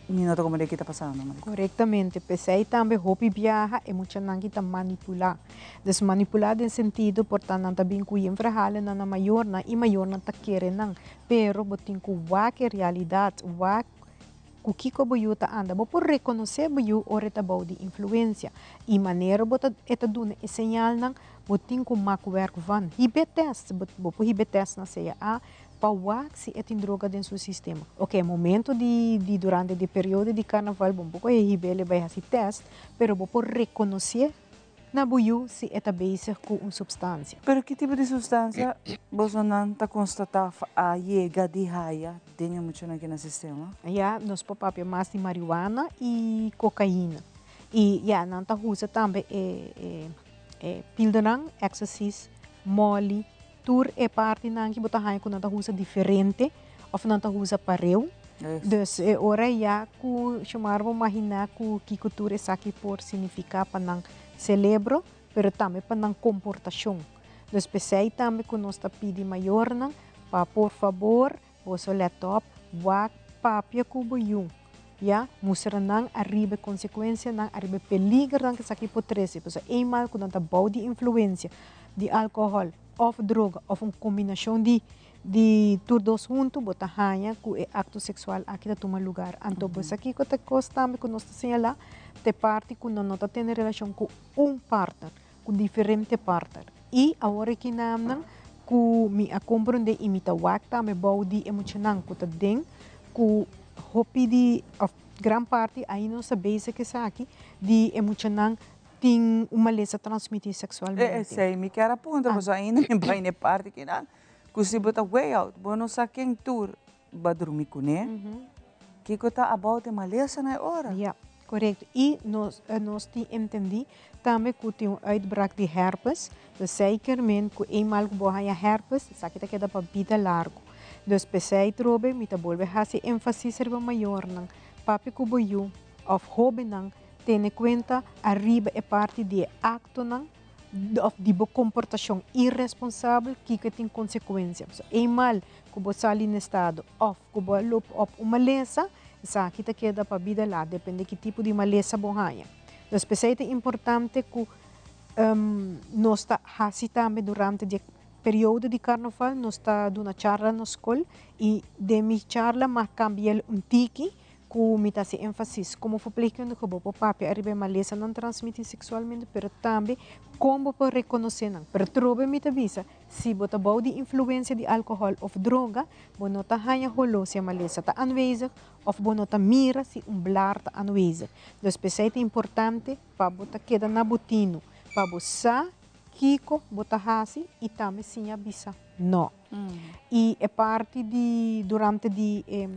mi no ta komprendé ki ta pasando, Marika.
Korektamente, p'esei tambe hopi biaha e muchanan ki ta manipulá. Dus manipulá den sentido por ta nan ta bin ku yen verhalen na mayornan i mayornan ta kere nan. Pero bo tin ku wak e realidat, wak ku kiko bo yu ta anda. Bo por rekonosé bo yu ora e ta bou di influensia. I manera bo ta e ta duna e señalnan, bo tin ku mak wèrk van. Hib'é tèst, bo por hib'é tèst na CAA pa wak si e tin droga den su sistema. Oke, momento di di durante di periodo di karnaval bo no por kohe hib'é bai hasi tèst, pero bo por rekonosé Na bo yu si e ta bezig ku un supstansia.
Pero ki tipo di supstansia bosonan ta konstatá of a yega di haya den e muchanan aki na sistema?
Ya, nos por papia mas di marihuana i kokaina. I ya, nan ta usa tambe e e. E pildernan, ecstasy, molly, tur e partinan ku bo ta haña ku nan ta usa diferente òf nan ta usa pareu. Dus e ora ya ku Xiomara por imaginá ku kiko tur esaki por signifiká pa nan selebro, pero tambe pa nan komportashon. Dus p'esei tambe ku nos ta pidi mayornan pa por fabor boso lèt òp, wak, papia ku bo yu, ya, mustra nan ariba e konsekuensianan, ariba e peligernan ku esaki por trese, pasobra eenmaal ku nan ta bou di influensia di alkohòl òf droga òf un kombinashon di di tur dos huntu bo ta haña ku e akto seksual aki ta tuma lugar. Anto bo sa kiko ta e kos tambe ku nos ta señalá? Ta e parti ku nan no ta tene relashon ku un partner, ku diferente partner. I awor aki namnan ku mi a komprondé i mi ta wak tambe bou di e muchanan ku ta den ku hopi di òf gran parti ainda nos ta bezig esaki di e muchanan tin un malesa transmití seksualmente.
Esei mi kier a puntra pasobra ainda mi bai na e parti kinan ku si bo ta way out bo no sa ken tur bo a drumi kuné, kiko ta about e malesa na e ora?
Ya, korekto. I nos nos tin entendí tambe ku tin un uitbraak di herpes, dus zekerment ku eenmaal ku bo haña herpes esaki ta keda pa bida largu. Dus p'esei trobe mi ta bolbe hasi énfasis riba mayornan, papia ku bo yu òf hóbennan Tene kuenta ariba e parti di e aktonan òf di bo komportashon iresponsabel kiko e tin konsekuensia. So eenmaal ku bo sali na estado òf ku bo a loop òp un malesa, esaki ta keda pa bida lat, depende ki tipo di malesa bo haña. Dus p'esei ta importante ku nos ta hasi tambe durante di e periodo di karnaval, nos ta duna charla na skol i den mi charla mi a kambia un tiki Ku mi ta hasi énfasis komo verpleegkundige bo por papia ariba e malesanan transmití seksualmente, pero tambe kon bo por rekonosé nan. Pero trobe mi ta bisa, si bo ta bou di influensia di alkohòl òf droga, bo no ta haña holó si e malesa ta aanwezig òf bo no ta mira si un blar ta aanwezig. Dus p'esei ta importante pa bo ta keda na bo tinu, pa bo sa kiko bo ta hasi i tambe siña bisa nò. I e parti di durante di e.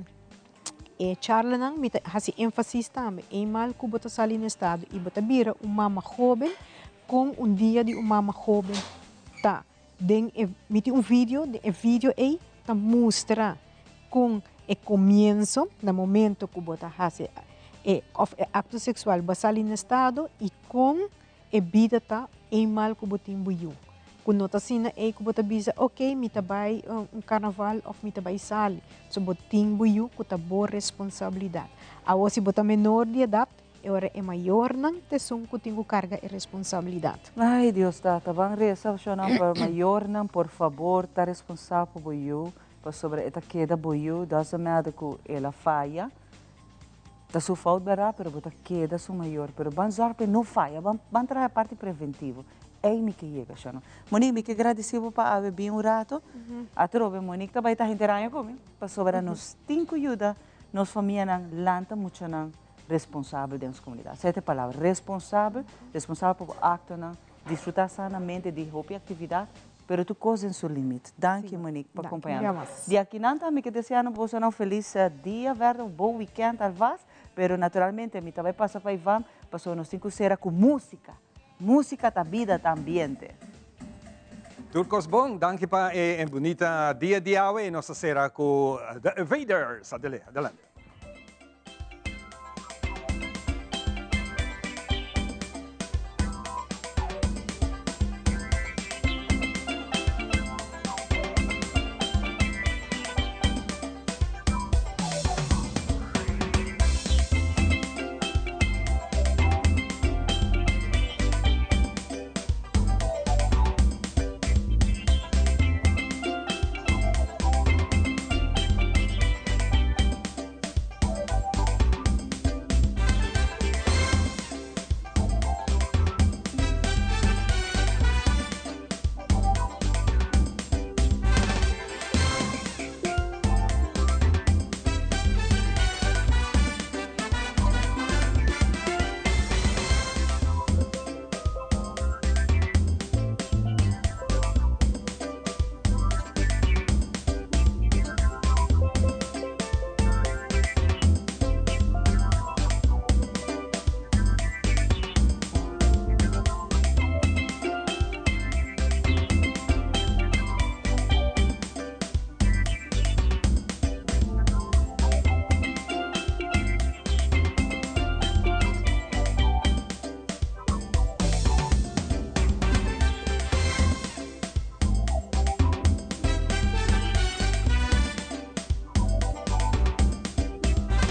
E charlanan mi ta hasi énfasis tambe, eenmaal ku bo ta sali na estado i bo ta bira un mama hóben, kon un dia di un mama hóben ta. Den e, mi tin un video, den e video ei ta mustra kon e komienso, na momento ku bo ta hasi e òf e akto seksual, bo a sali na estado i kon E bida ta eenmaal ku bo tin bo yu. Ku no ta asina ei ku bo ta bisa, ok, mi ta bai un karnaval òf mi ta bai sali. So bo tin bo yu ku ta bo responsabilidat. Awor si bo ta menor di edat, e ora e mayornan ta esun ku tin ku karga e responsabilidat.
Ay Dios tata, ban resa oshonnan pa mayornan, por fabor ta responsabel pa bo yu, pasobra e ta keda bo yu, doesn't matter ku el a faya, Ta su fout berdad pero bo ta keda su mayor pero ban zorg pa e no faya ban ban traha e parti preventivo ey mi ke yega shano. Monique mi ke gradeci bo pa awe bin un rato atrobe Monique ta bay ta henter aña cu mi pasobra nos tin cu yuda nos famianan lanta muchanan responsabel den nos comunidad esey ta e palabra responsabel responsabel pa bo actonan disfruta sanamente di hopi actividad Pero tur cos den su limit. Danki Monique pa compaña nos. Di akinan tambe ke deseando bosonan un feliz dia verder, un bon weekend alvast. Pero naturalmente mi ta bay pasa pa Ivan pasobra nos tin cu cera cu musica. Musica ta bida, ta ambiente.
Tur cos bon, danki pa e bunita dia di awe y nos ta cera cu The Invaders. Adelante.